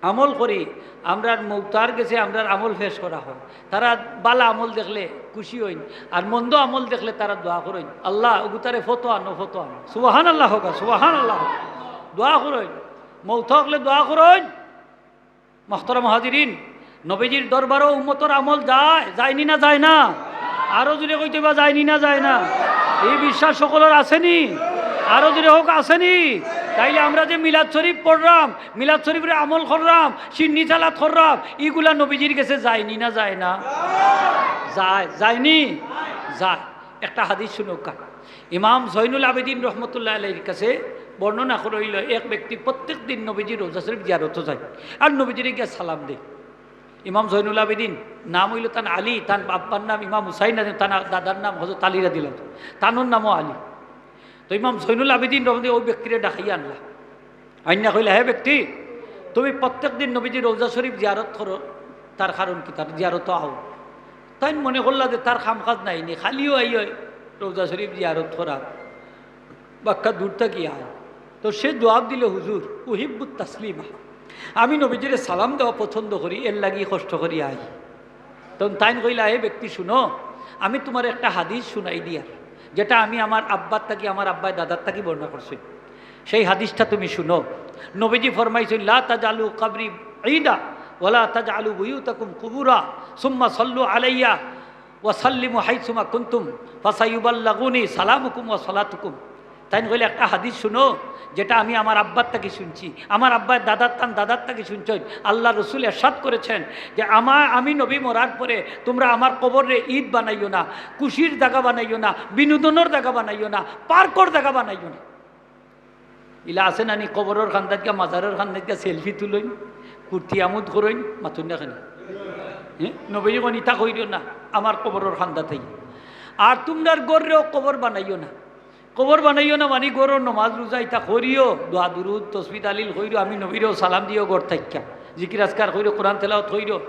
আমল করি, আমরার মৌতার গেছে আমরার আমল পেশ করা হয়। তারা বালা আমল দেখলে খুশি অইন, আর মন্দ আমল দেখলে তারা দোয়া করইন, "আল্লাহ, অগুতারে ফতো আনো, ফতো আনো।" সুবহানাল্লাহ কউক্কা, সুবহানাল্লাহ কউক্কা। দোয়া করইন, মৌতা অকলে দোয়া করইন। মোহতরম হাজিরিন, নবীজির দরবারো উম্মতর আমল যায়, যায়নি না যায় না? আরো জোরে কইতে বা, যায়নি না যায় না? এই বিশ্বাস সকলর আছেনি? আরো জোরে কউক, আছেনি? তাইলে আমরা যে মিলাদ শরীফ পড়রাম, মিলাদ শরীফরে আমল কররাম, শিন্নি সালাত কররাম, ইগুলা নবীজির গেছে যায়নি না যায় না? যায়। যায়নি? যায়। একটা হাদিস হুনউক্কা। ইমাম জয়নুল আবেদিন রহমতুল্লাহ আলাইহির কাছে বর্ণনা করা অইলো, এক ব্যক্তি প্রত্যেক দিন নবীজির রওজা শরীফ জিয়ারতো যায় আর নবীজিরে গিয়া সালাম দেয়। ইমাম জয়নুল আবেদিন, নাম অইলো তান আলী, তান আব্বার নাম ইমাম হুসাইন, আর তান দাদার নাম হযরত আলী রাদিয়াল্লাহু তাআলা, তানর নামও আলী। তো ইমাম জয়নুল আবেদিন রহমতুল্লাহ ওই ব্যক্তিরে ডাকাইয়া আনলা, আইন্না কইলা, "হে ব্যক্তি, তুমি প্রত্যেক দিন নবীজির রওজা শরীফ জিয়ারত করো, তার কারণ কিতা? তার জিয়ারতো আও।" তাইন মনে করলা যে তার কাম কাজ নাইনি, খালিউ আইয়া রওজা শরীফ জিয়ারত করার বাক্কা দূর থাকি আয়। তো সে জবাব দিলো, "হুজুর, উহিব্বুত তাসলিমা, আমি নবীজিরে সালাম দেওয়া পছন্দ করি, এর লাগি কষ্ট করি আই।" তখন তাইন কইলা, "হে ব্যক্তি, শুনো, আমি তুমারে একটা হাদিস শুনাই দিয়ার, যেটা আমি আমার আব্বার থাকি, আমার আব্বায় দাদার থাকি বর্ণনা করছি। সেই হাদিসটা তুমি শুনো।" নবীজি ফরমাইছইন, "লা তাজআলু কবরি ঈদা ওয়ালা তাজআলু বুয়ুতাকুম কুবুরা, সুম্মা সাল্লু আলাইয়া ওয়া সাল্লিমু হাইসুমা কুনতুম, ফাসায়ুবাল্লাগুনি সালামুকুম ওয়া সালাতুকুম।" তাইন কইলা, "একটা হাদিস শুনো, যেটা আমি আমার আব্বার থাকি শুনছি, আমার আব্বায় দাদার তান দাদার থাকি শুনছইন। আল্লার রসুল এরশাদ করেছেন যে, আমা-, আমি নবী মরার পরে তুমরা আমার কবররে ঈদ বানাইও না, খুশির জাগা বানাইও না, বিনোদনর জাগা বানাইও না, পার্কর জাগা বানাইও না।" ইলা আছে না নি, কবরর কান্দাত গিয়া, মাজারর কান্দাত গিয়া selfie তুলইন, কুর্তি আমোদ করইন, মাতইন না কেনে? হে? নবীজি কইন, "ইতা করিও না, আমার কবরর কান্দাত আই। আর তুমরার ঘররেও কবর বানাইও না।" কবর বানাইও না মানি ঘরর নমাজ রোজা ইতা করিও, দোয়া দুরুদ, তসবি তাহলিল করিও, আমি নবীরেও সালাম দিও ঘর থাকিয়া, জিকির আজকার করিও, কোরআন তেলাওয়াত করিও।